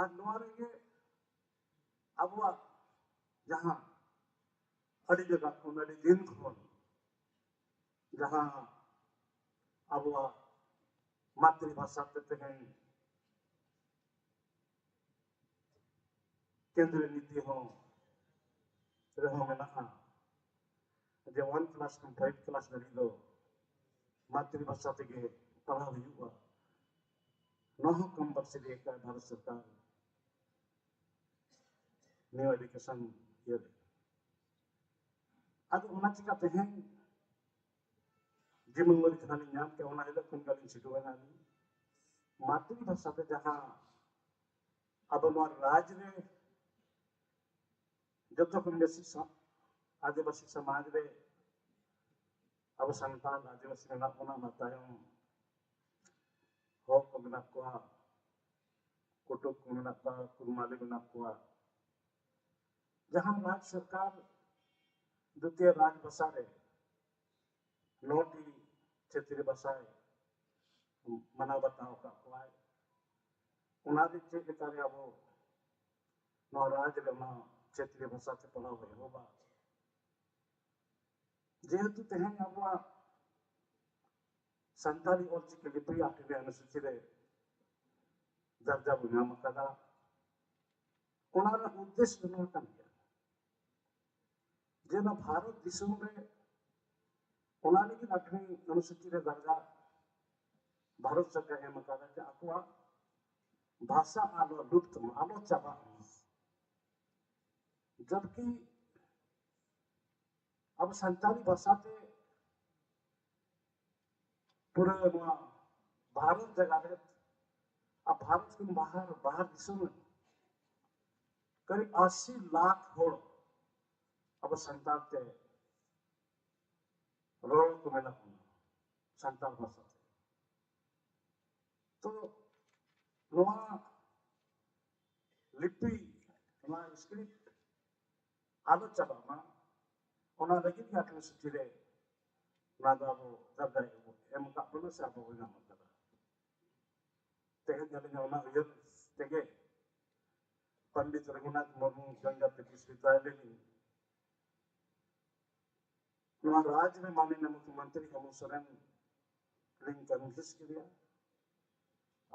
ᱟᱨ ᱱᱚᱣᱟ ᱨᱮᱜᱮ ᱟᱵᱚᱣᱟᱜ ᱡᱟᱦᱟᱸ ᱟᱹᱰᱤ ᱡᱟᱭᱜᱟ ᱠᱷᱚᱱ, ᱟᱹᱰᱤ ᱫᱤᱱ ᱠᱷᱚᱱ ᱡᱟᱦᱟᱸ ᱟᱵᱚᱣᱟᱜ ᱢᱟᱛᱨᱤ ᱵᱷᱟᱥᱟ ᱛᱮ ᱛᱮᱦᱮᱧ ᱠᱮᱱᱫᱨᱤᱭᱚ ᱱᱤᱛᱤ ᱦᱚᱸ ᱨᱮᱦᱚᱸ ᱢᱮᱱᱟᱜᱼᱟ ᱡᱮ ᱚᱣᱟᱱ ᱠᱞᱟᱥ ᱠᱷᱚᱱ ᱯᱷᱟᱭᱤᱵᱷ ᱠᱞᱟᱥ ᱫᱷᱟᱹᱵᱤᱡ ᱫᱚ ᱢᱟᱛᱨᱤ ᱵᱷᱟᱥᱟ ᱛᱮᱜᱮ ᱯᱟᱲᱦᱟᱣ ᱦᱩᱭᱩᱜᱼᱟ᱾ ᱱᱚᱣᱟ ᱦᱚᱸ ᱠᱚᱢᱯᱟᱞᱥᱟᱨᱤ ᱟᱠᱟᱫ ᱵᱷᱟᱨᱚᱛ ᱥᱚᱨᱠᱟᱨ ᱱᱤᱭᱩ ᱮᱰᱩᱠᱮᱥᱚᱱ ᱤᱭᱟᱹ ᱨᱮ᱾ ᱟᱫᱚ ᱚᱱᱟ ᱪᱤᱠᱟ ᱛᱮᱦᱮᱧ ᱡᱤᱢᱟᱹ ᱢᱟᱹᱨᱤ ᱡᱟᱦᱟᱸ ᱞᱤᱧ ᱧᱟᱢ ᱠᱮᱫ, ᱚᱱᱟ ᱦᱤᱞᱳᱜ ᱠᱷᱚᱱ ᱜᱮ ᱟᱹᱞᱤᱧ ᱪᱷᱩᱴᱟᱹᱣ ᱮᱱᱟ ᱞᱤᱧ᱾ ᱢᱟᱛᱨᱤ ᱵᱷᱟᱥᱟ ᱛᱮ ᱡᱟᱦᱟᱸ ᱟᱵᱚ ᱱᱚᱣᱟ ᱨᱟᱡᱽ ᱨᱮ ᱡᱚᱛᱚ ᱠᱷᱚᱱ ᱵᱮᱥᱤ ᱥᱟ-, ᱟᱹᱫᱤᱵᱟᱹᱥᱤ ᱥᱚᱢᱟᱡᱽ ᱨᱮ ᱟᱵᱚ ᱥᱟᱱᱛᱟᱲ ᱟᱹᱫᱤᱵᱟᱹᱥᱤ ᱢᱮᱱᱟᱜ ᱵᱚᱱᱟ, ᱚᱱᱟ ᱛᱟᱭᱚᱢ ᱦᱚᱲ ᱠᱚ ᱢᱮᱱᱟᱜ ᱠᱚᱣᱟ, ᱠᱩᱴᱩᱠ ᱠᱚ ᱢᱮᱱᱟᱜ ᱠᱚᱣᱟ, ᱠᱩᱲᱢᱟᱞᱤ ᱢᱮᱱᱟᱜ ᱠᱚᱣᱟ᱾ ᱡᱟᱦᱟᱸ ᱨᱟᱡᱽ ᱥᱚᱨᱠᱟᱨ ᱫᱩᱛᱤᱭᱚ ᱨᱟᱡᱽ ᱵᱷᱟᱥᱟ ᱨᱮ ᱱᱚᱴᱤ ᱪᱷᱟᱹᱛᱨᱤ ᱵᱷᱟᱥᱟᱭ ᱢᱟᱱᱟᱣ ᱵᱟᱛᱟᱣ ᱟᱠᱟᱫ ᱠᱚᱣᱟᱭ, ᱚᱱᱟ ᱫᱚ ᱪᱮᱫ ᱞᱮᱠᱟᱨᱮ ᱟᱵᱚ ᱱᱚᱣᱟ ᱨᱟᱡᱽ ᱨᱮ ᱚᱱᱟ ᱪᱷᱟᱹᱛᱨᱤ ᱵᱷᱟᱥᱟ ᱛᱮ ᱯᱟᱲᱦᱟᱣ ᱵᱚ ᱮᱦᱚᱵᱟ? ᱡᱮᱦᱮᱛᱩ ᱛᱮᱦᱮᱧ ᱟᱵᱚᱣᱟᱜ ᱥᱟᱱᱛᱟᱲᱤ ᱚᱞᱪᱤᱠᱤ ᱞᱤᱯᱤ ᱟᱴᱷᱟᱨᱚ ᱚᱱᱩᱥᱩᱪᱤ ᱨᱮ ᱫᱟᱨᱡᱟ ᱵᱚ ᱧᱟᱢ ᱟᱠᱟᱫᱟ, ᱚᱱᱟ ᱨᱮᱱᱟᱜ ᱩᱫᱽᱫᱮᱥᱥᱚ ᱱᱚᱣᱟ ᱠᱟᱱ ᱜᱮᱭᱟ ᱡᱮ ᱱᱚᱣᱟ ᱵᱷᱟᱨᱚᱛ ᱫᱤᱥᱚᱢ ᱨᱮ ᱚᱱᱟ ᱞᱟᱹᱜᱤᱫ ᱟᱴᱷᱟᱨᱚ ᱚᱱᱩᱥᱩᱪᱤ ᱨᱮ ᱫᱟᱨᱡᱟ ᱵᱷᱟᱨᱚᱛ ᱥᱚᱨᱠᱟᱨ ᱮᱢ ᱟᱠᱟᱫᱟ ᱡᱮ ᱟᱠᱚᱣᱟᱜ ᱵᱷᱟᱥᱟ ᱟᱞᱚ ᱞᱩᱯᱛ ᱢᱟ, ᱟᱞᱚ ᱪᱟᱵᱟᱜ ᱢᱟ᱾ ᱡᱚᱵᱠᱤ ᱟᱵᱚ ᱥᱟᱱᱛᱟᱲᱤ ᱵᱷᱟᱥᱟ ᱛᱮ ᱯᱩᱨᱟᱹ ᱱᱚᱣᱟ ᱵᱷᱟᱨᱚᱛ ᱡᱟᱭᱜᱟ ᱨᱮ, ᱟᱨ ᱵᱷᱟᱨᱚᱛ ᱠᱷᱚᱱ ᱵᱟᱦᱟᱨ, ᱵᱟᱦᱟᱨ ᱫᱤᱥᱚᱢ ᱨᱮ ᱠᱟᱹᱨᱤᱵ ᱟᱥᱤ ᱞᱟᱠᱷ ᱦᱚᱲ ᱟᱵᱚ ᱥᱟᱱᱛᱟᱲ ᱛᱮ ᱨᱚᱲ ᱠᱚ ᱢᱮᱱᱟᱜ ᱵᱚᱱᱟ, ᱥᱟᱱᱛᱟᱲ ᱵᱷᱟᱥᱟ ᱛᱮ᱾ ᱛᱚ ᱱᱚᱣᱟ ᱞᱤᱯᱤ, ᱱᱚᱣᱟ ᱥᱠᱨᱤᱯᱴ ᱟᱞᱚ ᱪᱟᱵᱟᱜ ᱢᱟ, ᱚᱱᱟ ᱞᱟᱹᱜᱤᱫ ᱜᱮ ᱟᱴᱷᱟᱨᱚ ᱥᱩᱪᱤ ᱨᱮ ᱚᱱᱟ ᱫᱚ ᱟᱵᱚ ᱫᱟᱨᱡᱟ ᱮᱢ ᱟᱠᱟᱫ ᱵᱚᱱᱟ ᱥᱮ ᱟᱵᱚ ᱵᱚᱱ ᱧᱟᱢ ᱟᱠᱟᱫᱟ᱾ ᱛᱮᱦᱮᱧ ᱟᱹᱞᱤᱧ ᱚᱱᱟ ᱩᱭᱦᱟᱹᱨ ᱛᱮᱜᱮ ᱯᱚᱱᱰᱤᱛ ᱨᱚᱜᱷᱩᱱᱟᱛᱷ ᱢᱩᱨᱢᱩ ᱡᱚᱱᱡᱟᱛᱤ ᱵᱤᱥᱣᱚᱵᱤᱫᱽᱫᱟᱞᱚᱭ ᱨᱮᱞᱤᱧ ᱱᱚᱣᱟ ᱨᱟᱡᱽ ᱨᱮ ᱢᱟᱱᱱᱤᱭᱚ ᱢᱩᱠᱷᱭᱚᱢᱚᱱᱛᱨᱤ ᱦᱮᱢᱚᱱᱛ ᱥᱚᱨᱮᱱ ᱞᱤᱧ ᱠᱚᱱᱵᱷᱤᱱᱥ ᱠᱮᱫᱮᱭᱟ᱾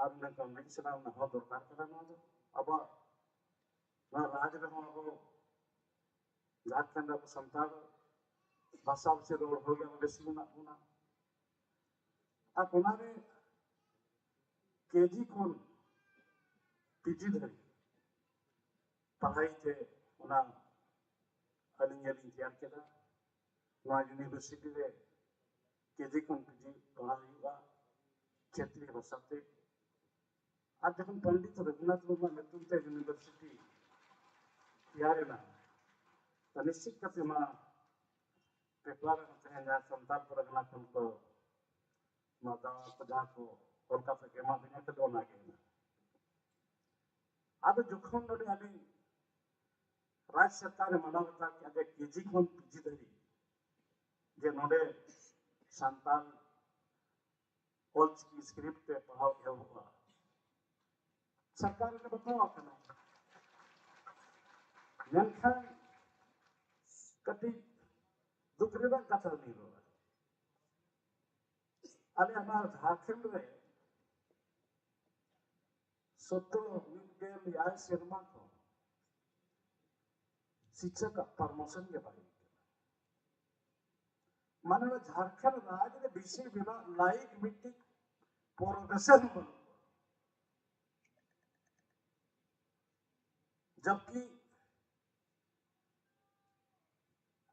ᱟᱨ ᱚᱱᱟ ᱠᱚᱱᱵᱷᱤᱱᱥ ᱨᱮᱱᱟᱜ ᱚᱱᱟ ᱦᱚᱸ ᱫᱚᱨᱠᱟᱨ ᱠᱟᱱᱟ᱾ ᱱᱚᱣᱟ ᱫᱚ ᱟᱵᱚᱣᱟᱜ ᱱᱚᱣᱟ ᱨᱟᱡᱽ ᱨᱮᱦᱚᱸ ᱟᱵᱚ ᱡᱷᱟᱲᱠᱷᱚᱸᱰ ᱨᱮ ᱟᱵᱚ ᱥᱟᱱᱛᱟᱲ ᱵᱷᱟᱥᱟ ᱵᱷᱟᱥᱤ ᱨᱚᱲ ᱦᱚᱲ ᱜᱮ ᱟᱵᱚ ᱵᱮᱥᱤ ᱢᱮᱱᱟᱜ ᱵᱚᱱᱟ᱾ ᱟᱨ ᱚᱱᱟᱨᱮ ᱠᱮᱡᱤ ᱠᱷᱚᱱ ᱯᱤᱡᱤ ᱫᱷᱟᱹᱨᱤᱡ ᱯᱟᱲᱦᱟᱣ ᱛᱮ ᱚᱱᱟ ᱟᱹᱞᱤᱧ ᱜᱮᱞᱤᱧ ᱛᱮᱭᱟᱨ ᱠᱮᱫᱟ᱾ ᱱᱚᱣᱟ ᱤᱭᱩᱱᱤᱵᱷᱟᱨᱥᱤᱴᱤ ᱨᱮ ᱠᱮᱡᱤ ᱠᱷᱚᱱ ᱯᱤᱡᱤ ᱯᱟᱲᱦᱟᱣ ᱦᱩᱭᱩᱜᱼᱟ ᱠᱷᱮᱛᱨᱤᱭᱚ ᱵᱷᱟᱥᱟᱛᱮ᱾ ᱟᱨ ᱡᱚᱠᱷᱚᱱ ᱯᱚᱱᱰᱤᱛ ᱨᱚᱜᱷᱩᱱᱟᱛᱷ ᱢᱩᱨᱢᱩᱣᱟᱜ ᱧᱩᱛᱩᱢ ᱛᱮ ᱤᱭᱩᱱᱤᱵᱷᱟᱨᱥᱤᱴᱤ ᱛᱮᱭᱟᱨ ᱮᱱᱟ, ᱛᱚ ᱱᱤᱥᱪᱤᱛ ᱠᱟᱛᱮ ᱱᱚᱣᱟ ᱯᱮᱯᱟᱨ ᱛᱮᱦᱮᱧ ᱡᱟᱦᱟᱸ ᱥᱟᱱᱛᱟᱲ ᱯᱟᱨᱜᱟᱱᱟ ᱠᱷᱚᱱ ᱠᱚ ᱱᱚᱣᱟ ᱫᱟᱣ ᱠᱚ ᱡᱟᱦᱟᱸ ᱠᱚ ᱚᱞ ᱠᱟᱛᱮ ᱠᱚ ᱮᱢᱟ ᱫᱤᱧᱟ, ᱠᱷᱟᱹᱞᱤ ᱚᱱᱟ ᱜᱮ ᱦᱮᱱᱟᱜᱼᱟ᱾ ᱟᱫᱚ ᱡᱚᱠᱷᱚᱱ ᱱᱚᱰᱮ ᱟᱹᱞᱤᱧ ᱨᱟᱡᱽ ᱥᱚᱨᱠᱟᱨᱮ ᱢᱟᱱᱟᱣ ᱵᱟᱛᱟᱣ ᱠᱮᱫᱟ ᱡᱮ ᱠᱮᱡᱤ ᱠᱷᱚᱱ ᱯᱤᱡᱤ ᱫᱷᱟᱹᱵᱤᱡ ᱡᱮ ᱱᱚᱰᱮ ᱥᱟᱱᱛᱟᱲ ᱚᱞᱪᱤᱠᱤ ᱥᱠᱨᱤᱯᱴ ᱛᱮ ᱯᱟᱲᱦᱟᱣ ᱮᱦᱚᱵᱚᱜᱼᱟ, ᱥᱚᱨᱠᱟᱨ ᱨᱮ ᱵᱟᱛᱟᱣ ᱟᱠᱟᱱᱟ᱾ ᱢᱮᱱᱠᱷᱟᱱ ᱠᱟᱹᱴᱤᱡ ᱫᱩᱠ ᱨᱮᱱᱟᱜ ᱠᱟᱛᱷᱟ ᱞᱤᱧ ᱨᱚᱲᱟ, ᱟᱞᱮ ᱚᱱᱟ ᱡᱷᱟᱲᱠᱷᱚᱸᱰ ᱨᱮ ᱥᱚᱛᱨᱚ ᱢᱤᱫ ᱜᱮᱞ ᱮᱭᱟᱭ ᱥᱮᱨᱢᱟ ᱠᱷᱚᱱ ᱥᱤᱠᱥᱚᱠ ᱟᱜ ᱯᱨᱚᱢᱳᱥᱚᱱ ᱜᱮ ᱵᱟᱭ ᱦᱩᱭ ᱠᱟᱱᱟ᱾ ᱢᱟᱱᱮ ᱚᱱᱟ ᱡᱷᱟᱲᱠᱷᱚᱸᱰ ᱨᱟᱡᱽ ᱨᱮ ᱵᱤᱥᱤ ᱵᱮᱱᱟᱣ ᱞᱟᱭᱤᱠ ᱢᱤᱫᱴᱤᱡ ᱯᱨᱚᱚᱯᱷᱮᱥᱚᱨ ᱵᱟᱹᱱᱩᱜ ᱠᱚᱣᱟ᱾ ᱡᱚᱵᱠᱤ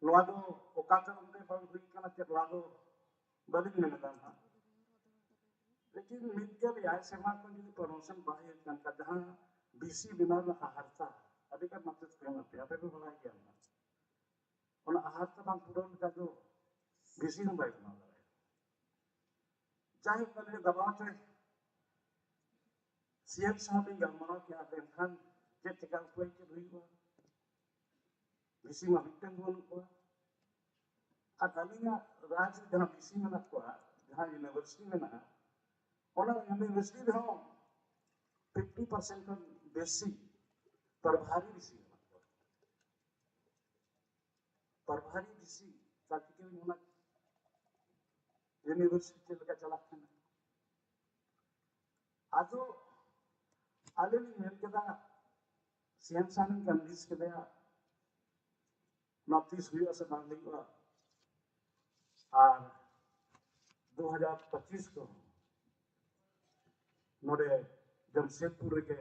ᱱᱚᱣᱟ ᱫᱚ ᱚᱠᱟ ᱠᱟᱨᱚᱱ ᱛᱮ ᱵᱟᱝ ᱦᱩᱭ ᱠᱟᱱᱟ, ᱪᱮᱫ ᱱᱚᱣᱟ ᱫᱚ ᱵᱟᱹᱞᱤᱧ ᱢᱮᱱ ᱮᱫᱟ ᱱᱟᱦᱟᱜ᱾ ᱞᱮᱠᱤᱱ ᱢᱤᱫ ᱜᱮᱞ ᱮᱭᱟᱭ ᱥᱮᱨᱢᱟ ᱠᱷᱚᱱ ᱡᱩᱫᱤ ᱯᱨᱚᱢᱳᱥᱚᱱ ᱵᱟᱭ ᱦᱩᱭᱩᱜ ᱠᱟᱱ ᱠᱷᱟᱱ, ᱡᱟᱦᱟᱸ ᱵᱤᱥᱤ ᱵᱮᱱᱟᱣ ᱨᱮᱱᱟᱜ ᱦᱟᱦᱟᱲᱛᱟ ᱟᱹᱰᱤ ᱜᱟᱱ ᱢᱟᱪᱮᱫ ᱠᱚ ᱮᱢᱟ ᱯᱮᱭᱟ, ᱟᱯᱮ ᱯᱮ ᱵᱟᱲᱟᱭ ᱜᱮᱭᱟ ᱱᱟᱦᱟᱜ᱾ ᱚᱱᱟ ᱦᱟᱦᱟᱲᱛᱟ ᱵᱟᱝ ᱯᱩᱨᱟᱹᱣ ᱞᱮᱠᱷᱟᱱ ᱫᱚ ᱵᱤᱥᱤ ᱦᱚᱸ ᱵᱟᱭ ᱵᱮᱱᱟᱣ ᱫᱟᱲᱮᱭᱟᱜᱼᱟ᱾ ᱡᱟᱭᱦᱳᱠ, ᱟᱹᱞᱤᱧ ᱫᱟᱵᱟᱣ ᱛᱮ ᱥᱤ ᱮᱢ ᱥᱟᱶ ᱞᱤᱧ ᱜᱟᱞᱢᱟᱨᱟᱣ ᱠᱮᱫᱼᱟ, ᱢᱮᱱᱠᱷᱟᱱ ᱪᱮᱫ ᱪᱮᱠᱟ ᱩᱯᱟᱹᱭ ᱪᱮᱫ ᱦᱩᱭᱩᱜᱼᱟ? ᱵᱤᱥᱤ ᱢᱟ ᱢᱤᱫᱴᱮᱱ ᱜᱮ ᱵᱟᱹᱱᱩᱜ ᱠᱚᱣᱟ᱾ ᱟᱨ ᱟᱹᱞᱤᱧᱟᱜ ᱨᱟᱡᱽ ᱨᱮ ᱡᱟᱦᱟᱸ ᱵᱤᱥᱤ ᱢᱮᱱᱟᱜ ᱠᱚᱣᱟ, ᱡᱟᱦᱟᱸ ᱤᱭᱩᱱᱤᱵᱷᱟᱨᱥᱤᱴᱤ ᱢᱮᱱᱟᱜᱼᱟ, ᱚᱱᱟ ᱤᱭᱩᱱᱤᱵᱷᱟᱨᱥᱤᱴᱤ ᱨᱮᱦᱚᱸ ᱯᱷᱤᱯᱴᱤ ᱯᱟᱨᱥᱮᱱᱴ ᱠᱷᱚᱱ ᱵᱮᱥᱤ ᱯᱨᱚᱵᱷᱟᱨᱤ ᱵᱤᱥᱤ ᱢᱮᱱᱟᱜ ᱠᱚᱣᱟ᱾ ᱯᱨᱚᱵᱷᱟᱨᱤ ᱵᱤᱥᱤ ᱛᱟᱠᱤ ᱚᱱᱟ ᱤᱭᱩᱱᱤᱵᱷᱟᱨᱥᱤᱴᱤ ᱪᱮᱫ ᱞᱮᱠᱟ ᱪᱟᱞᱟᱜ ᱠᱟᱱᱟ? ᱟᱫᱚ ᱟᱞᱮ ᱞᱤᱧ ᱢᱮᱱ ᱠᱮᱫᱟ, ᱥᱤ ᱮᱢ ᱥᱟᱨ ᱞᱤᱧ ᱠᱚᱱᱵᱷᱤᱱᱥ ᱠᱮᱫᱮᱭᱟ, ᱱᱚᱣᱟ ᱛᱤᱥ ᱦᱩᱭᱩᱜᱼᱟ ᱥᱮ ᱵᱟᱝ ᱦᱩᱭᱩᱜᱼᱟ? ᱟᱨ ᱫᱩ ᱦᱟᱡᱟᱨ ᱯᱚᱸᱪᱤᱥ ᱠᱷᱚᱱ ᱱᱚᱰᱮ ᱡᱟᱢᱥᱮᱫᱽᱯᱩᱨ ᱨᱮᱜᱮ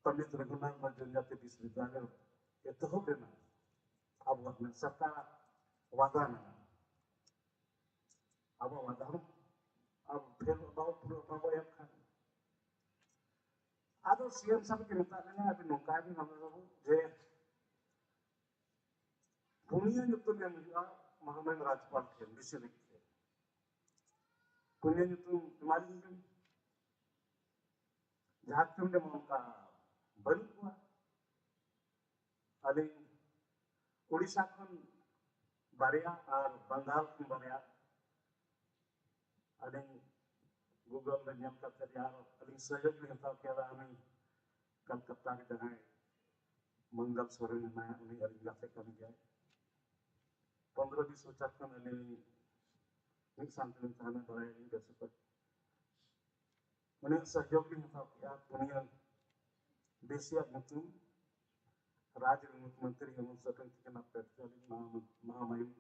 ᱯᱚᱱᱰᱤᱛ ᱨᱚᱜᱷᱩᱱᱟᱛᱷ ᱢᱩᱨᱢᱩ ᱡᱚᱱᱡᱟᱛᱤ ᱵᱤᱥᱣᱚᱵᱤᱫᱽᱭᱟᱞᱚᱭ ᱮᱛᱚᱦᱚᱵ ᱨᱮᱱᱟᱜ ᱟᱵᱚᱣᱟᱜ ᱢᱤᱫ ᱥᱟᱨᱠᱟᱨᱟᱜ ᱣᱟᱫᱟ ᱢᱮᱱᱟᱜᱼᱟ᱾ ᱟᱵᱚᱣᱟᱜ ᱣᱟᱫᱟ ᱦᱚᱸ ᱟᱵᱚ ᱯᱷᱮᱞ ᱵᱟᱵᱚ ᱯᱩᱨᱟᱹᱣ ᱵᱟᱵᱚ ᱮᱢ ᱠᱷᱟᱱ, ᱟᱫᱚ ᱥᱤ ᱮᱢ ᱥᱟᱦᱮᱵ ᱜᱮ ᱢᱮᱛᱟᱜ ᱞᱤᱧᱟ, ᱟᱹᱵᱤᱱ ᱱᱚᱝᱠᱟᱭ ᱵᱤᱱ ᱵᱟᱹᱵᱩ ᱡᱮ ᱯᱩᱱᱭᱟᱹ ᱧᱩᱛᱩᱢ ᱮᱢ ᱦᱩᱭᱩᱜᱼᱟ ᱢᱚᱦᱟᱢᱟᱭᱟᱢ ᱨᱟᱡᱽᱯᱟᱞ ᱴᱷᱮᱱ ᱵᱤᱥᱤ ᱞᱟᱹᱜᱤᱫ ᱛᱮ᱾ ᱯᱩᱱᱭᱟᱹ ᱧᱩᱛᱩᱢ ᱮᱢᱟ ᱞᱤᱧ ᱵᱤᱱ᱾ ᱡᱟᱦᱟᱸ ᱛᱤᱱ ᱩᱰᱤᱡ ᱚᱱᱠᱟ ᱵᱟᱹᱱᱩᱜ ᱠᱚᱣᱟ᱾ ᱟᱹᱞᱤᱧ ᱩᱲᱤᱥᱥᱟ ᱠᱷᱚᱱ ᱵᱟᱨᱭᱟ ᱟᱨ ᱵᱟᱝᱜᱟᱞ ᱠᱷᱚᱱ ᱵᱟᱨᱭᱟ᱾ ᱟᱹᱞᱤᱧ ᱜᱩᱜᱚᱞ ᱨᱮ ᱧᱮᱞ ᱠᱟᱛᱮ ᱟᱨ ᱟᱹᱞᱤᱧ ᱥᱚᱦᱭᱳᱜᱽ ᱞᱤᱧ ᱦᱟᱛᱟᱣ ᱠᱮᱫᱟ᱾ ᱩᱱᱤ ᱠᱟᱞᱠᱟᱛᱟ ᱨᱮ ᱡᱟᱦᱟᱸᱭ ᱢᱚᱝᱜᱚᱞ ᱥᱚᱨᱮᱱ ᱢᱮᱱᱟᱭᱟ, ᱩᱱᱤ ᱟᱹᱞᱤᱧ ᱜᱟᱛᱮ ᱠᱟᱱ ᱜᱮᱭᱟᱭ᱾ ᱯᱚᱱᱨᱚ ᱵᱤᱥ ᱵᱚᱪᱷᱚᱨ ᱠᱷᱚᱱ ᱟᱹᱞᱤᱧ ᱢᱤᱫ ᱥᱟᱶ ᱛᱮᱞᱤᱧ ᱛᱟᱦᱮᱱᱟ, ᱵᱟᱲᱟᱭᱟᱞᱤᱧ ᱵᱮᱥ ᱚᱠᱚᱡ᱾ ᱩᱱᱤᱭᱟᱜ ᱥᱚᱦᱭᱳᱜᱽ ᱞᱤᱧ ᱦᱟᱛᱟᱣ ᱠᱮᱫᱼᱟ᱾ ᱯᱩᱱᱭᱟᱹ ᱵᱤᱥᱤᱭᱟᱜ ᱧᱩᱛᱩᱢ ᱨᱟᱡᱽ ᱨᱮᱱ ᱢᱩᱠᱷᱭᱚᱢᱚᱱᱛᱨᱤ ᱦᱮᱢᱚᱱᱛ ᱥᱚᱨᱮᱱ ᱛᱤᱠᱤᱱᱟᱜ ᱯᱮᱴ ᱛᱮ ᱟᱹᱞᱤᱧ ᱢᱟᱦᱟ-, ᱢᱚᱦᱟᱢᱟᱭᱟᱢ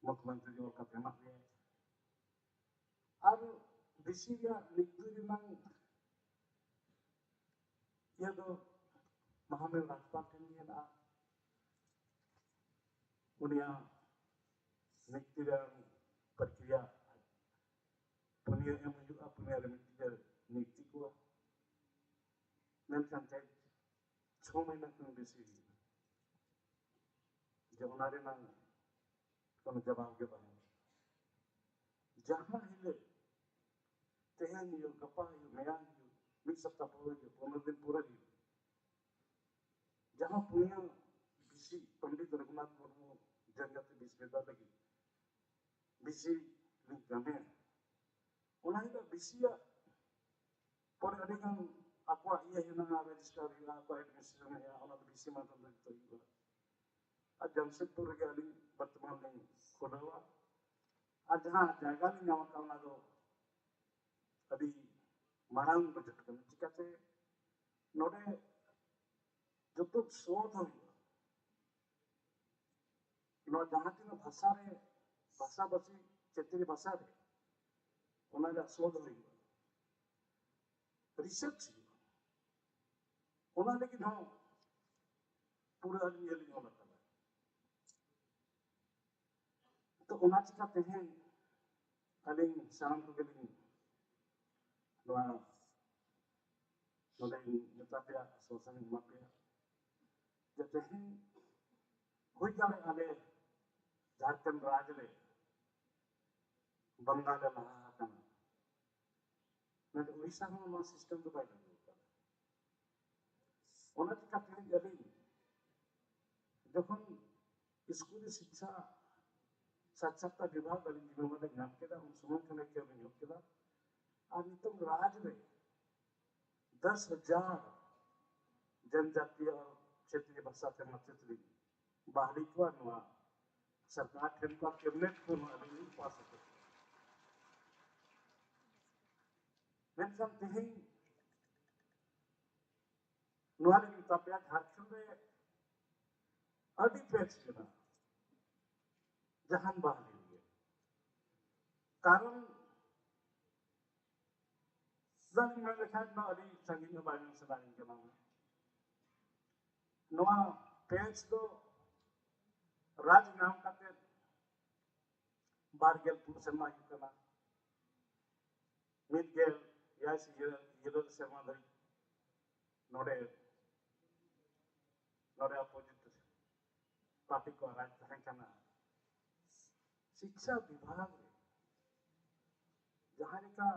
ᱢᱩᱠᱷᱭᱚᱢᱚᱱᱛᱨᱤ ᱚᱞ ᱠᱟᱛᱮ ᱮᱢᱟᱜ ᱞᱤᱧᱟᱭ᱾ ᱟᱨ ᱵᱤᱥᱤ ᱨᱮᱭᱟᱜ ᱱᱤᱠᱛᱤ ᱨᱮᱱᱟᱝ ᱤᱭᱟᱹ ᱫᱚ ᱢᱚᱦᱟᱢᱟᱭᱟᱢ ᱨᱟᱡᱽᱯᱟᱞ ᱴᱷᱮᱱ ᱜᱮ ᱦᱮᱱᱟᱜᱼᱟ᱾ ᱩᱱᱤᱭᱟᱜ ᱱᱤᱠᱛᱤ ᱨᱮᱭᱟᱜ ᱯᱨᱚᱠᱨᱤᱭᱟ ᱯᱩᱱᱭᱟᱹ ᱮᱢ ᱦᱩᱭᱩᱜᱼᱟ, ᱯᱩᱱᱭᱟᱹ ᱨᱮ ᱢᱤᱫᱴᱤᱡ ᱮ ᱱᱤᱠᱛᱤ ᱠᱚᱣᱟ᱾ ᱢᱮᱱᱠᱷᱟᱱ ᱛᱮ ᱪᱷᱚ ᱢᱟᱹᱦᱱᱟᱹ ᱠᱷᱚᱱ ᱵᱮᱥᱤ ᱦᱩᱭᱩᱜᱼᱟ, ᱡᱮ ᱚᱱᱟ ᱨᱮᱱᱟᱜ ᱠᱳᱱᱳ ᱡᱟᱵᱟᱵ ᱜᱮ ᱵᱟᱝ᱾ ᱡᱟᱦᱟᱸ ᱦᱤᱞᱳᱜ, ᱛᱮᱦᱮᱧ ᱦᱩᱭᱩᱜ, ᱜᱟᱯᱟ ᱦᱩᱭᱩᱜ, ᱢᱮᱭᱟᱝ ᱦᱩᱭᱩᱜ, ᱢᱤᱫ ᱥᱚᱯᱛᱟᱦ ᱯᱚᱨᱮ ᱦᱩᱭᱩᱜ, ᱯᱚᱱᱨᱚ ᱫᱤᱱ ᱯᱚᱨᱮ ᱦᱩᱭᱩᱜ, ᱡᱟᱦᱟᱸ ᱯᱩᱱᱭᱟᱹ ᱵᱤᱥᱤ ᱯᱚᱱᱰᱤᱛ ᱨᱚᱜᱷᱩᱱᱟᱛᱷ ᱢᱩᱨᱢᱩ ᱡᱟᱱᱡᱟᱛᱤ ᱵᱤᱥᱣᱚᱵᱤᱫᱽᱭᱟᱞᱚᱭ ᱞᱟᱹᱜᱤᱫ ᱵᱤᱥᱤ ᱞᱤᱧ ᱠᱟᱹᱢᱤᱭᱟ, ᱚᱱᱟ ᱦᱤᱞᱳᱜ ᱵᱤᱥᱤᱭᱟᱜ ᱯᱚᱨᱮ ᱟᱹᱰᱤ ᱜᱟᱱ ᱟᱠᱚᱣᱟᱜ ᱤᱭᱟᱹ ᱦᱮᱱᱟᱜᱼᱟ, ᱨᱮᱡᱤᱥᱴᱟᱨ ᱦᱩᱭᱩᱜᱼᱟ, ᱟᱠᱚᱣᱟᱜ ᱮᱰᱢᱤᱱᱤᱥᱴᱨᱮᱥᱚᱱ ᱦᱩᱭᱩᱜᱼᱟ, ᱚᱱᱟ ᱫᱚ ᱵᱤᱥᱤ ᱢᱟᱫᱽᱫᱷᱚᱢ ᱛᱮ ᱡᱚᱛᱚ ᱦᱩᱭᱩᱜᱼᱟ᱾ ᱟᱨ ᱡᱟᱢᱥᱮᱫᱽᱯᱩᱨ ᱨᱮᱜᱮ ᱟᱹᱞᱤᱧ ᱵᱚᱨᱛᱚᱢᱟᱱ ᱞᱤᱧ ᱠᱷᱩᱞᱟᱹᱣᱟ᱾ ᱟᱨ ᱡᱟᱦᱟᱸ ᱡᱟᱭᱜᱟ ᱞᱤᱧ ᱧᱟᱢ ᱟᱠᱟᱫ, ᱚᱱᱟ ᱫᱚ ᱟᱹᱰᱤ ᱢᱟᱨᱟᱝ ᱵᱟᱡᱮᱴ ᱠᱟᱱᱟ᱾ ᱪᱤᱠᱟᱹᱛᱮ ᱱᱚᱰᱮ ᱡᱚᱛᱚ ᱥᱚ ᱫᱚ ᱦᱩᱭᱩᱜᱼᱟ᱾ ᱱᱚᱣᱟ ᱡᱟᱦᱟᱸ ᱛᱤᱱᱟᱹᱜ ᱵᱷᱟᱥᱟ ᱨᱮ, ᱵᱷᱟᱥᱟᱵᱷᱟᱥᱤ ᱪᱟᱹᱛᱨᱤ ᱵᱷᱟᱥᱟ ᱨᱮ, ᱚᱱᱟ ᱨᱮᱭᱟᱜ ᱥᱳᱫᱷ ᱦᱩᱭᱩᱜᱼᱟ, ᱨᱤᱥᱟᱨᱪ ᱦᱩᱭᱩᱜᱼᱟ, ᱚᱱᱟ ᱞᱟᱹᱜᱤᱫ ᱦᱚᱸ ᱯᱩᱨᱟᱹ ᱟᱹᱞᱤᱧ ᱜᱮᱞᱤᱧ ᱚᱞ ᱟᱠᱟᱫᱟ᱾ ᱛᱚ ᱚᱱᱟ ᱪᱤᱠᱟ ᱛᱮᱦᱮᱧ ᱟᱹᱞᱤᱧ ᱥᱟᱱᱟᱢ ᱠᱚᱜᱮ ᱞᱤᱧ ᱱᱚᱣᱟ ᱱᱚᱰᱮ ᱢᱮᱛᱟ ᱯᱮᱭᱟ, ᱟᱥᱣᱟᱥᱚᱱ ᱤᱧ ᱮᱢᱟ ᱯᱮᱭᱟ ᱡᱮ ᱛᱮᱦᱮᱧ ᱦᱩᱭ ᱫᱟᱲᱮᱭᱟᱜᱼᱟ ᱟᱞᱮ ᱡᱷᱟᱲᱠᱷᱚᱸᱰ ᱨᱟᱡᱽ ᱨᱮ ᱵᱟᱝᱜᱟᱞ ᱞᱮ ᱞᱟᱦᱟ ᱟᱠᱟᱱᱟ, ᱢᱮᱱᱠᱷᱟᱱ ᱩᱲᱤᱥᱥᱟ ᱦᱚᱸ ᱱᱚᱣᱟ ᱥᱤᱥᱴᱮᱢ ᱫᱚ ᱵᱟᱭ ᱞᱟᱹᱜᱩ ᱟᱠᱟᱫᱟ᱾ ᱚᱱᱟ ᱪᱤᱠᱟᱹ ᱛᱮᱦᱮᱧ ᱟᱹᱞᱤᱧ ᱡᱚᱠᱷᱚᱱ ᱥᱠᱩᱞ ᱨᱮ ᱥᱤᱠᱪᱷᱟ ᱥᱟᱠᱷᱥᱟᱨᱛᱟ ᱵᱤᱵᱷᱟᱜᱽ ᱟᱹᱞᱤᱧ ᱡᱤᱢᱟᱹ ᱞᱤᱧ ᱧᱟᱢ ᱠᱮᱫᱟ, ᱩᱱ ᱥᱚᱢᱚᱭ ᱠᱷᱚᱱ ᱜᱮ ᱟᱹᱞᱤᱧ ᱮᱦᱚᱵ ᱠᱮᱫᱟ᱾ ᱟᱨ ᱱᱤᱛᱚᱝ ᱨᱟᱡᱽ ᱨᱮ ᱫᱚᱥ ᱦᱟᱡᱟᱨ ᱡᱚᱱᱡᱟᱛᱤᱭᱚ ᱟᱨ ᱪᱷᱮᱛᱨᱤᱭᱚ ᱵᱷᱟᱥᱟ ᱛᱮ ᱢᱟᱪᱮᱛ ᱞᱤᱧ ᱵᱟᱦᱟᱞᱤ ᱠᱚᱣᱟ᱾ ᱱᱚᱣᱟ ᱥᱚᱨᱠᱟᱨ ᱴᱷᱮᱱ ᱠᱷᱚᱱ ᱠᱮᱵᱤᱱᱮᱴ ᱠᱷᱚᱱ ᱟᱹᱞᱤᱧ ᱞᱤᱧ ᱯᱟᱥ ᱟᱠᱟᱫᱟ᱾ ᱢᱮᱱᱠᱷᱟᱱ ᱛᱮᱦᱮᱧ ᱱᱚᱣᱟ ᱞᱟᱹᱜᱤᱫ ᱛᱟᱯᱮᱭᱟ, ᱡᱷᱟᱲᱠᱷᱚᱸᱰ ᱨᱮ ᱟᱹᱰᱤ ᱯᱮᱪ ᱢᱮᱱᱟᱜᱼᱟ ᱡᱟᱦᱟᱱ ᱵᱟᱦᱟᱞᱤ ᱨᱮᱜᱮ᱾ ᱠᱟᱨᱚᱱ ᱪᱮᱫᱟᱜ ᱤᱧ ᱢᱮᱱ ᱞᱮᱠᱷᱟᱱ ᱫᱚ ᱟᱹᱰᱤ ᱥᱟᱺᱜᱤᱧ ᱦᱚᱸ ᱵᱟᱭ ᱢᱮᱱ ᱥᱟᱱᱟᱧ ᱠᱟᱱᱟ᱾ ᱱᱚᱣᱟ ᱯᱮᱪ ᱫᱚ ᱨᱟᱡᱽ ᱧᱟᱢ ᱠᱟᱛᱮ ᱵᱟᱨ ᱜᱮᱞ ᱯᱩᱱ ᱥᱮᱨᱢᱟ ᱦᱩᱭᱩᱜ ᱠᱟᱱᱟ᱾ ᱢᱤᱫ ᱜᱮᱞ ᱮᱭᱟᱭ ᱥᱮ ᱤᱨᱟᱹᱞ ᱥᱮᱨᱢᱟ ᱫᱷᱟᱹᱵᱤᱡ ᱱᱚᱰᱮ, ᱱᱚᱰᱮ ᱚᱯᱳᱡᱤᱴ ᱯᱟᱨᱴᱤ ᱠᱚᱣᱟᱜ ᱨᱟᱡᱽ ᱛᱟᱦᱮᱸ ᱠᱟᱱᱟ᱾ ᱥᱤᱠᱪᱷᱟ ᱵᱤᱵᱷᱟᱜᱽ ᱨᱮ ᱡᱟᱦᱟᱸ ᱞᱮᱠᱟ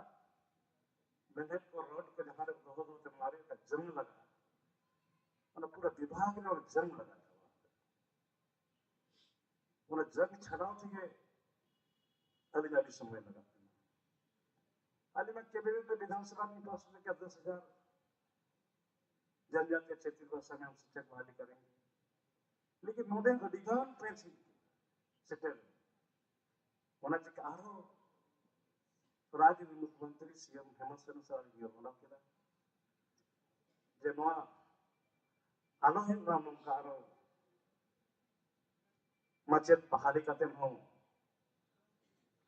ᱢᱮᱱᱮᱫ ᱠᱚ ᱨᱚᱰ ᱠᱚ ᱡᱟᱦᱟᱸ ᱨᱮ ᱫᱚᱦᱚ ᱫᱚᱦᱚ ᱛᱮ ᱢᱟᱨᱮ ᱨᱮ ᱡᱟᱝ ᱞᱟᱜᱟᱜᱼᱟ, ᱚᱱᱟ ᱯᱩᱨᱟᱹ ᱵᱤᱵᱷᱟᱜᱽ ᱨᱮ ᱚᱱᱟ ᱡᱟᱝ ᱞᱟᱜᱟᱜ ᱛᱟᱵᱚᱱᱟ᱾ ᱚᱱᱟ ᱡᱟᱝ ᱪᱷᱟᱰᱟᱣ ᱛᱮᱜᱮ ᱟᱹᱞᱤᱧ ᱟᱹᱰᱤ ᱥᱚᱢᱚᱭ ᱞᱟᱜᱟᱜ ᱠᱟᱱᱟ᱾ ᱟᱹᱞᱤᱧ ᱢᱟ ᱠᱮᱵᱤᱱᱮᱴ ᱨᱮ ᱵᱤᱫᱷᱟᱱ ᱥᱚᱵᱷᱟ ᱨᱮᱞᱤᱧ ᱯᱟᱥ ᱞᱮᱠᱟ ᱫᱚᱥ ᱦᱟᱡᱟᱨ ᱡᱟᱱᱡᱟᱛᱤᱭᱚ ᱪᱷᱮᱛᱨᱤ ᱵᱷᱟᱥᱟ ᱧᱟᱢ ᱥᱮᱪᱮᱫ ᱵᱟᱦᱟᱞᱤ ᱠᱟᱨᱮ, ᱞᱮᱠᱤᱱ ᱱᱚᱰᱮ ᱟᱹᱰᱤ ᱜᱟᱱ ᱯᱨᱮᱥ ᱥᱮᱴᱮᱨ᱾ ᱚᱱᱟ ᱪᱤᱠᱟ ᱟᱨᱦᱚᱸ ᱨᱟᱡᱽ ᱨᱮᱱ ᱢᱩᱠᱷᱭᱚᱢᱚᱱᱛᱨᱤ ᱥᱤ ᱮᱢ ᱦᱮᱢᱚᱱᱛ ᱥᱚᱨᱮᱱ ᱥᱟᱶ ᱤᱧ ᱜᱟᱞᱢᱟᱨᱟᱣ ᱠᱮᱫᱟ ᱡᱮ ᱱᱚᱣᱟ ᱟᱞᱚ ᱦᱩᱭᱩᱜ ᱢᱟ ᱱᱚᱝᱠᱟ, ᱟᱨᱚ ᱢᱟᱪᱮᱫ ᱵᱟᱦᱟᱞᱤ ᱠᱟᱛᱮ ᱦᱚᱸ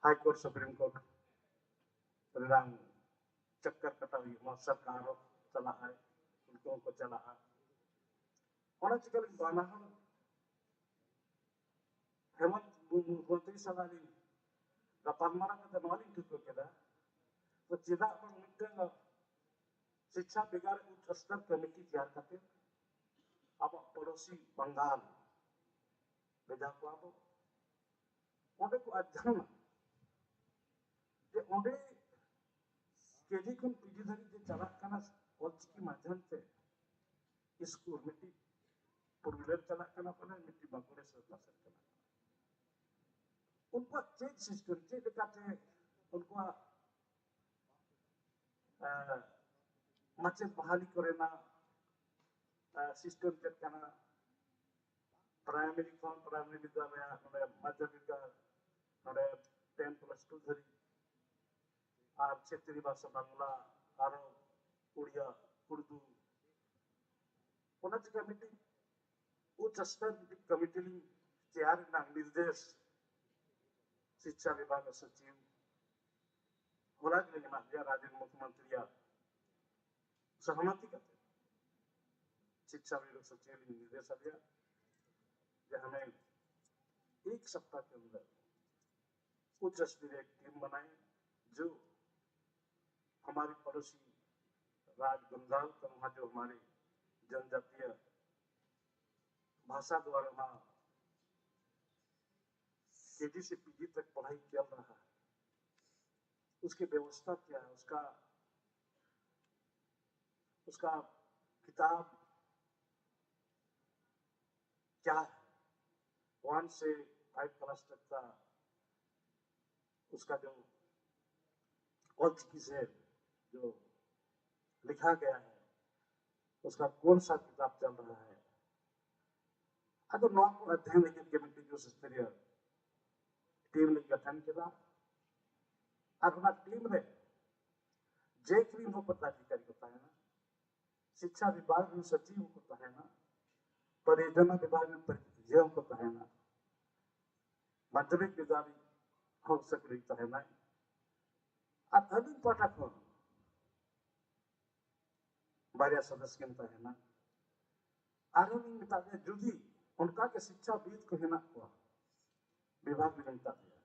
ᱦᱟᱭ ᱠᱳᱨᱴ, ᱥᱩᱯᱨᱤᱢ ᱠᱳᱨᱴ ᱨᱮᱱᱟᱜ ᱪᱚᱠᱠᱚᱨ ᱠᱟᱴᱟᱣ ᱦᱩᱭᱩᱜ ᱢᱟ, ᱥᱚᱨᱠᱟᱨ ᱦᱚᱸ ᱪᱟᱞᱟᱜ ᱟᱭ, ᱩᱱᱠᱩ ᱦᱚᱸᱠᱚ ᱪᱟᱞᱟᱜᱼᱟ᱾ ᱚᱱᱟ ᱪᱤᱠᱟᱹ ᱞᱤᱧ ᱵᱟᱱᱟ ᱦᱚᱲ ᱦᱮᱢᱚᱱᱛ ᱢᱩᱨᱢᱩ ᱢᱚᱱᱛᱨᱤ ᱥᱟᱞᱟᱜ ᱞᱤᱧ ᱜᱟᱯᱟᱞᱢᱟᱨᱟᱣ ᱠᱟᱛᱮ ᱱᱚᱣᱟ ᱞᱤᱧ ᱴᱷᱤᱠᱟᱹ ᱠᱮᱫᱟ, ᱛᱚ ᱪᱮᱫᱟᱜ ᱵᱟᱝ ᱢᱤᱫᱴᱟᱝ ᱥᱤᱪᱪᱷᱟ ᱵᱤᱵᱷᱟᱜᱽ ᱩᱪᱪ ᱥᱛᱚᱨ ᱠᱚᱢᱤᱴᱤ ᱛᱮᱭᱟᱨ ᱠᱟᱛᱮ ᱟᱵᱚ ᱯᱚᱲᱚᱥᱤ ᱵᱟᱝᱜᱟᱞ ᱵᱷᱮᱡᱟ ᱠᱚᱣᱟ ᱵᱚ, ᱚᱸᱰᱮ ᱠᱚ ᱟᱫᱷᱭᱟᱱᱟ ᱡᱮ ᱚᱸᱰᱮ ᱠᱮᱡᱤ ᱠᱷᱚᱱ ᱯᱤᱡᱤ ᱫᱷᱟᱹᱵᱤᱡ ᱡᱮ ᱪᱟᱞᱟᱜ ᱠᱟᱱᱟ ᱚᱞᱪᱤᱠᱤ ᱢᱟᱫᱽᱫᱷᱚᱢ ᱛᱮ ᱥᱠᱩᱞ, ᱢᱤᱫᱴᱤᱡ ᱯᱩᱨᱩᱞᱤᱭᱟᱹ ᱨᱮ ᱪᱟᱞᱟᱜ ᱠᱟᱱᱟ ᱯᱟᱞᱮ, ᱢᱤᱫᱴᱤᱡ ᱵᱟᱸᱠᱩᱲᱟ ᱥᱮ ᱚᱠᱟ ᱥᱮᱫ ᱪᱟᱞᱟᱜ ᱠᱟᱱᱟ᱾ ᱩᱱᱠᱩᱣᱟᱜ ᱪᱮᱫ ᱥᱤᱥᱴᱮᱢ, ᱪᱮᱫ ᱞᱮᱠᱟᱛᱮ ᱩᱱᱠᱩᱣᱟᱜ, ᱮᱸ, ᱢᱟᱪᱮᱫ ᱵᱟᱦᱟᱞᱤ ᱠᱚᱨᱮᱱᱟᱜ, ᱮᱸ, ᱥᱤᱥᱴᱮᱢ ᱪᱮᱫ ᱠᱟᱱᱟ? ᱯᱨᱟᱭᱢᱟᱨᱤ ᱠᱷᱚᱱ, ᱯᱨᱟᱭᱢᱟᱨᱤ ᱵᱤᱫᱽᱫᱟᱞᱚᱭ, ᱱᱚᱰᱮ ᱢᱟᱫᱽᱫᱷᱚᱢᱤᱠ, ᱱᱚᱰᱮ ᱴᱮᱱ ᱯᱞᱟᱥ ᱴᱩ ᱫᱷᱟᱹᱨᱤᱡ, ᱟᱨ ᱪᱷᱮᱛᱨᱤ ᱵᱷᱟᱥᱟ, ᱵᱟᱝᱞᱟ, ᱟᱨᱚ ᱩᱲᱤᱭᱟ, ᱩᱲᱫᱩ, ᱚᱱᱟ ᱪᱤᱠᱟᱹ ᱢᱤᱫᱴᱤᱡ ᱩᱪᱪ ᱥᱛᱚᱨ ᱢᱤᱫᱴᱤᱡ ᱠᱚᱢᱤᱴᱤ ᱞᱤᱧ ᱛᱮᱭᱟᱨ ᱨᱮᱱᱟᱜ ᱱᱤᱨᱫᱮᱥ ᱥᱤᱪᱪᱷᱟ ᱵᱤᱵᱷᱟᱜᱽ ᱥᱚᱪᱤᱵᱽ ᱦᱚᱞᱟ ᱜᱮᱞᱤᱧ ᱮᱢᱟᱫ ᱫᱮᱭᱟ, ᱨᱟᱡᱽ ᱨᱮᱱ ᱢᱩᱠᱷᱭᱚᱢᱚᱱᱛᱨᱤᱭᱟᱜ ᱥᱚᱦᱚᱢᱚᱛᱤ ᱠᱟᱛᱮ ᱥᱤᱪᱪᱷᱟ ᱵᱤᱵᱷᱟᱜᱽ ᱥᱚᱪᱤᱵᱽ ᱞᱤᱧ ᱱᱤᱨᱫᱮᱥ ᱟᱫᱮᱭᱟ ᱡᱮ ᱦᱟᱱᱮ ᱮᱠ ᱥᱚᱯᱛᱟᱦ ᱠᱮ ᱟᱱᱫᱟᱨ ᱩᱪᱪ ᱥᱛᱚᱨᱤᱭ ᱴᱤᱢ ᱵᱟᱱᱟᱭᱮ, ᱡᱳ ᱦᱟᱢᱟᱨᱮ ᱯᱚᱲᱚᱥᱤ ᱨᱟᱡᱽ ᱵᱟᱝᱜᱟᱞ ᱠᱟ ᱣᱟᱦᱟᱸ ᱡᱳ ᱦᱟᱢᱟᱨᱮ ᱡᱚᱱᱡᱟᱛᱤᱭᱚ ᱵᱷᱟᱥᱟ ᱫᱣᱟᱨᱟ ᱣᱟᱦᱟᱸ ᱠᱮᱡᱤ ᱥᱮ ᱯᱤᱡᱤ ᱛᱚᱠ ᱯᱟᱲᱦᱟᱭ ᱪᱚᱞ ᱨᱟᱦᱟ ᱦᱟᱭ, ᱩᱥᱠᱤ ᱵᱮᱵᱚᱥᱛᱷᱟ ᱠᱭᱟ ᱦᱟᱭ, ᱩᱥᱠᱟ ᱩᱥᱠᱟ ᱠᱤᱛᱟᱵᱽ ᱠᱭᱟ ᱦᱟᱭ, वन से फ़ाइव क्लास तक का उसका जो ऑलचिकी से जो लिखा गया है, उसका कौन सा किताब चल रहा है, ᱟᱫᱚ ᱱᱚᱣᱟ ᱠᱚ ᱟᱫᱷᱭᱟᱱ ᱞᱟᱹᱜᱤᱫ ᱜᱮ ᱢᱤᱫᱴᱤᱡ ᱩᱪᱪ ᱥᱛᱚᱨᱤᱭᱚ ᱴᱤᱢ ᱞᱮ ᱜᱚᱴᱷᱚᱱ ᱠᱮᱫᱟ᱾ ᱟᱨ ᱚᱱᱟ ᱴᱤᱢ ᱨᱮ ᱡᱮ ᱠᱨᱤᱢ ᱦᱚᱸ ᱯᱚᱫᱟᱫᱷᱤᱠᱟᱨᱤ ᱠᱚ ᱛᱟᱦᱮᱱᱟ, ᱥᱤᱪᱪᱷᱟ ᱵᱤᱵᱷᱟᱜᱽ ᱨᱮᱱ ᱥᱚᱪᱤᱵᱽ ᱦᱚᱸᱠᱚ ᱛᱟᱦᱮᱱᱟ, ᱯᱚᱨᱤᱡᱚᱱᱟ ᱵᱤᱵᱷᱟᱜᱽ ᱨᱮᱱ ᱯᱚᱨᱤᱡᱚᱱ ᱦᱚᱸᱠᱚ ᱛᱟᱦᱮᱱᱟ, ᱢᱟᱫᱽᱫᱷᱚᱢᱤᱠ ᱵᱤᱫᱽᱫᱟᱞᱚᱭ ᱦᱚᱸ ᱥᱟᱹᱠᱲᱤ ᱛᱟᱦᱮᱱᱟᱭ᱾ ᱟᱨ ᱟᱹᱞᱤᱧ ᱯᱟᱦᱴᱟ ᱠᱷᱚᱱ ᱵᱟᱨᱭᱟ ᱥᱚᱫᱚᱥᱥᱚ ᱠᱤᱱ ᱛᱟᱦᱮᱱᱟ᱾ ᱟᱨᱦᱚᱸ ᱞᱤᱧ ᱢᱮᱛᱟ ᱯᱮᱭᱟ, ᱡᱩᱫᱤ ᱚᱱᱠᱟ ᱜᱮ ᱥᱤᱠᱠᱷᱟᱵᱤᱫ ᱠᱚ ᱦᱮᱱᱟᱜ ᱠᱚᱣᱟ, ᱵᱤᱵᱷᱟᱜᱽ ᱨᱮ ᱢᱮᱛᱟ ᱯᱮᱭᱟ,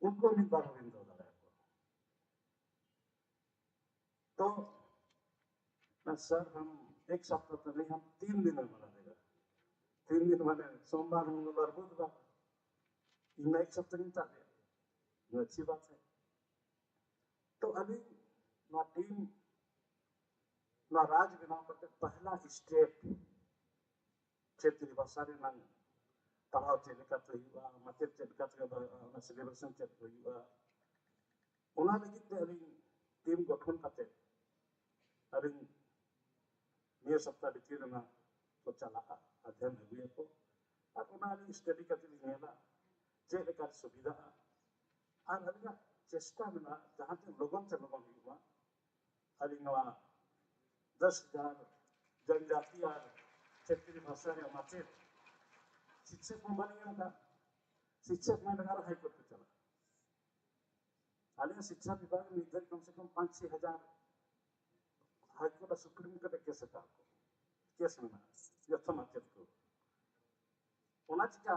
ᱩᱱᱠᱩ ᱢᱤᱫ ᱵᱟᱨ ᱦᱚᱸ ᱞᱤᱧ ᱫᱚᱦᱚ ᱫᱟᱲᱮᱭᱟᱠᱚᱣᱟ᱾ तो मैं सर हम एक सप्ताह तो नहीं, हम तीन दिन में बना देगा। तीन दिन माने सोमवार, मंगलवार, बुधवार, इनमें एक सप्ताह नहीं था। ये अच्छी बात है। तो अभी ना टीम ना राज बनाव करके पहला स्टेप क्षेत्रीय भाषा ᱨᱮᱱᱟᱜ ᱯᱟᱲᱦᱟᱣ ᱪᱮᱫ ᱞᱮᱠᱟᱛᱮ ᱦᱩᱭᱩᱜᱼᱟ, ᱢᱟᱪᱮᱫ ᱪᱮᱫ ᱞᱮᱠᱟᱛᱮ ᱚᱱᱟ ᱥᱮᱞᱮᱵᱨᱮᱥᱚᱱ ᱪᱮᱫ ᱦᱩᱭᱩᱜᱼᱟ, ᱚᱱᱟ ᱞᱟᱹᱜᱤᱫ ᱛᱮ ᱟᱹᱞᱤᱧ ᱴᱤᱢ ᱜᱚᱴᱷᱚᱱ ᱠᱟᱛᱮ ᱟᱹᱞᱤᱧ ᱱᱤᱭᱟᱹ ᱥᱚᱯᱛᱟ ᱵᱷᱤᱛᱤᱨ ᱨᱮᱱᱟᱜ ᱠᱚ ᱪᱟᱞᱟᱜᱼᱟ, ᱟᱫᱷᱮᱱ ᱟᱹᱜᱩᱭᱟᱠᱚ, ᱟᱨ ᱚᱱᱟ ᱟᱹᱞᱤᱧ ᱥᱴᱟᱰᱤ ᱠᱟᱛᱮ ᱞᱤᱧ ᱧᱮᱞᱟ ᱪᱮᱫ ᱞᱮᱠᱟ ᱥᱩᱵᱤᱫᱷᱟᱜᱼᱟ᱾ ᱟᱨ ᱟᱹᱞᱤᱧᱟᱜ ᱪᱮᱥᱴᱟ ᱢᱮᱱᱟᱜᱼᱟ ᱡᱟᱦᱟᱸ ᱛᱤᱱ ᱞᱚᱜᱚᱱ ᱛᱮ ᱞᱚᱜᱚᱱ ᱦᱩᱭᱩᱜ ᱢᱟ, ᱟᱹᱞᱤᱧ ᱱᱚᱣᱟ ᱫᱚᱥ ᱦᱟᱡᱟᱨ ᱡᱚᱱᱡᱟᱛᱤ ᱟᱨ ᱪᱷᱟᱹᱛᱨᱤ ᱵᱷᱟᱥᱟ ᱨᱮᱭᱟᱜ ᱢᱟᱪᱮᱫ ᱥᱤᱠᱪᱷᱚᱠ ᱢᱟ ᱵᱟᱹᱞᱤᱧ ᱮᱢ ᱟᱠᱟᱫ, ᱥᱤᱠᱪᱷᱚᱠ ᱢᱟ ᱮᱱᱰᱮᱠᱷᱟᱱ ᱦᱟᱭᱠᱳᱨᱴ ᱠᱚ ᱪᱟᱞᱟᱜᱼᱟ᱾ ᱟᱞᱮᱭᱟᱜ ᱥᱤᱠᱪᱷᱟ ᱵᱤᱵᱷᱟᱜᱽ ᱨᱮ ᱱᱤᱛ ᱫᱷᱟᱹᱵᱤᱡ ᱠᱚᱢ ᱥᱮ ᱠᱚᱢ ᱯᱟᱸᱪ ᱪᱷᱚᱭ ᱦᱟᱡᱟᱨ ᱦᱟᱭᱠᱳᱨᱴ ᱟᱨ ᱥᱩᱯᱨᱤᱢ ᱠᱳᱨᱴ ᱨᱮ ᱠᱮᱥ ᱟᱠᱟᱫ ᱠᱚ, ᱠᱮᱥ ᱢᱮᱱᱟᱜᱼᱟ ᱡᱚᱛᱚ ᱢᱟᱪᱮᱫ ᱠᱚ᱾ ᱚᱱᱟ ᱪᱤᱠᱟ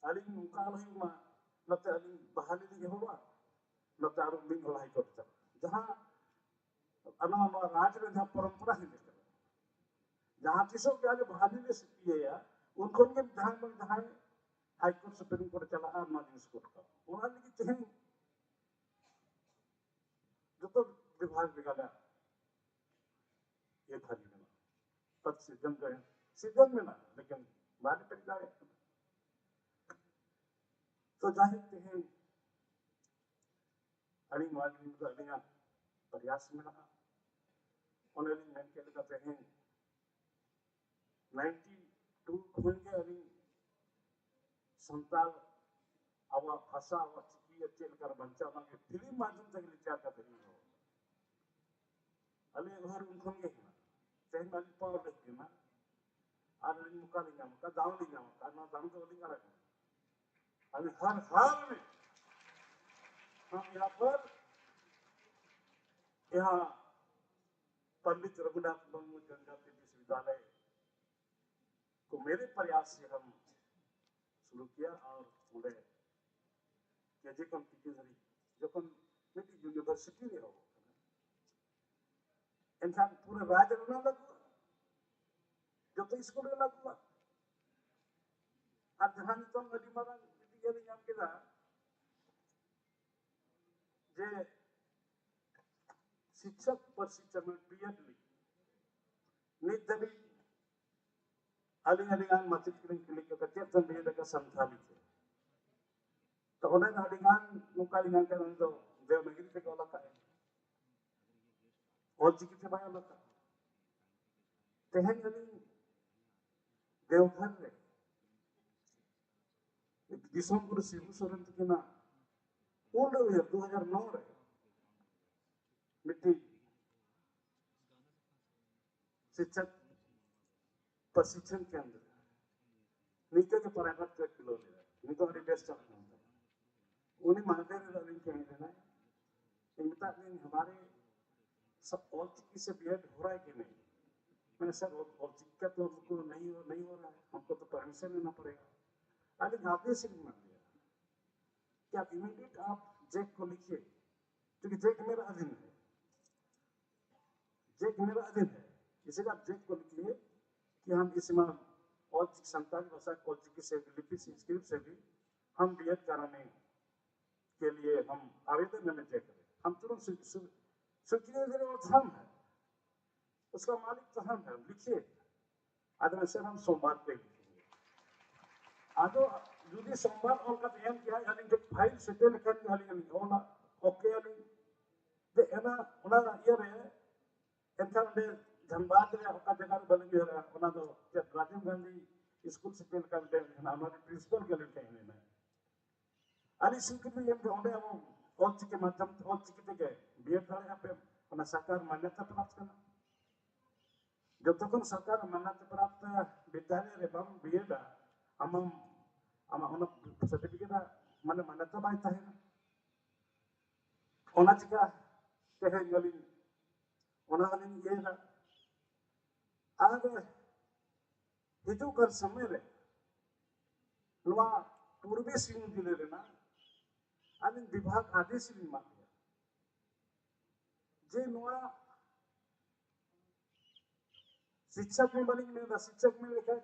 ᱟᱹᱞᱤᱧ ᱱᱚᱝᱠᱟ ᱟᱞᱚ ᱦᱩᱭᱩᱜ ᱢᱟ, ᱱᱚᱛᱮ ᱟᱹᱞᱤᱧ ᱵᱟᱦᱟᱞᱤ ᱞᱤᱧ ᱮᱦᱚᱵᱟ, ᱱᱚᱛᱮ ᱟᱨᱚ ᱢᱤᱫ ᱦᱚᱲ ᱦᱟᱭᱠᱳᱨᱴ ᱪᱟᱞᱟᱜᱼᱟ᱾ ᱡᱟᱦᱟᱸ ᱟᱨ ᱱᱚᱣᱟ, ᱱᱚᱣᱟ ᱨᱟᱡᱽ ᱨᱮ ᱡᱟᱦᱟᱸ ᱯᱚᱨᱚᱢᱯᱚᱨᱟ ᱦᱮᱡ ᱟᱠᱟᱱᱟ, ᱡᱟᱦᱟᱸ ᱛᱤᱥᱚᱜ ᱜᱮ ᱟᱞᱮ ᱵᱟᱦᱟᱞᱤ ᱞᱮ ᱤᱭᱟᱹᱭᱟ, ᱩᱱ ᱠᱷᱚᱱ ᱜᱮ ᱡᱟᱦᱟᱸᱭ ᱵᱟᱝ ᱡᱟᱦᱟᱸᱭ ᱦᱟᱭᱠᱳᱨᱴ ᱥᱩᱯᱨᱤᱢ ᱠᱳᱨᱴ ᱪᱟᱞᱟᱜᱼᱟ, ᱱᱚᱣᱟ ᱡᱤᱱᱤᱥ ᱠᱳᱨᱴ ᱠᱟᱜᱼᱟ᱾ ᱚᱱᱟ ᱞᱟᱹᱜᱤᱫ ᱛᱮᱦᱮᱧ ᱡᱚᱛᱚ ᱵᱤᱵᱷᱟᱜᱽ ᱨᱮᱜᱮ ᱟᱞᱮᱭᱟᱜ ᱤᱭᱟᱹ ᱠᱷᱟᱹᱞᱤ ᱢᱮᱱᱟᱜᱼᱟ, ᱯᱚᱫ ᱥᱤᱨᱡᱚᱱ ᱨᱮ ᱥᱤᱨᱡᱚᱱ ᱢᱮᱱᱟᱜᱼᱟ, ᱞᱮᱠᱤᱱ ᱵᱟᱞᱮ ᱯᱮᱨᱮᱡ ᱫᱟᱲᱮᱭᱟᱜ ᱠᱟᱱᱟ᱾ ᱛᱚ ᱡᱟᱭᱦᱳᱠ, ᱛᱮᱦᱮᱧ ᱟᱹᱞᱤᱧ ᱱᱚᱣᱟ ᱜᱮᱞᱤᱧ ᱢᱮᱱᱫᱟ, ᱟᱹᱞᱤᱧᱟᱜ ᱯᱨᱚᱭᱟᱥ ᱢᱮᱱᱟᱜᱼᱟ᱾ ᱚᱱᱮ ᱞᱤᱧ ᱢᱮᱱ ᱠᱮᱫ ᱞᱮᱠᱟ, ᱛᱮᱦᱮᱧ ᱱᱟᱭᱤᱱᱴᱤ ᱴᱩ ᱠᱷᱚᱱ ᱜᱮ ᱟᱹᱞᱤᱧ ᱥᱟᱱᱛᱟᱲ ᱟᱵᱚᱣᱟᱜ ᱵᱷᱟᱥᱟ, ᱟᱵᱚᱣᱟᱜ ᱪᱤᱠᱤ ᱪᱮᱫ ᱞᱮᱠᱟ ᱨᱮ ᱵᱟᱧᱪᱟᱣ, ᱚᱱᱟ ᱜᱮ ᱯᱷᱤᱞᱢ ᱢᱟᱫᱽᱫᱷᱚᱢ ᱛᱮᱜᱮ ᱞᱤᱧ ᱛᱮᱭᱟᱨ ᱠᱟᱛᱮ ᱞᱤᱧ ᱫᱚᱦᱚ ᱠᱟᱜᱼᱟ᱾ ᱟᱹᱞᱤᱧᱟᱜ ᱩᱭᱦᱟᱹᱨ ᱩᱱ ᱠᱷᱚᱱ ᱜᱮ ᱦᱮᱱᱟᱜᱼᱟ᱾ ᱛᱮᱦᱮᱧ ᱟᱹᱞᱤᱧ ᱯᱟᱣᱟᱨ ᱞᱤᱧ ᱮᱢᱟ, ᱟᱨ ᱟᱹᱞᱤᱧ ᱢᱚᱠᱟ ᱞᱤᱧ ᱧᱟᱢ ᱟᱠᱟᱫ, ᱫᱟᱣ ᱞᱤᱧ ᱧᱟᱢ ᱟᱠᱟᱫ, ᱱᱚᱣᱟ ᱫᱟᱣ ᱫᱚ ᱵᱟᱹᱞᱤᱧ ᱟᱲᱟᱜᱟ᱾ ᱟᱹᱞᱤᱧ ᱦᱟᱨ ᱦᱟᱞ ᱢᱮ ᱦᱟᱢ ᱭᱟᱦᱟᱸ ᱯᱟᱨ ᱭᱟᱦᱟᱸ ᱯᱚᱱᱰᱤᱛ ᱨᱚᱜᱷᱩᱱᱟᱛᱷ ᱢᱩᱨᱢᱩ ᱡᱚᱱᱡᱟᱛᱤ ᱵᱤᱥᱣᱚᱵᱤᱫᱽᱭᱟᱞᱚᱭ ᱠᱚ ᱢᱮᱨᱮ ᱯᱨᱚᱭᱟᱥ ᱥᱮ ᱦᱟᱢ ᱥᱩᱨᱩ ᱠᱤᱭᱟ ᱟᱨ ᱚᱸᱰᱮ ᱠᱮᱡᱤ ᱠᱷᱚᱱ ᱯᱤᱡᱤ ᱫᱷᱟᱹᱨᱤᱡ ᱡᱚᱠᱷᱚᱱ ᱢᱤᱫᱴᱤᱡ ᱤᱭᱩᱱᱤᱵᱷᱟᱨᱥᱤᱴᱤ ᱨᱮ ᱮᱦᱚᱵᱚᱜ ᱠᱟᱱᱟ, ᱮᱱᱠᱷᱟᱱ ᱯᱩᱨᱟᱹ ᱨᱟᱡᱽ ᱨᱮ ᱚᱱᱟ ᱞᱟᱹᱜᱩᱜᱼᱟ, ᱡᱚᱛᱚ ᱥᱠᱩᱞ ᱨᱮ ᱞᱟᱹᱜᱩᱜᱼᱟ᱾ ᱟᱨ ᱡᱟᱦᱟᱸ ᱱᱤᱛᱚᱝ ᱟᱹᱰᱤ ᱢᱟᱨᱟᱝ ᱢᱤᱫᱴᱤᱡ ᱤᱭᱟᱹ ᱞᱤᱧ ᱧᱟᱢ ᱠᱮᱫᱟ ᱡᱮ ᱥᱤᱠᱥᱚᱠ ᱯᱨᱚᱥᱤᱠᱥᱚᱱ ᱵᱤᱭᱮᱰ ᱞᱟᱹᱜᱤᱫ ᱱᱤᱛ ᱫᱷᱟᱹᱵᱤᱡ ᱟᱹᱞᱤᱧ ᱟᱹᱰᱤ ᱜᱟᱱ ᱢᱟᱪᱮᱫ ᱠᱚᱞᱤᱧ ᱠᱩᱞᱤ ᱠᱚ ᱠᱟᱱᱟ, ᱪᱮᱫ ᱛᱮᱢ ᱵᱤᱭᱮᱰ ᱟᱠᱟᱫ? ᱥᱟᱱᱛᱷᱟᱞᱤ ᱛᱮ᱾ ᱛᱚ ᱚᱸᱰᱮ ᱫᱚ ᱟᱹᱰᱤ ᱜᱟᱱ ᱱᱚᱝᱠᱟ ᱞᱤᱧ ᱧᱟᱢ ᱠᱮᱫᱟ, ᱩᱱᱤ ᱫᱚ ᱫᱮᱵᱽᱱᱟᱜᱚᱨᱤ ᱛᱮᱜᱮ ᱚᱞ ᱟᱠᱟᱫ, ᱚᱞ ᱪᱤᱠᱤ ᱛᱮ ᱵᱟᱭ ᱚᱞ ᱟᱠᱟᱫ᱾ ᱛᱮᱦᱮᱧ ᱟᱹᱞᱤᱧ ᱫᱮᱣᱜᱷᱚᱨ ᱨᱮ ᱫᱤᱥᱚᱢ ᱜᱩᱨᱩ ᱥᱤᱵᱩ ᱥᱚᱨᱮᱱ ᱛᱟᱹᱠᱤᱱᱟᱜ ᱩᱱ ᱨᱮ ᱩᱭᱦᱟᱹᱨ, ᱫᱩ ᱦᱟᱡᱟᱨ ᱱᱚ ᱨᱮ ᱢᱤᱫᱴᱤᱡ ᱥᱤᱠᱪᱷᱟ ᱯᱨᱚᱥᱤᱠᱷᱚᱱ ᱠᱮᱱᱫᱨᱚ ᱱᱤᱝᱠᱟᱹ ᱜᱮ ᱯᱨᱟᱭᱵᱷᱮᱴ ᱨᱮ ᱠᱷᱩᱞᱟᱹᱣ ᱞᱮᱫᱟ᱾ ᱱᱤᱛᱚᱜ ᱟᱹᱰᱤ ᱵᱮᱥ ᱪᱟᱞᱟᱜ ᱠᱟᱱ ᱛᱟᱭᱟ᱾ ᱩᱱᱤ ᱢᱟᱦᱫᱮᱨ ᱨᱮ ᱟᱹᱞᱤᱧ ᱴᱷᱮᱱ ᱦᱮᱡ ᱞᱮᱱᱟᱭ᱾ ᱤᱧ ᱢᱮᱛᱟᱫ ᱞᱤᱧ, "ᱦᱟᱢᱟᱨᱮ ᱥᱟ-, ᱚᱞ ᱪᱤᱠᱤ ᱥᱮ ᱵᱤᱭᱮᱰ ᱦᱚ ᱨᱟᱦᱟ ᱦᱮ ᱠᱤ ᱱᱟᱦᱤᱸ?" ᱢᱮᱱᱟ, "ᱥᱟᱨ, ᱚᱞ, ᱚᱞ ᱪᱤᱠᱤ ᱠᱟ ᱛᱚ ᱦᱟᱢᱠᱚ ᱱᱟᱦᱤᱸ ᱦᱚ, ᱱᱟᱦᱤᱸ ᱦᱚ ᱨᱟᱦᱟ ᱦᱟᱢᱠᱚ ᱛᱚ ᱯᱟᱨᱢᱤᱥᱚᱱ ᱞᱮᱱᱟ ᱯᱚᱲᱮᱜᱟ।" ᱟᱹᱞᱤᱧ ᱟᱫᱮᱥ ᱞᱤᱧ ᱮᱢᱟ ᱫᱮᱭᱟ ᱠᱤ ᱟᱯ ᱤᱢᱤᱰᱤᱭᱮᱴ ᱟᱯ ᱡᱮᱠ ᱠᱚ ᱞᱤᱠᱷᱤᱭᱮ, ᱠᱤᱭᱩᱸᱠᱤ ᱡᱮᱠ ᱢᱮᱨᱟ ᱟᱫᱷᱤᱱ ᱦᱮ, ᱡᱮᱠ ᱢᱮᱨᱟ ᱟᱫᱷᱤᱱ ᱦᱮ, ᱤᱥᱤᱞᱤᱭᱮ ᱟᱯ ᱡᱮᱠ ᱠᱚ ᱞᱤᱠᱷᱤᱭᱮ ᱠᱤ ᱦᱟᱢ ᱤᱥ ᱢᱟ ᱚᱞ ᱪᱤᱠᱤ, ᱥᱟᱱᱛᱟᱲᱤ ᱵᱷᱟᱥᱟ ᱚᱞ ᱪᱤᱠᱤ ᱥᱮ ᱞᱤᱯᱤ ᱥᱮ ᱥᱠᱨᱤᱯᱴ ᱥᱮ ᱵᱷᱤ ᱦᱟᱢ ᱵᱤᱭᱮᱰ ᱠᱟᱨᱟᱱᱮ ᱠᱮ ᱞᱤᱭᱮ ᱦᱟᱢ ᱟᱵᱮᱫᱚᱱ ᱞᱮᱱᱟ ᱡᱮᱠ ᱨᱮ, ᱦᱟᱢ ᱛᱩᱨᱚᱱᱛ ᱥᱩ-, ᱥᱩ-, ᱥᱩᱠᱨᱤᱭᱟ ᱫᱮ ᱨᱮ ᱚᱞ ᱛᱷᱟᱢ ᱦᱮ᱾ ᱩᱥᱠᱟ ᱢᱟᱞᱤᱠ ᱛᱚ ᱦᱟᱢ ᱦᱮ, ᱞᱤᱠᱷᱤᱭᱮ᱾ ᱟᱫᱚ ᱥᱮ ᱦᱟᱢ ᱥᱚᱢᱵᱟᱨ ᱛᱮ ᱞᱤᱠᱷᱤᱭᱮ᱾ ᱟᱫᱚ ᱡᱩᱫᱤ ᱥᱚᱢᱵᱟᱨ ᱚᱞ ᱠᱟᱛᱮ ᱮᱢ ᱠᱮᱭᱟ, ᱟᱹᱞᱤᱧ ᱴᱷᱮᱱ ᱯᱷᱟᱭᱤᱞ ᱥᱮᱴᱮᱨ ᱞᱮᱠᱷᱟᱱ ᱜᱮ ᱟᱹᱞᱤᱧ ᱞᱤᱧ ᱚᱞᱟ, ᱳᱠᱮ ᱟᱹᱞᱤᱧ᱾ ᱡᱮ ᱚᱱᱟ, ᱚᱱᱟ ᱤᱭᱟᱹ ᱨᱮ, ᱮᱱᱠᱷᱟᱱ ᱚᱸᱰᱮ ᱫᱷᱟᱱᱵᱟᱫᱽ ᱨᱮ ᱚᱠᱟ ᱡᱟᱭᱜᱟ ᱨᱮ ᱵᱟᱹᱞᱤᱧ ᱩᱭᱦᱟᱹᱨᱟ, ᱚᱱᱟ ᱫᱚ ᱪᱮᱫ ᱨᱟᱡᱤᱵᱽ ᱜᱟᱱᱫᱷᱤ ᱥᱠᱩᱞ ᱥᱮ ᱪᱮᱫ ᱞᱮᱠᱟ ᱢᱤᱫᱴᱮᱱ ᱢᱮᱱᱟᱜᱼᱟ, ᱚᱱᱟ ᱨᱮ ᱯᱨᱤᱱᱥᱤᱯᱟᱞ ᱜᱮ ᱟᱹᱞᱤᱧ ᱛᱟᱦᱮᱸ ᱞᱮᱱᱟ᱾ ᱟᱹᱞᱤᱧ ᱥᱤᱠᱨᱤᱛᱤ ᱮᱢ ᱠᱮᱫᱟ, ᱚᱸᱰᱮ ᱟᱵᱚ ᱚᱞ ᱪᱤᱠᱤ ᱢᱟᱫᱽᱫᱷᱚᱢ ᱛᱮ, ᱚᱞ ᱪᱤᱠᱤ ᱛᱮᱜᱮ ᱵᱤᱭᱮᱰ ᱫᱟᱲᱮᱭᱟᱜᱼᱟ ᱯᱮ, ᱚᱱᱟ ᱥᱚᱨᱠᱟᱨ ᱢᱟᱱᱭᱚᱛᱟ ᱯᱨᱟᱯᱛ ᱠᱟᱱᱟ᱾ ᱡᱚᱛᱚ ᱠᱷᱚᱱ ᱥᱚᱨᱠᱟᱨ ᱢᱟᱱᱱᱚᱛ ᱯᱨᱟᱯᱛ ᱵᱤᱫᱽᱭᱟᱞᱚᱭ ᱨᱮ ᱵᱟᱢ ᱵᱤᱭᱮᱰᱟ, ᱟᱢᱟᱜ ᱟᱢᱟᱜ ᱚᱱᱟ ᱥᱟᱨᱴᱤᱯᱷᱤᱠᱮᱴ ᱢᱟᱱᱮ ᱢᱟᱱᱱᱚᱛᱟ ᱵᱟᱭ ᱛᱟᱦᱮᱱᱟ᱾ ᱚᱱᱟ ᱪᱤᱠᱟ ᱛᱮᱦᱮᱧ ᱟᱹᱞᱤᱧ ᱚᱱᱟ ᱦᱚᱸᱞᱤᱧ ᱤᱭᱟᱹᱭᱮᱫᱟ᱾ ᱟᱨ ᱦᱤᱡᱩᱜ ᱠᱟᱱ ᱥᱚᱢᱚᱭ ᱨᱮ ᱱᱚᱣᱟ ᱯᱩᱨᱵᱤ ᱥᱤᱝᱵᱷᱩᱢ ᱡᱤᱞᱟᱹ ᱨᱮᱱᱟᱜ ᱟᱹᱞᱤᱧ ᱵᱤᱵᱷᱟᱜᱽ ᱟᱫᱮᱥ ᱞᱤᱧ ᱮᱢᱟ ᱯᱮᱭᱟ ᱡᱮ ᱱᱚᱣᱟ ᱥᱤᱠᱪᱷᱟ ᱠᱚ ᱵᱟᱹᱞᱤᱧ ᱢᱮᱱᱫᱟ, ᱥᱤᱠᱪᱷᱟ ᱠᱚ ᱢᱮᱱ ᱞᱮᱠᱷᱟᱱ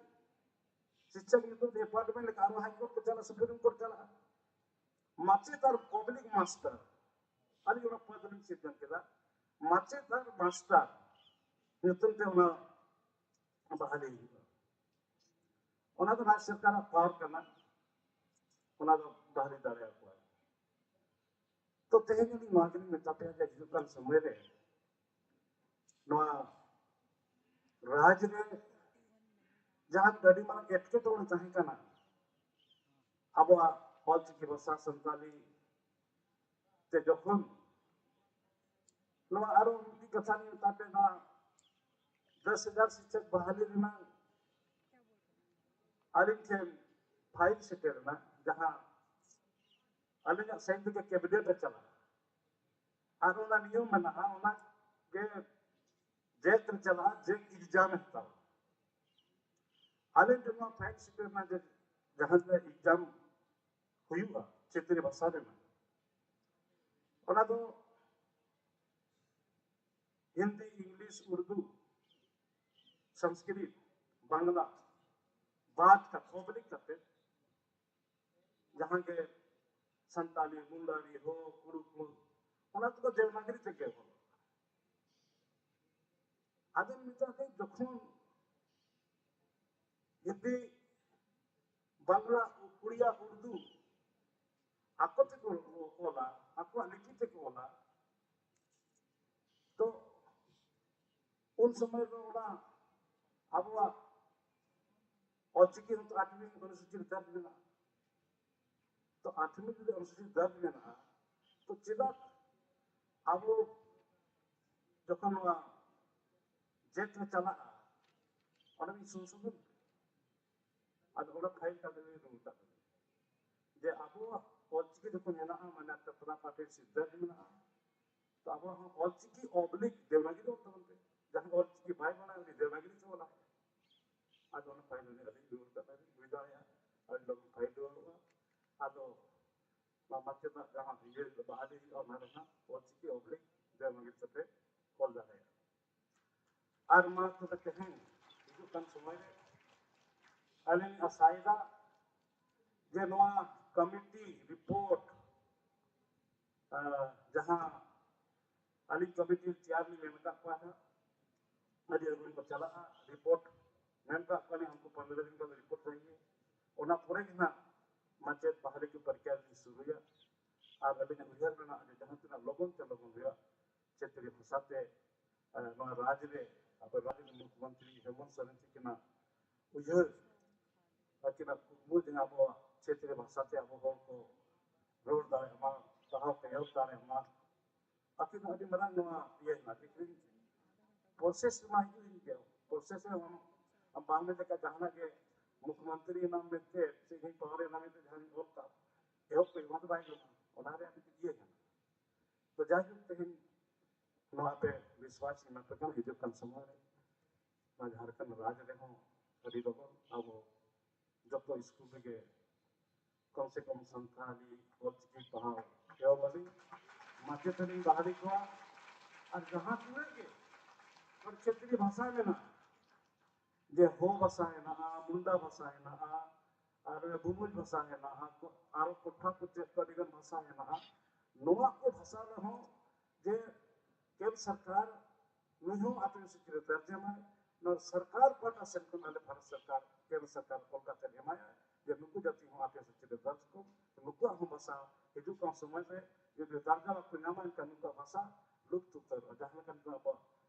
ᱥᱤᱠᱪᱷᱟ ᱧᱩᱛᱩᱢ ᱰᱤᱯᱟᱨᱴᱢᱮᱱᱴ ᱞᱮᱠᱟ ᱟᱨᱦᱚᱸ ᱦᱟᱭ ᱠᱳᱨᱴ ᱠᱚ ᱪᱟᱞᱟᱜᱼᱟ, ᱥᱩᱯᱨᱤᱢ ᱠᱳᱨᱴ ᱪᱟᱞᱟᱜᱼᱟ᱾ ᱢᱟᱪᱮᱫ ᱟᱨ ᱯᱟᱵᱽᱞᱤᱠ ᱢᱟᱥᱴᱟᱨ, ᱟᱹᱞᱤᱧ ᱚᱱᱟ ᱯᱚᱫᱽ ᱞᱤᱧ ᱥᱤᱨᱡᱚᱱ ᱠᱮᱫᱟ, ᱢᱟᱪᱮᱫ ᱟᱨ ᱢᱟᱥᱴᱟᱨ ᱧᱩᱛᱩᱢ ᱛᱮ ᱚᱱᱟ ᱵᱟᱦᱟᱞᱤ ᱦᱩᱭᱩᱜᱼᱟ᱾ ᱚᱱᱟ ᱫᱚ ᱱᱟᱦᱟᱜ ᱥᱚᱨᱠᱟᱨᱟᱜ ᱯᱟᱣᱟᱨ ᱠᱟᱱᱟ, ᱚᱱᱟ ᱫᱚ ᱵᱟᱦᱟᱞᱤ ᱫᱟᱲᱮᱭᱟᱠᱚᱣᱟ᱾ ᱛᱚ ᱛᱮᱦᱮᱧ ᱟᱹᱞᱤᱧ ᱱᱚᱣᱟ ᱜᱮᱞᱤᱧ ᱢᱮᱛᱟ ᱯᱮᱭᱟ ᱡᱮ ᱦᱤᱡᱩᱜ ᱠᱟᱱ ᱥᱚᱢᱚᱭ ᱨᱮ ᱱᱚᱣᱟ ᱨᱟᱡᱽ ᱨᱮ ᱡᱟᱦᱟᱸ ᱟᱹᱰᱤ ᱢᱟᱨᱟᱝ ᱮᱴᱠᱮᱴᱚᱬᱮ ᱛᱟᱦᱮᱸ ᱠᱟᱱᱟ ᱟᱵᱚᱣᱟᱜ ᱚᱞᱪᱤᱠᱤ ᱵᱷᱟᱥᱟ ᱥᱟᱱᱛᱟᱞᱤ ᱛᱮ, ᱡᱚᱠᱷᱚᱱ ᱱᱚᱣᱟ ᱟᱨᱚ ᱢᱤᱫᱴᱤᱡ ᱠᱟᱛᱷᱟ ᱞᱤᱧ ᱢᱮᱛᱟ ᱯᱮ, ᱱᱚᱣᱟ ᱫᱚᱥ ᱦᱟᱡᱟᱨ ᱥᱤᱠᱪᱚᱠ ᱵᱟᱦᱟᱞᱤ ᱨᱮᱱᱟᱜ ᱟᱹᱞᱤᱧ ᱴᱷᱮᱱ ᱯᱷᱟᱭᱤᱞ ᱥᱮᱴᱮᱨ ᱮᱱᱟ, ᱡᱟᱦᱟᱸ ᱟᱹᱞᱤᱧᱟᱜ ᱥᱟᱭᱤᱱ ᱛᱮᱜᱮ ᱠᱮᱵᱤᱱᱮᱴ ᱨᱮ ᱪᱟᱞᱟᱜᱼᱟ᱾ ᱟᱨ ᱚᱱᱟ ᱱᱤᱭᱚᱢ ᱢᱮᱱᱟᱜᱼᱟ, ᱚᱱᱟ ᱜᱮ ᱡᱮᱠ ᱨᱮ ᱪᱟᱞᱟᱜᱼᱟ, ᱡᱮᱠ ᱮᱠᱡᱟᱢ ᱮ ᱦᱟᱛᱟᱣᱟ᱾ ᱟᱞᱮ ᱴᱷᱮᱱ ᱱᱚᱣᱟ ᱯᱷᱟᱭᱤᱞ ᱥᱮᱴᱮᱨ ᱮᱱᱟ ᱡᱮ ᱡᱟᱦᱟᱸ ᱨᱮ ᱮᱠᱡᱟᱢ ᱦᱩᱭᱩᱜᱼᱟ ᱪᱷᱮᱛᱨᱤ ᱵᱷᱟᱥᱟ ᱨᱮᱱᱟᱜ, ᱚᱱᱟ ᱫᱚ ᱦᱤᱱᱫᱤ, ᱤᱝᱞᱤᱥ, ᱩᱨᱫᱩ, ᱥᱚᱝᱥᱠᱨᱤᱛ, ᱵᱟᱝᱞᱟ ᱵᱟᱫ ᱠᱟᱛᱮ, ᱠᱚᱵᱞᱤ ᱠᱟᱛᱮ, ᱡᱟᱦᱟᱸ ᱜᱮ ᱥᱟᱱᱛᱟᱞᱤ, ᱢᱩᱱᱰᱟᱨᱤ, ᱦᱳ, ᱠᱩᱲᱩᱠ, ᱚᱱᱟ ᱠᱚᱫᱚ ᱫᱮᱵᱽᱱᱟᱜᱚᱨᱤ ᱛᱮᱜᱮ ᱚᱞᱚᱜ᱾ ᱟᱫᱚ ᱱᱤᱛᱚᱜ ᱫᱚ ᱡᱚᱠᱷᱚᱱ ᱦᱤᱱᱫᱤ, ᱵᱟᱝᱞᱟ, ᱩᱲᱤᱭᱟ, ᱩᱨᱫᱩ ᱟᱠᱚ ᱛᱮᱠᱚ ᱚᱞᱟ, ᱟᱠᱚᱣᱟᱜ ᱞᱤᱯᱤ ᱛᱮᱠᱚ ᱚᱞᱟ, ᱛᱚ ᱩᱱ ᱥᱚᱢᱚᱭ ᱫᱚ ᱚᱱᱟ ᱟᱵᱚᱣᱟᱜ ᱚᱞᱪᱤᱠᱤ ᱦᱚᱸᱛᱚ ᱟᱴᱷᱣᱤ ᱚᱱᱩᱥᱩᱪᱤ ᱨᱮ ᱫᱚᱨᱡᱽ ᱢᱮᱱᱟᱜᱼᱟ᱾ ᱛᱚ ᱟᱴᱷᱣᱤ ᱡᱩᱫᱤ ᱚᱱᱩᱥᱩᱪᱤ ᱫᱚᱨᱡᱽ ᱢᱮᱱᱟᱜᱼᱟ, ᱛᱚ ᱪᱮᱫᱟᱜ ᱟᱵᱚ ᱡᱚᱠᱷᱚᱱ ᱱᱚᱣᱟ ᱡᱮᱴ ᱨᱮ ᱪᱟᱞᱟᱜᱼᱟ, ᱚᱸᱰᱮ ᱢᱤᱫ ᱥᱩᱱ ᱥᱩᱱ ᱟᱫᱚ ᱚᱸᱰᱮ ᱯᱷᱟᱭᱤᱞ ᱠᱟᱛᱮ ᱞᱤᱧ ᱨᱩᱣᱟᱹᱲ ᱠᱟᱜ ᱠᱟᱱᱟ᱾ ᱡᱮ ᱟᱵᱚᱣᱟᱜ ᱚᱞᱪᱤᱠᱤ ᱡᱚᱠᱷᱚᱱ ᱢᱮᱱᱟᱜᱼᱟ, ᱢᱟᱱᱮ ᱛᱟᱛᱨᱟ ᱯᱟᱴᱷᱮ ᱥᱤᱫᱽᱫᱷᱟᱸᱛ ᱢᱮᱱᱟᱜᱼᱟ, ᱛᱚ ᱟᱵᱚᱣᱟᱜ ᱦᱚᱸ ᱚᱞᱪᱤᱠᱤ ᱚᱵᱞᱤᱠ ᱫᱮᱵᱽᱱᱟᱜᱤᱨᱤ ᱚᱞ ᱛᱟᱵᱚᱱ ᱯᱮ᱾ ᱡᱟᱦᱟᱸᱭ ᱚᱞᱪᱤᱠᱤ ᱵᱟᱭ ᱵᱟᱲᱟᱭᱟ, ᱩᱱᱤ ᱫᱮᱵᱽᱱᱟᱜᱤᱨᱤ ᱛᱮ ᱚᱞᱟ᱾ ᱟᱫᱚ ᱚᱱᱟ ᱯᱷᱟᱭᱤᱞ ᱩᱱᱤ ᱟᱹᱞᱤᱧ ᱨᱩᱣᱟᱹᱲ ᱠᱟᱜ ᱛᱟᱭ, ᱦᱩᱭ ᱫᱟᱲᱮᱭᱟᱜᱼᱟ ᱟᱹᱰᱤ ᱞᱚᱜᱚᱱ ᱯᱷᱟᱭᱤᱞ ᱨᱩᱣᱟᱹᱲᱚᱜᱼᱟ᱾ ᱟᱫᱚ ᱚᱱᱟ ᱢᱟᱪᱮᱛᱟᱜ ᱡᱟᱦᱟᱸ ᱤᱭᱟᱹ ᱵᱟᱦᱟᱞᱤ ᱦᱩᱭᱩᱜᱼᱟ, ᱚᱱᱟ ᱨᱮᱱᱟᱜ ᱚᱞᱪᱤᱠᱤ ᱚᱵᱞᱤᱠ ᱫᱮᱵᱽᱱᱟᱜᱤᱨᱤ ᱛᱮᱯᱮ ᱚᱞ ᱫᱟᱲᱮᱭᱟᱜᱼᱟ᱾ ᱟᱨ ᱢᱟ ᱛᱚᱵᱮ ᱛᱮᱦᱮᱧ ᱦᱤᱡᱩᱜ ᱠᱟᱱ ᱥᱚᱢᱚᱭ ᱨᱮ ᱟᱹᱞᱤᱧ ᱟᱥᱟᱭᱮᱫᱟ ᱡᱮ ᱱᱚᱣᱟ ᱠᱚᱢᱤᱴᱤ ᱨᱤᱯᱳᱨᱴ, ᱟᱸ, ᱡᱟᱦᱟᱸ ᱟᱹᱞᱤᱧ ᱠᱚᱢᱤᱴᱤ ᱪᱮᱭᱟᱨ ᱞᱤᱧ ᱢᱮᱱ ᱟᱠᱟᱫ ᱠᱚᱣᱟ ᱦᱟᱸᱜ, ᱟᱹᱰᱤ ᱟᱹᱜᱩ ᱠᱚ ᱪᱟᱞᱟᱜᱼᱟ, ᱨᱤᱯᱳᱨᱴ ᱢᱮᱱ ᱟᱠᱟᱫ ᱠᱚᱣᱟᱞᱤᱧ, ᱩᱱᱠᱩ ᱯᱚᱱᱨᱚ ᱫᱤᱱ ᱠᱚ ᱨᱤᱯᱳᱨᱴ ᱪᱟᱦᱤᱭᱮ᱾ ᱚᱱᱟ ᱯᱚᱨᱮ ᱜᱮ ᱦᱟᱸᱜ ᱢᱟᱪᱮᱛ ᱵᱟᱦᱟᱞᱤ ᱠᱚ ᱯᱚᱨᱤᱠᱠᱷᱟ ᱞᱤᱧ ᱥᱩᱨᱩᱭᱟ᱾ ᱟᱨ ᱟᱹᱞᱤᱧᱟᱜ ᱩᱭᱦᱟᱹᱨ ᱢᱮᱱᱟᱜᱼᱟ ᱡᱮ ᱡᱟᱦᱟᱸ ᱛᱤᱱᱟᱹᱜ ᱞᱚᱜᱚᱱ ᱛᱮ ᱞᱚᱜᱚᱱ ᱦᱩᱭᱩᱜᱼᱟ, ᱪᱷᱮᱛᱨᱤ ᱵᱷᱟᱥᱟ ᱛᱮ, ᱟᱸ, ᱱᱚᱣᱟ ᱨᱟᱡᱽ ᱨᱮ ᱟᱵᱚ ᱨᱟᱡᱽ ᱨᱮᱱ ᱢᱩᱠᱷᱭᱚᱢᱚᱱᱛᱨᱤ ᱦᱮᱢᱚᱱᱛ ᱥᱚᱨᱮᱱ ᱛᱤᱠᱤᱱᱟᱜ ᱩᱭᱦᱟᱹᱨ, ᱟᱹᱠᱤᱱᱟᱜ ᱠᱩᱠᱢᱩ ᱡᱮ ᱟᱵᱚᱣᱟᱜ ᱪᱷᱮᱛᱨᱤ ᱵᱷᱟᱥᱟ ᱛᱮ ᱟᱵᱚ ᱦᱚᱲ ᱠᱚ ᱨᱚᱲ ᱫᱟᱲᱮᱭᱟᱜ ᱢᱟ, ᱯᱟᱲᱦᱟᱣ ᱠᱚ ᱮᱦᱚᱵ ᱫᱟᱲᱮᱭᱟᱜ ᱢᱟ᱾ ᱟᱹᱠᱤᱱ ᱦᱚᱸ ᱟᱹᱰᱤ ᱢᱟᱨᱟᱝ ᱱᱚᱣᱟ ᱤᱭᱟᱹ ᱦᱮᱱᱟᱜ ᱛᱟᱹᱠᱤᱱ᱾ ᱯᱨᱚᱥᱮᱥ ᱨᱮᱢᱟ ᱦᱤᱡᱩᱜ ᱜᱮᱭᱟ, ᱯᱨᱚᱥᱮᱥ ᱨᱮ ᱟᱢ, ᱟᱢ ᱵᱟᱝ ᱢᱮᱱ ᱞᱮᱠᱟ ᱡᱟᱦᱟᱱᱟᱜ ᱜᱮ ᱢᱩᱠᱷᱭᱚᱢᱚᱱᱛᱨᱤ ᱮᱱᱟᱢ ᱢᱮᱱᱛᱮ ᱥᱮ ᱤᱧ ᱯᱟᱣᱟᱨ ᱮᱱᱟ ᱢᱮᱱᱛᱮ ᱡᱟᱦᱟᱸᱧ ᱚᱞ ᱠᱟᱜ, ᱮᱦᱚᱵ ᱠᱷᱚᱱ ᱮᱢᱟ ᱫᱚ ᱵᱟᱭ ᱜᱟᱱᱚᱜᱼᱟ, ᱚᱱᱟ ᱨᱮᱭᱟᱜ ᱢᱤᱫᱴᱤᱡ ᱤᱭᱟᱹ ᱠᱟᱱᱟ᱾ ᱛᱚ ᱡᱟᱭᱦᱳᱠ, ᱛᱮᱦᱮᱧ ᱱᱚᱣᱟ ᱟᱯᱮ ᱵᱤᱥᱣᱟᱥ ᱤᱧ ᱮᱢᱟ ᱯᱮ ᱠᱟᱱᱟ, ᱦᱤᱡᱩᱜ ᱠᱟᱱ ᱥᱚᱢᱚᱭ ᱨᱮ ᱱᱚᱣᱟ ᱡᱷᱟᱲᱠᱷᱚᱸᱰ ᱨᱟᱡᱽ ᱨᱮᱦᱚᱸ ᱟᱹᱰᱤ ᱞᱚᱜᱚᱱ ᱟᱵᱚ ᱡᱚᱛᱚ ᱥᱠᱩᱞ ᱨᱮᱜᱮ ᱠᱚᱢ ᱥᱮ ᱠᱚᱢ ᱥᱟᱱᱛᱟᱲᱤ ᱚᱞᱪᱤᱠᱤ ᱯᱟᱲᱦᱟᱣ ᱮᱦᱚᱵ ᱟᱹᱞᱤᱧ, ᱢᱟᱪᱮᱛ ᱞᱤᱧ ᱵᱟᱦᱟᱞᱤ ᱠᱚᱣᱟ᱾ ᱟᱨ ᱡᱟᱦᱟᱸ ᱛᱤᱱᱟᱹᱜ ᱜᱮ ᱪᱷᱮᱛᱨᱤ ᱵᱷᱟᱥᱟ ᱢᱮᱱᱟᱜᱼᱟ, ᱡᱮ ᱦᱳ ᱵᱷᱟᱥᱟ ᱦᱮᱱᱟᱜᱼᱟ, ᱢᱩᱱᱰᱟ ᱵᱷᱟᱥᱟ ᱦᱮᱱᱟᱜᱼᱟ, ᱟᱨ ᱵᱩᱢᱩᱡ ᱵᱷᱟᱥᱟ ᱦᱮᱱᱟᱜᱼᱟ, ᱟᱨᱚ ᱠᱚᱴᱷᱟ ᱠᱚ ᱪᱮᱫ ᱠᱚ ᱟᱹᱰᱤᱜᱟᱱ ᱵᱷᱟᱥᱟ ᱦᱮᱱᱟᱜᱼᱟ, ᱱᱚᱣᱟ ᱠᱚ ᱵᱷᱟᱥᱟ ᱨᱮᱦᱚᱸ ᱡᱮ ᱠᱮᱱᱫᱨᱚ ᱥᱚᱨᱠᱟᱨ ᱱᱩᱭ ᱦᱚᱸ ᱟᱹᱛᱩ ᱥᱮᱪᱨᱮᱫ ᱛᱚᱨᱡᱚᱢᱟᱭ, ᱱᱚᱣᱟ ᱥᱚᱨᱠᱟᱨ ᱯᱟᱦᱴᱟ ᱥᱮᱫ ᱠᱷᱚᱱ ᱟᱞᱮ ᱵᱷᱟᱨᱚᱛ ᱥᱚᱨᱠᱟᱨ, ᱠᱮᱱᱫᱨᱚ ᱥᱚᱨᱠᱟᱨ ᱚᱞ ᱠᱟᱛᱮ ᱮᱢᱟᱭᱟ ᱡᱮ ᱱᱩᱠᱩ ᱡᱟᱹᱛᱤ ᱦᱚᱸ ᱟᱹᱛᱩ ᱥᱮᱪᱨᱮᱫ ᱛᱚᱨᱡᱚᱢᱟ ᱠᱚ, ᱱᱩᱠᱩᱣᱟᱜ ᱦᱚᱸ ᱵᱷᱟᱥᱟ ᱦᱤᱡᱩᱜ ᱠᱟᱱ ᱥᱚᱢᱚᱭ ᱨᱮ ᱡᱩᱫᱤ ᱫᱟᱨᱡᱟ ᱵᱟᱠᱚ ᱧᱟᱢᱟ, ᱮᱱᱠᱷᱟᱱ ᱱᱩᱠᱩᱣᱟᱜ ᱵᱷᱟᱥᱟ ᱞᱩᱯᱛ ᱩᱛᱟᱹᱨᱚᱜᱼᱟ, ᱡᱟᱦᱟᱸ ᱞᱮᱠᱟ ᱱᱤᱛᱚᱜ ᱟᱵᱚᱣᱟᱜ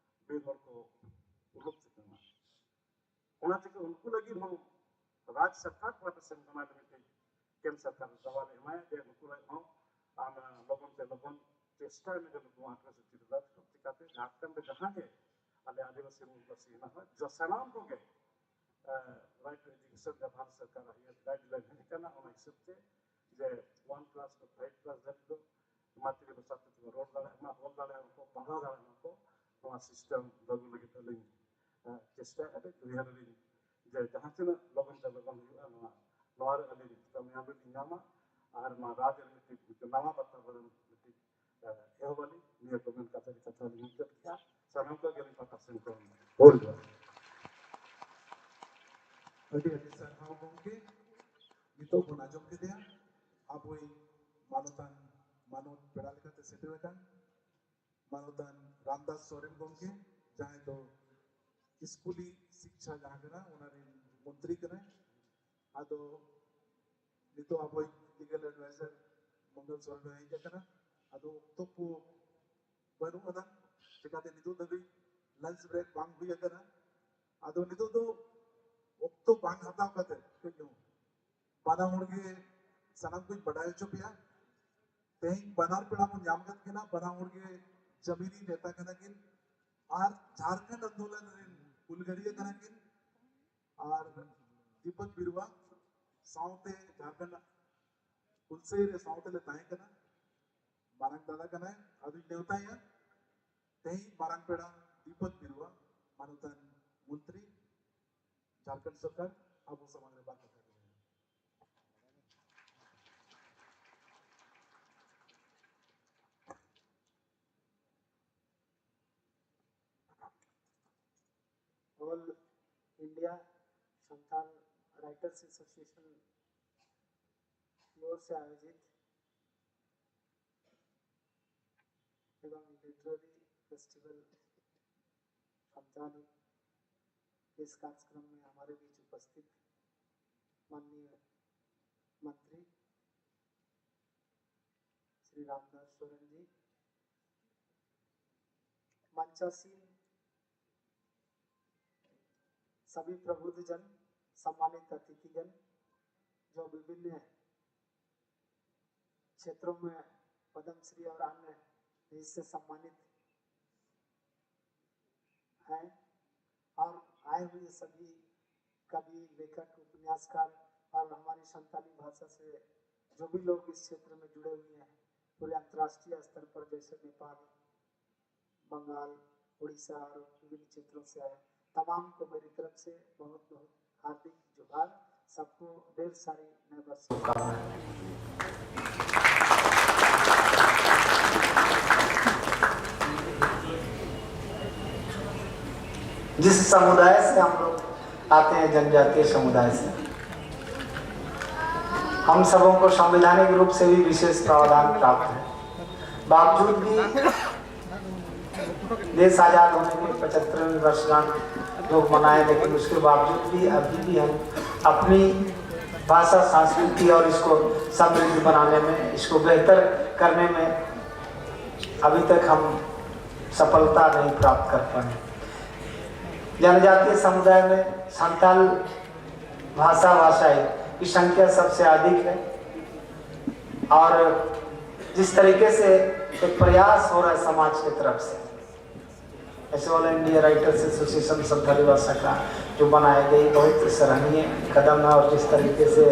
ᱵᱤᱨ ᱦᱚᱲ ᱠᱚ ᱞᱩᱯᱛ ᱠᱟᱱᱟ᱾ ᱚᱱᱟ ᱛᱮᱜᱮ ᱩᱱᱠᱩ ᱞᱟᱹᱜᱤᱫ ᱦᱚᱸ ᱨᱟᱡᱽ ᱥᱚᱨᱠᱟᱨ ᱯᱟᱦᱴᱟ ᱥᱮᱱ ᱠᱷᱚᱱᱟᱜ ᱢᱤᱫᱴᱮᱱ ᱠᱮᱱᱫᱨᱚ ᱥᱚᱨᱠᱟᱨ ᱫᱟᱣᱟ ᱞᱮ ᱮᱢᱟᱭᱟ ᱡᱮ ᱱᱩᱠᱩ ᱞᱟᱹᱜᱤᱫ ᱦᱚᱸ ᱟᱢ ᱞᱚᱜᱚᱱ ᱛᱮ ᱞᱚᱜᱚᱱ ᱪᱮᱥᱴᱟᱭ ᱢᱮ ᱡᱮ ᱱᱩᱠᱩ ᱟᱴᱷᱨᱚᱥᱚ ᱪᱤᱨᱟᱹᱫᱟᱥ ᱪᱤᱠᱟᱹᱛᱮ ᱡᱷᱟᱲᱠᱷᱚᱸᱰ ᱨᱮ ᱡᱟᱦᱟᱸ ᱜᱮ ᱟᱞᱮ ᱟᱹᱫᱤᱵᱟᱹᱥᱤ ᱢᱩᱞ ᱯᱟᱹᱨᱥᱤ ᱦᱮᱱᱟᱜᱼᱟ, ᱡᱚ-, ᱥᱟᱱᱟᱢ ᱠᱚᱜᱮ ᱨᱟᱭᱤᱴ ᱴᱩ ᱮᱡᱩᱠᱮᱥᱚᱱ ᱡᱟᱦᱟᱸ ᱵᱷᱟᱨᱚᱛ ᱥᱚᱨᱠᱟᱨᱟᱜ ᱤᱭᱟᱹ ᱜᱟᱭᱤᱰᱞᱟᱭᱤᱱ ᱦᱮᱡ ᱟᱠᱟᱱᱟ, ᱚᱱᱟ ᱦᱤᱥᱟᱹᱵ ᱛᱮ ᱡᱮ ᱚᱣᱟᱱ ᱠᱞᱟᱥ ᱠᱷᱚᱱ ᱯᱷᱟᱭᱤᱵᱷ ᱠᱞᱟᱥ ᱫᱷᱟᱹᱵᱤᱡ ᱫᱚ ᱢᱟᱛᱨᱤ ᱵᱷᱟᱥᱟ ᱛᱮᱠᱚ ᱨᱚᱲ ᱫᱟᱲᱮᱭᱟᱜ ᱢᱟ, ᱚᱞ ᱫᱟᱲᱮᱭᱟᱜ ᱢᱟ ᱠᱚ, ᱯᱟᱲᱦᱟᱣ ᱫᱟᱲᱮᱭᱟᱜ ᱢᱟ ᱠᱚ, ᱱᱚᱣᱟ ᱥᱤᱥᱴᱮᱢ ᱞᱟᱹᱜᱩ ᱞᱟᱹᱜᱤᱫ ᱟᱹᱞᱤᱧ ᱪᱮᱥᱴᱟᱭᱟ, ᱟᱹᱰᱤ ᱩᱭᱦᱟᱹᱨ ᱟᱹᱞᱤᱧ ᱡᱮ ᱡᱟᱦᱟᱸ ᱛᱤᱱᱟᱹᱜ ᱞᱚᱜᱚᱱ ᱛᱮ ᱞᱚᱜᱚᱱ ᱦᱩᱭᱩᱜᱼᱟ, ᱱᱚᱣᱟ, ᱱᱚᱣᱟ ᱨᱮ ᱟᱹᱞᱤᱧ ᱠᱟᱢᱭᱟᱵᱤ ᱞᱤᱧ ᱧᱟᱢᱟ᱾ ᱟᱨ ᱱᱚᱣᱟ ᱨᱟᱡᱽ ᱨᱮ ᱢᱤᱫᱴᱤᱡ ᱱᱟᱣᱟ ᱵᱟᱛᱟᱵᱚᱨᱚᱱ ᱢᱤᱫᱴᱤᱡ, ᱮ, ᱮᱦᱚᱵ ᱟᱹᱞᱤᱧ᱾ ᱱᱤᱭᱟᱹ ᱠᱚ ᱢᱮᱱ ᱠᱟᱛᱮ ᱜᱮ ᱠᱟᱛᱷᱟ ᱞᱤᱧ ᱢᱩᱪᱟᱹᱫ ᱠᱮᱫᱼᱟ᱾ ᱥᱟᱱᱟᱢ ᱠᱚᱜᱮ ᱟᱹᱞᱤᱧ ᱯᱟᱦᱴᱟ ᱥᱮᱱ ᱠᱷᱚᱱ ᱦᱩᱞ ᱡᱚᱦᱟᱨ᱾ ᱟᱹᱰᱤ ᱟᱹᱰᱤ ᱥᱟᱨᱦᱟᱣ ᱜᱚᱢᱠᱮ᱾ ᱱᱤᱛᱚᱜ ᱵᱚᱱ ᱟᱸᱡᱚᱢ ᱠᱮᱫᱮᱭᱟ ᱟᱵᱚᱭᱤᱡ ᱢᱟᱱᱚᱛᱟᱱ, ᱢᱟᱱᱚᱛ ᱯᱮᱲᱟ ᱞᱮᱠᱟᱛᱮ ᱥᱮᱴᱮᱨ ᱟᱠᱟᱱ ᱢᱟᱱᱚᱛᱟᱱ ᱨᱟᱢᱫᱟᱥ ᱥᱚᱨᱮᱱ ᱜᱚᱢᱠᱮ, ᱡᱟᱦᱟᱸᱭ ᱫᱚ ᱥᱠᱩᱞᱤ ᱥᱤᱠᱪᱷᱟ ᱡᱟᱦᱟᱸ ᱠᱟᱱᱟ, ᱚᱱᱟ ᱨᱮᱱ ᱢᱚᱱᱛᱨᱤ ᱠᱟᱱᱟᱭ᱾ ᱟᱫᱚ ᱱᱤᱛᱚᱜ ᱟᱵᱚᱭᱤᱡ ᱞᱤᱜᱟᱞ ᱮᱰᱵᱟᱭᱡᱟᱨ ᱢᱚᱝᱜᱚᱞ ᱥᱚᱨᱮᱱ ᱦᱚᱸ ᱦᱮᱡ ᱟᱠᱟᱱᱟ᱾ ᱟᱫᱚ ᱚᱠᱛᱚ ᱠᱚ ᱵᱟᱹᱱᱩᱜ ᱟᱱᱟ, ᱪᱤᱠᱟᱹᱛᱮ ᱱᱤᱛᱚᱜ ᱫᱷᱟᱹᱵᱤᱡ ᱞᱟᱧᱪ ᱵᱨᱮᱠ ᱵᱟᱝ ᱦᱩᱭ ᱟᱠᱟᱱᱟ᱾ ᱟᱫᱚ ᱱᱤᱛᱚᱜ ᱫᱚ ᱚᱠᱛᱚ ᱵᱟᱝ ᱦᱟᱛᱟᱣ ᱠᱟᱛᱮ ᱠᱟᱹᱡ ᱧᱚᱜ ᱵᱟᱱᱟ ᱦᱚᱲ ᱜᱮ ᱥᱟᱱᱟᱢ ᱠᱚᱧ ᱵᱟᱰᱟᱭ ᱦᱚᱪᱚ ᱯᱮᱭᱟ᱾ ᱛᱮᱦᱮᱧ ᱵᱟᱱᱟᱨ ᱯᱮᱲᱟ ᱵᱚᱱ ᱧᱟᱢ ᱠᱟᱫ ᱠᱤᱱᱟ, ᱵᱟᱱᱟ ᱦᱚᱲ ᱜᱮ ᱡᱟᱢᱤᱨᱤ ᱱᱮᱛᱟ ᱠᱟᱱᱟ ᱠᱤᱱ ᱟᱨ ᱡᱷᱟᱨᱠᱷᱚᱸᱰ ᱟᱱᱫᱳᱞᱚᱱ ᱨᱮᱱ ᱦᱩᱞᱜᱟᱹᱨᱤᱭᱟᱹ ᱠᱟᱱᱟ ᱠᱤᱱ᱾ ᱟᱨ ᱫᱤᱯᱚᱠ ᱵᱤᱨᱩᱣᱟ ᱥᱟᱶᱛᱮ ᱡᱷᱟᱨᱠᱷᱚᱸᱰ ᱦᱩᱞᱥᱟᱹᱭ ᱨᱮ ᱥᱟᱶᱛᱮ ᱞᱮ ᱛᱟᱦᱮᱸ ᱠᱟᱱᱟ᱾ ᱢᱟᱨᱟᱝ ᱫᱟᱫᱟ ᱠᱟᱱᱟᱭ, ᱟᱫᱚᱧ ᱱᱮᱣᱛᱟᱭᱟ ᱛᱮᱦᱮᱧ ᱢᱟᱨᱟᱝ ᱯᱮᱲᱟ ᱫᱤᱯᱚᱠ ᱵᱤᱨᱩᱣᱟ, ᱢᱟᱱᱚᱛᱟᱱ ᱢᱚᱱᱛᱨᱤ, ᱡᱷᱟᱨᱠᱷᱚᱸᱰ ᱥᱚᱨᱠᱟᱨ, ᱟᱵᱚ ᱥᱟᱢᱟᱝ ᱨᱮ ᱵᱟᱨ ᱠᱟᱛᱷᱟ ᱠᱚ ᱞᱟᱹᱭᱟ᱾ All India Santal Writers Association की ओर से आयोजित एवं लिटरेरी फेस्टिवल खमजानी के इस कार्यक्रम में हमारे बीच उपस्थित माननीय मंत्री श्री रामदास सोरेन जी, मंचासीन सभी प्रबुद्धजन, सम्मानित अतिथिगण, जो विभिन्न क्षेत्रों में पद्मश्री और अन्य इससे सम्मानित हैं, और आए हुए सभी कवि, लेखक, उपन्यासकार और हमारी संताली भाषा से जो भी लोग इस क्षेत्र में जुड़े हुए हैं, पूरे अंतर्राष्ट्रीय स्तर पर, जैसे नेपाल, बंगाल, उड़ीसा और विभिन्न क्षेत्रों से आए, तमाम को मेरी तरफ से बहुत बहुत हार्दिक जोहार। सबको ढेर सारी नए वर्ष शुभकामनाएं। जिस समुदाय से हम लोग आते हैं, जनजातीय समुदाय से, हम सबों को संवैधानिक रूप से भी विशेष प्रावधान प्राप्त है। बावजूद भी देश आजाद होने के पचहत्तरवीं वर्षगांठ लोग मनाए, लेकिन उसके बावजूद भी अभी भी हम अपनी भाषा, संस्कृति और इसको समृद्ध बनाने में, इसको बेहतर करने में अभी तक हम सफलता नहीं प्राप्त कर पाए। जनजातीय समुदाय में संताल भाषा भाषाई की संख्या सबसे अधिक है, और जिस तरीके से एक प्रयास हो रहा है समाज की तरफ से, ऐसे all India writers association Santhali भाषा का जो बनाया गया, ये बहुत सराहनीय कदम है। और जिस तरीके से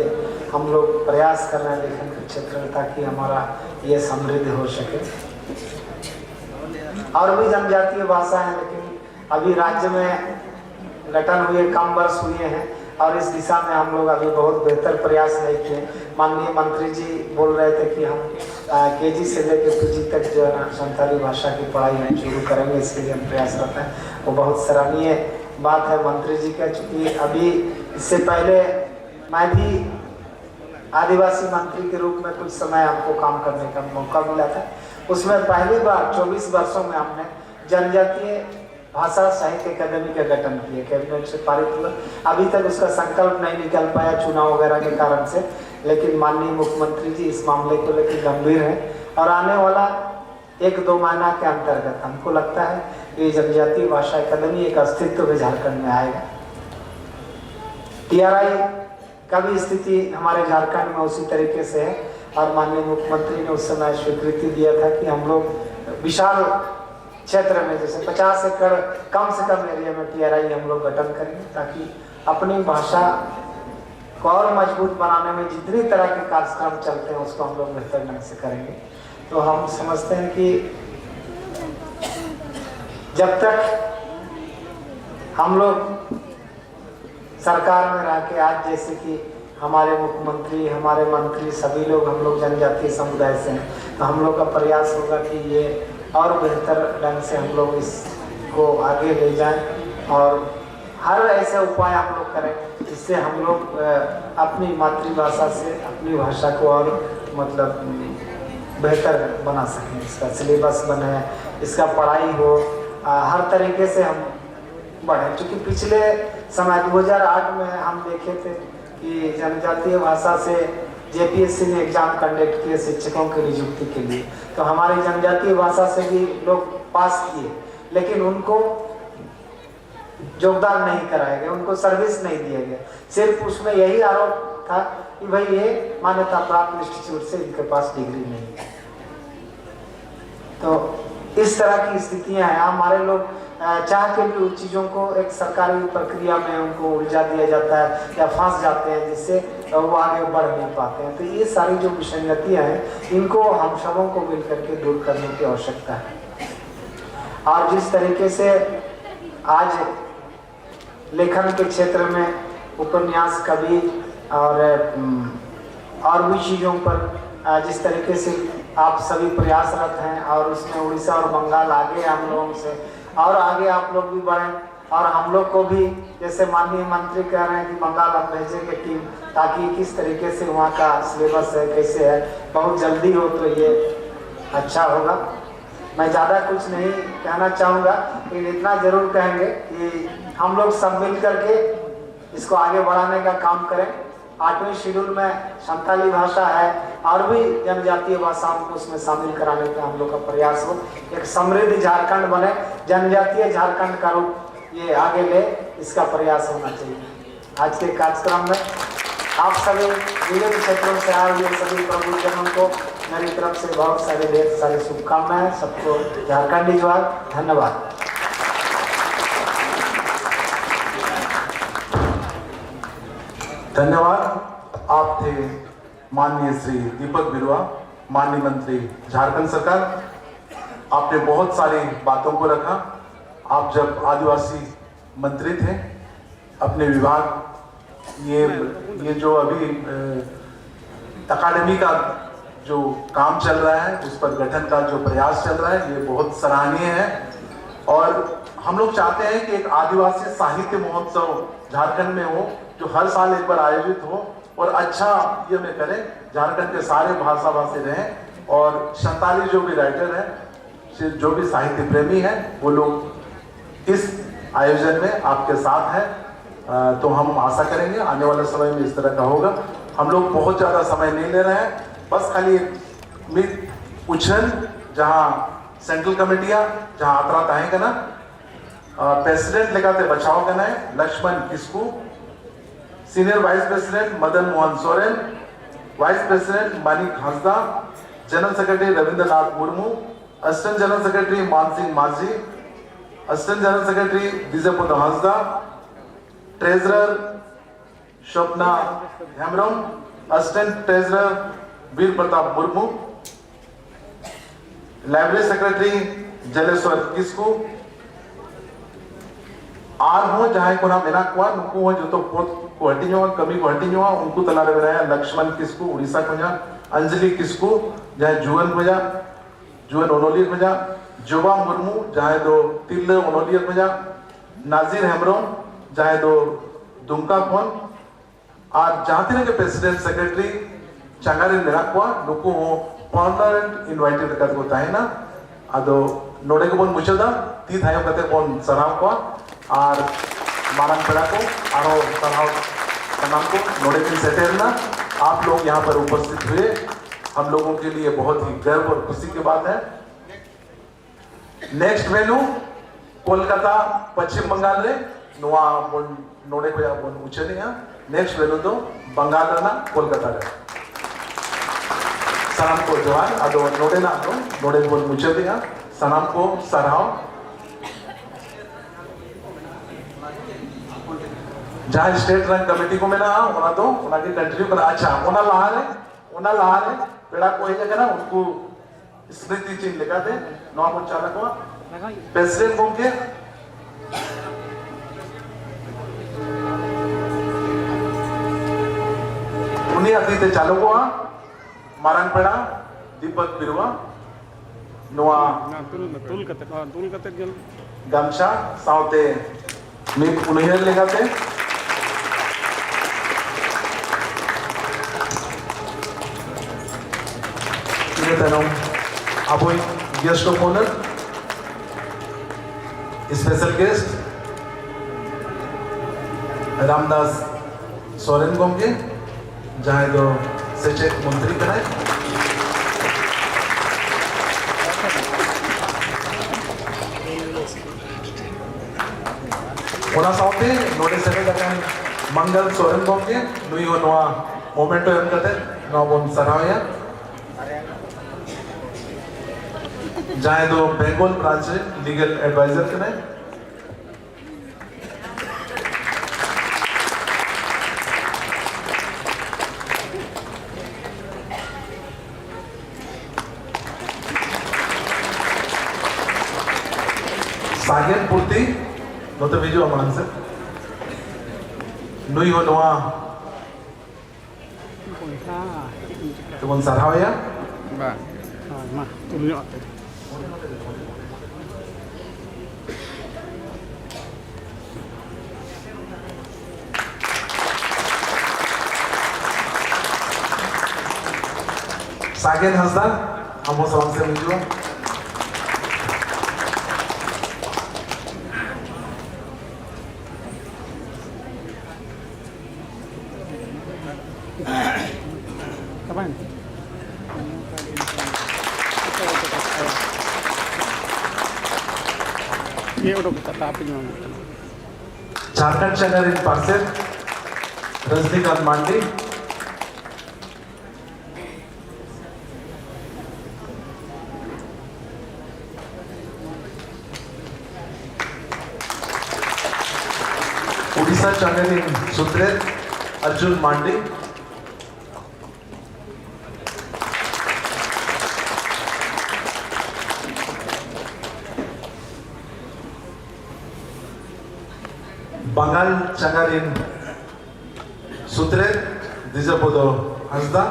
हम लोग प्रयास कर रहे हैं लेखन के क्षेत्र में, ताकि हमारा ये समृद्ध हो सके। और भी जनजातीय भाषा है, लेकिन अभी राज्य में गठन हुए कम वर्ष हुए हैं, और इस दिशा में हम लोग अभी बहुत बेहतर प्रयास नहीं किए। माननीय मंत्री जी बोल रहे थे कि हम केजी से लेकर पीजी तक जो है ना, संथाली भाषा की पढ़ाई हम शुरू करेंगे, इसके लिए हम प्रयासरत हैं। वो बहुत सराहनीय बात है मंत्री जी का, चूंकि अभी इससे पहले मैं भी आदिवासी मंत्री के रूप में कुछ समय हमको काम करने का मौका मिला था। उसमें पहली बार चौबीस वर्षों में हमने जनजातीय भाषा साहित्य अकादमी का गठन किया, कैबिनेट से पारित हुआ। अभी तक उसका संकल्प नहीं निकल पाया चुनाव वगैरह के कारण से, लेकिन माननीय मुख्यमंत्री जी इस मामले को लेकर गंभीर हैं, और आने वाला एक दो महीना के अंतर्गत हमको लगता है कि जनजातीय भाषा अकादमी एक अस्तित्व में झारखंड में आएगा। टीआरआई का भी स्थिति हमारे झारखंड में उसी तरीके से है, और माननीय मुख्यमंत्री ने उस समय स्वीकृति दिया था कि हम लोग विशाल क्षेत्र में, जैसे पचास एकड़, कम से कम एरिया में टीआरआई हम लोग गठन करेंगे, ताकि अपनी भाषा को और मजबूत बनाने में जितनी तरह के कार्यक्रम चलते हैं, उसको हम लोग बेहतर ढंग से करेंगे। तो हम समझते हैं कि जब तक हम लोग सरकार में रह के, आज जैसे कि हमारे मुख्यमंत्री, हमारे मंत्री, सभी लोग, हम लोग जनजातीय समुदाय से हैं, तो हम लोग का प्रयास होगा कि ये और बेहतर ढंग से हम लोग इसको आगे ले जाएं और हर ऐसे उपाय हम लोग करें जिससे हम लोग, अ, अपनी मातृभाषा से अपनी भाषा को और, मतलब, बेहतर बना सकें। इसका सिलेबस बने, इसका पढ़ाई हो, अ, हर तरीके से हम बढ़े। क्योंकि पिछले समय दो हज़ार आठ में हम देखे थे कि जनजातीय भाषा से जेपीएससी ने एग्जाम कंडक्ट किए शिक्षकों की नियुक्ति के लिए, तो हमारी जनजातीय भाषा से भी लोग पास किए, लेकिन उनको योगदान नहीं कराया गया, उनको सर्विस नहीं दिया गया। सिर्फ उसमें यही आरोप था कि भाई, ये मान्यता प्राप्त इंस्टीट्यूट से इनके पास डिग्री नहीं है। तो इस तरह की स्थितियां हैं। हमारे लोग, अ, चाह के भी उन चीज़ों को एक सरकारी प्रक्रिया में उनको उलझा दिया जाता है या फंस जाते हैं, जिससे वो आगे बढ़ नहीं पाते हैं। तो ये सारी जो विसंगतियां हैं, इनको हम सबों को मिल करके दूर करने की आवश्यकता है। और जिस तरीके से आज लेखन के क्षेत्र में उपन्यास, कवि और, उम, और भी चीज़ों पर, अ, जिस तरीके से आप सभी प्रयासरत हैं और उसमें उड़ीसा और बंगाल आगे हैं हम लोगों से, और आगे आप लोग भी बढ़ें और हम लोग को भी, जैसे माननीय मंत्री कह रहे हैं कि बंगाल हम भेजेंगे टीम, ताकि किस तरीके से वहाँ का सिलेबस है, कैसे है, बहुत जल्दी हो तो ये अच्छा होगा। मैं ज़्यादा कुछ नहीं कहना चाहूँगा, लेकिन इतना ज़रूर कहेंगे कि हम लोग सब मिल करके इसको आगे बढ़ाने का काम करें। आठवीं शेड्यूल में संताली भाषा है और भी जनजातीय भाषाओं को उसमें शामिल कराने का हम लोग का प्रयास हो। एक समृद्ध झारखंड बने, जनजातीय झारखंड का रूप ये आगे ले, इसका प्रयास होना चाहिए। आज के कार्यक्रम में आप सभी विभिन्न क्षेत्रों से आए हुए सभी प्रबुद्धजनों को मेरी तरफ से बहुत सारी, ढेर सारी शुभकामनाएं। सबको झारखंडी जोहार। धन्यवाद। धन्यवाद। आप थे माननीय श्री दीपक बिरुआ, माननीय मंत्री झारखंड सरकार। आपने बहुत सारी बातों को रखा। आप जब आदिवासी मंत्री थे, अपने विभाग, ये ये जो अभी अकाडेमी का जो काम चल रहा है, उस पर गठन का जो प्रयास चल रहा है, ये बहुत सराहनीय है। और हम लोग चाहते हैं कि एक आदिवासी साहित्य महोत्सव झारखंड में हो, जो हर साल एक बार आयोजित हो, और अच्छा ये में करें, झारखंड के सारे भाषा भाषी रहें, और सैंतालीस जो भी राइटर हैं, से जो भी साहित्य प्रेमी हैं, वो लोग इस आयोजन में आपके साथ हैं। अ, तो हम आशा करेंगे आने वाले समय में इस तरह का होगा। हम लोग बहुत ज़्यादा समय नहीं ले रहे हैं, बस खाली ᱢᱤᱫ ᱩᱪᱷᱟᱹᱱ, ᱡᱟᱦᱟᱸ ᱥᱮᱱᱴᱨᱟᱞ ᱠᱚᱢᱤᱴᱤᱭᱟᱜ ᱡᱟᱦᱟᱸ ᱟᱛᱨᱟ ᱛᱟᱦᱮᱸ ᱠᱟᱱᱟ, ᱯᱨᱮᱥᱤᱰᱮᱱᱴ ᱞᱮᱠᱟᱛᱮ ᱵᱟᱪᱷᱟᱣ ᱠᱟᱱᱟᱭ Lakshman Kisku, senior vice president Madan Mohan Soren, vice president Manik Hansda, general secretary Rabindranath Murmu, assistant general secretary Man Singh Majhi, assistant general secretary Dwijapada Hansda, treasurer Swapna Hembrom, assistant treasurer Bir Pratap Murmu, library secretary Jaleswar Kisku, ᱟᱨᱦᱚᱸ ᱡᱟᱦᱟᱸᱭ ᱠᱚ ᱱᱟᱜ ᱢᱮᱱᱟᱜ ᱠᱚᱣᱟ, ᱱᱩᱠᱩ ᱦᱚᱸ ᱡᱚᱛᱚ ᱯᱚᱫᱽ ᱠᱚ ᱦᱟᱹᱴᱤᱧᱚᱜᱼᱟ, ᱠᱟᱹᱢᱤ ᱠᱚ ᱦᱟᱹᱴᱤᱧᱚᱜᱼᱟ᱾ ᱩᱱᱠᱩ ᱛᱟᱞᱟᱨᱮ ᱢᱮᱱᱟᱭᱟ ᱞᱚᱠᱥᱢᱚᱱ ᱠᱤᱥᱠᱩ, ᱩᱲᱤᱥᱥᱟ ᱠᱷᱚᱱᱟᱜ, ᱚᱧᱡᱚᱞᱤ ᱠᱤᱥᱠᱩ, ᱡᱟᱦᱟᱸᱭ ᱡᱩᱣᱟᱹᱱ ᱠᱷᱚᱱᱟᱜ, ᱡᱩᱣᱟᱹᱱ ᱚᱱᱚᱞᱤᱭᱟᱹ ᱠᱷᱚᱱᱟᱜ, ᱡᱚᱵᱟ ᱢᱩᱨᱢᱩ, ᱡᱟᱦᱟᱸᱭ ᱫᱚ ᱛᱤᱨᱞᱟᱹ ᱚᱱᱚᱞᱤᱭᱟᱹ ᱠᱷᱚᱱᱟᱜ, ᱱᱟᱡᱤᱨ ᱦᱮᱢᱵᱨᱚᱢ, ᱡᱟᱦᱟᱸᱭ ᱫᱚ ᱫᱩᱢᱠᱟ ᱠᱷᱚᱱ, ᱟᱨ ᱡᱟᱦᱟᱸ ᱛᱤᱱᱟᱹᱜ ᱜᱮ ᱯᱨᱮᱥᱤᱰᱮᱱᱴ, ᱥᱮᱠᱨᱮᱴᱟᱨᱤ ᱪᱟᱸᱜᱟ ᱨᱮ ᱢᱮᱱᱟᱜ ᱠᱚᱣᱟ, ᱱᱩᱠᱩ ᱦᱚᱸ ᱯᱟᱨᱢᱟᱱᱮᱱᱴ ᱤᱱᱵᱷᱟᱭᱴᱮᱰ ᱞᱮᱠᱟ ᱛᱮᱠᱚ ᱛᱟᱦᱮᱱᱟ᱾ ᱟᱫᱚ ᱱᱚᱰᱮ ᱜᱮᱵᱚᱱ ᱢᱩᱪᱟᱹᱫᱟ, ᱛᱤ ᱛᱷᱟᱭᱚ ᱠᱟᱛᱮ ᱵᱚᱱ ᱥᱟᱨᱦᱟᱣ ᱠᱚᱣᱟ᱾ ᱟᱨ ᱢᱟᱨᱟᱝ ᱯᱮᱲᱟ ᱠᱚ ᱟᱨᱦᱚᱸ ᱥᱟᱨᱦᱟᱣ, ᱥᱟᱱᱟᱢ ᱠᱚ ᱱᱚᱰᱮ ᱠᱤᱱ ᱥᱮᱴᱮᱨ ᱮᱱᱟ᱾ आप लोग यहाँ पर उपस्थित हुए, हम लोगों के लिए बहुत ही गर्व और खुशी की बात है। नेक्स्ट वेन्यू ᱠᱳᱞᱠᱟᱛᱟ, ᱯᱚᱪᱷᱤᱢ ᱵᱟᱝᱜᱟᱞ ᱨᱮ᱾ ᱱᱚᱣᱟ ᱵᱚᱱ ᱱᱚᱰᱮ ᱠᱷᱚᱱᱟᱜ ᱵᱚᱱ ᱩᱪᱷᱟᱹᱱᱮᱜᱼᱟ᱾ ᱱᱮᱠᱥᱴ ᱵᱷᱮᱱᱭᱩ ᱫᱚ ᱵᱟᱝᱜᱟᱞ ᱨᱮᱱᱟᱜ ᱠᱳᱞᱠᱟᱛᱟ ᱨᱮ᱾ ᱥᱟᱱᱟᱢ ᱠᱚ ᱡᱚᱦᱟᱨ᱾ ᱟᱫᱚ ᱱᱚᱰᱮᱱᱟᱜ ᱫᱚ ᱱᱚᱰᱮ ᱵᱚᱱ ᱢᱩᱪᱟᱹᱫᱮᱜᱼᱟ᱾ ᱥᱟᱱᱟᱢ ᱠᱚ ᱥᱟᱨᱦᱟᱣ᱾ ᱡᱟᱦᱟᱸ ᱥᱴᱮᱴ ᱨᱮᱱᱟᱜ ᱠᱚᱢᱤᱴᱤ ᱠᱚ ᱢᱮᱱᱟᱜᱼᱟ, ᱚᱱᱟ ᱫᱚ ᱚᱱᱟ ᱜᱮ ᱠᱚᱱᱴᱤᱱᱤᱭᱩ ᱠᱟᱱᱟ᱾ ᱟᱪᱪᱷᱟ, ᱚᱱᱟ ᱞᱟᱦᱟᱨᱮ, ᱚᱱᱟ ᱞᱟᱦᱟᱨᱮ ᱯᱮᱲᱟ ᱠᱚ ᱦᱮᱡ ᱟᱠᱟᱱᱟ, ᱩᱱᱠᱩ ᱥᱢᱨᱤᱛᱤ ᱪᱤᱱ ᱞᱮᱠᱟᱛᱮ ᱱᱚᱣᱟ ᱵᱚᱱ ᱪᱟᱞ ᱟᱠᱚᱣᱟ᱾ ᱯᱨᱮᱥᱤᱰᱮᱱᱴ ᱜᱚᱢᱠᱮ, ᱩᱱᱤᱭᱟᱜ ᱛᱤ ᱛᱮ ᱪᱟᱞᱩ ᱠᱚᱜᱼᱟ ᱢᱟᱨᱟᱝ ᱯᱮᱲᱟ ᱫᱤᱯᱚᱠ ᱵᱤᱨᱩᱣᱟ᱾ ᱱᱚᱣᱟ ᱛᱩᱞ, ᱛᱩᱞ ᱠᱟᱛᱮ, ᱦᱚᱸ, ᱛᱩᱞ ᱠᱟᱛᱮ ᱜᱮ᱾ ᱜᱟᱢᱪᱷᱟ ᱥᱟᱶᱛᱮ ᱢᱤᱫ ᱩᱱᱩᱭᱦᱟᱹᱨ ᱞᱮᱠᱟᱛᱮ ᱤᱱᱟᱹ ᱛᱟᱭᱱᱚᱢ ᱟᱵᱚᱭᱤᱡ guest of honour, special guest Ramdas Soren ᱜᱚᱢᱠᱮ, ᱡᱟᱦᱟᱸᱭ ᱫᱚ ᱥᱮᱪᱮᱫ ᱢᱚᱱᱛᱨᱤ ᱠᱟᱱᱟᱭ᱾ ᱚᱱᱟ ᱥᱟᱶᱛᱮ ᱱᱚᱰᱮ ᱥᱮᱞᱮᱫ ᱟᱠᱟᱱ ᱢᱟᱝᱜᱟᱞ ᱥᱚᱨᱮᱱ ᱜᱚᱢᱠᱮ, ᱱᱩᱭ ᱦᱚᱸ ᱱᱚᱣᱟ ᱢᱚᱢᱮᱱᱴᱳ ᱮᱢ ᱠᱟᱛᱮ ᱱᱚᱣᱟ ᱵᱚᱱ ᱥᱟᱨᱦᱟᱣᱮᱭᱟ, ᱡᱟᱦᱟᱸᱭ ᱫᱚ ᱵᱮᱝᱜᱚᱞ ᱵᱨᱟᱧᱪ ᱨᱮ ᱞᱤᱜᱟᱞ ᱮᱰᱵᱟᱭᱡᱟᱨ ᱠᱟᱱᱟᱭ᱾ ᱥᱟᱜᱮᱱ ᱯᱩᱨᱛᱤ, ᱱᱚᱛᱮ ᱦᱤᱡᱩᱜᱼᱟ ᱢᱟᱲᱟᱝ ᱥᱮᱫ᱾ ᱱᱩᱭ ᱦᱚᱸ ᱱᱚᱣᱟ ᱵᱚᱭᱦᱟ, ᱪᱮᱫ ᱮᱢ ᱪᱤᱠᱟᱹᱭᱟ? ᱛᱮᱵᱚᱱ ᱥᱟᱨᱦᱟᱣᱮᱭᱟ᱾ ᱵᱟᱝ᱾ ᱦᱳᱭ, ᱢᱟ, ᱛᱩᱞ ᱧᱚᱜ ᱟᱯᱮ᱾ ᱥᱟᱜᱮᱱ ᱦᱟᱸᱥᱫᱟ, ᱟᱢ ᱦᱚᱸ ᱥᱟᱢᱟᱝ ᱥᱮᱫ ᱮᱢ ᱦᱤᱡᱩᱜᱼᱟ᱾ ᱪᱟᱵᱟᱭᱮᱱᱟ? ᱤᱭᱟᱹ ᱩᱰᱩᱠ ᱠᱟᱛᱮ ᱟᱯᱮ ᱧᱟᱢ ᱠᱟᱱᱟ᱾ ᱡᱷᱟᱲᱠᱷᱚᱸᱰ ᱪᱮᱱᱮᱞ ᱨᱤᱱ ᱯᱟᱨᱥᱮᱞ ᱨᱚᱡᱱᱤᱠᱟᱱᱛ ᱢᱟᱱᱰᱤ᱾ ᱩᱰᱤᱥᱟ ᱪᱟᱸᱜᱟ ᱨᱤᱱ ᱥᱩᱛᱨᱮᱛ ᱟᱨᱡᱩᱱ ᱢᱟᱱᱰᱤ᱾ ᱵᱟᱝᱜᱟᱞ ᱪᱟᱸᱜᱟ ᱨᱤᱱ ᱥᱩᱛᱨᱮᱛ ᱫᱤᱡᱟᱯᱚᱫᱚ ᱦᱟᱸᱥᱫᱟ᱾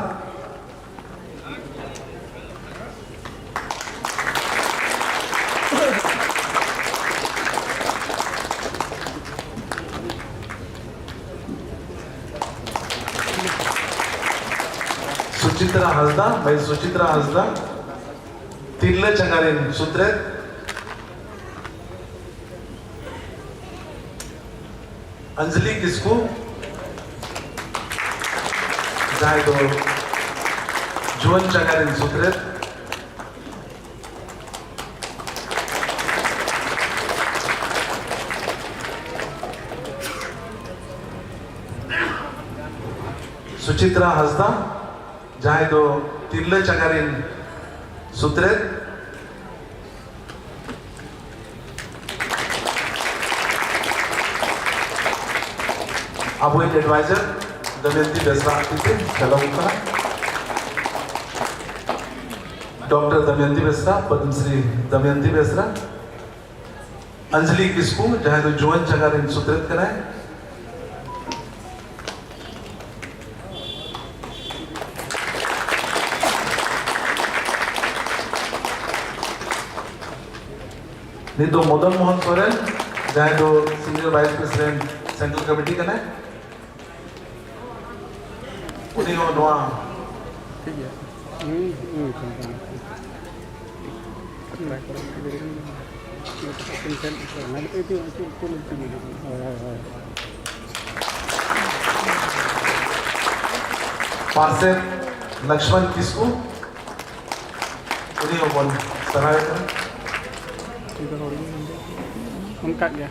ᱥᱩᱪᱤᱛᱨᱟ ᱦᱟᱸᱥᱫᱟ, ᱢᱟᱹᱭ ᱥᱩᱪᱤᱛᱨᱟ ᱦᱟᱸᱥᱫᱟ, ᱛᱤᱨᱞᱟᱹ ᱪᱟᱸᱜᱟ ᱨᱤᱱ ᱥᱩᱛᱨᱮᱛ᱾ ᱚᱧᱡᱞᱤ ᱠᱤᱥᱠᱩ, ᱡᱟᱦᱟᱸᱭ ᱫᱚ ᱡᱩᱣᱟᱹᱱ ᱪᱟᱸᱜᱟ ᱨᱤᱱ ᱥᱩᱛᱨᱮᱛ᱾ ᱥᱩᱪᱤᱛᱨᱟ ᱦᱟᱸᱥᱫᱟ, ᱡᱟᱦᱟᱸᱭ ᱫᱚ ᱛᱤᱨᱞᱟᱹ ᱪᱟᱸᱜᱟ ᱨᱤᱱ ᱥᱩᱛᱨᱮᱛ᱾ ᱟᱵᱚᱭᱤᱡ advisor ᱫᱚᱢᱚᱭᱚᱱᱛᱤ ᱵᱮᱥᱨᱟ ᱛᱤ ᱛᱮ ᱪᱟᱞᱟᱣ ᱠᱟᱱᱟ᱾ ᱰᱚᱠᱴᱚᱨ ᱫᱚᱢᱚᱭᱚᱱᱛᱤ ᱵᱮᱥᱨᱟ, ᱯᱚᱫᱢᱥᱨᱤ ᱫᱚᱢᱚᱭᱚᱱᱛᱤ ᱵᱮᱥᱨᱟ᱾ ᱚᱧᱡᱞᱤ ᱠᱤᱥᱠᱩ, ᱡᱟᱦᱟᱸᱭ ᱫᱚ ᱡᱩᱣᱟᱹᱱ ᱪᱟᱸᱜᱟ ᱨᱮᱱ ᱥᱩᱛᱨᱮᱛ ᱠᱟᱱᱟᱭ᱾ ᱱᱤᱛ ᱫᱚ ᱢᱚᱫᱚᱱ ᱢᱳᱦᱚᱱ ᱥᱚᱨᱮᱱ, ᱡᱟᱦᱟᱸᱭ ᱫᱚ Senior Vice President Central Committee ᱠᱟᱱᱟᱭ᱾ ᱩᱱᱤ ᱦᱚᱸ ᱱᱚᱣᱟ ᱴᱷᱤᱠ ᱜᱮᱭᱟ᱾ ᱦᱩᱸ, ᱦᱩᱸ, ᱦᱩᱸ, ᱦᱩᱸ᱾ ᱦᱳᱭ, ᱦᱳᱭ, ᱦᱳᱭ᱾ ᱯᱟᱨᱥᱮᱛ ᱞᱚᱠᱥᱢᱚᱱ ᱠᱤᱥᱠᱩ, ᱩᱱᱤ ᱦᱚᱸᱵᱚᱱ ᱥᱟᱨᱦᱟᱣᱮ ᱠᱟᱱᱟ᱾ ᱚᱱᱠᱟ ᱜᱮ᱾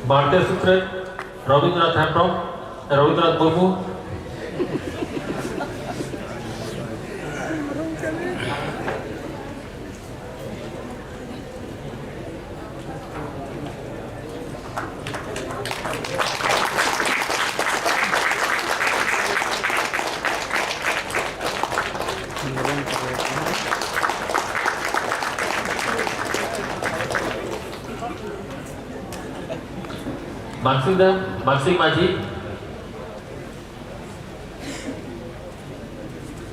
ᱵᱟᱨᱛᱮ ᱥᱩᱛᱨᱮ ᱨᱚᱵᱤᱱᱫᱨᱚᱱᱟᱛᱷ ᱦᱮᱢᱵᱨᱚᱢ, ᱨᱚᱵᱤᱱᱫᱨᱚᱱᱟᱛᱷ ᱢᱩᱨᱢᱩ᱾ ᱢᱟᱱᱥᱤᱝ ᱫᱟ, ᱢᱟᱱᱥᱤᱝ ᱢᱟᱹᱡᱷᱤ,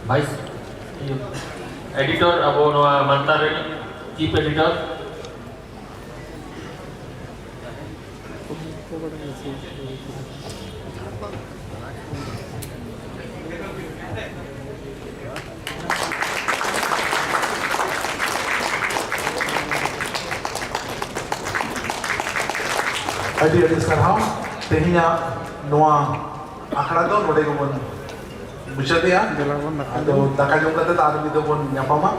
ᱵᱷᱟᱭᱤᱥ ᱮᱰᱤᱴᱚᱨ, ᱟᱵᱚ ᱱᱚᱣᱟ ᱢᱟᱱᱛᱟᱨ ᱨᱮᱱ ᱪᱤᱯ ᱮᱰᱤᱴᱚᱨ᱾ ᱟᱹᱰᱤ ᱟᱹᱰᱤ ᱥᱟᱨᱦᱟᱣ᱾ ᱛᱮᱦᱮᱧᱟᱜ ᱱᱚᱣᱟ ᱟᱠᱷᱲᱟ ᱫᱚ ᱱᱚᱰᱮ ᱜᱮᱵᱚᱱ ᱢᱩᱪᱟᱹᱫᱮᱜᱼᱟ᱾ ᱫᱮᱞᱟ ᱵᱚᱱ ᱫᱟᱠᱟ ᱟᱫᱚ ᱡᱚᱢᱟ᱾ ᱫᱟᱠᱟ ᱡᱚᱢ ᱠᱟᱛᱮ ᱫᱚ ᱟᱨ ᱢᱤᱫ ᱫᱚ ᱵᱚᱱ ᱧᱟᱯᱟᱢᱟ᱾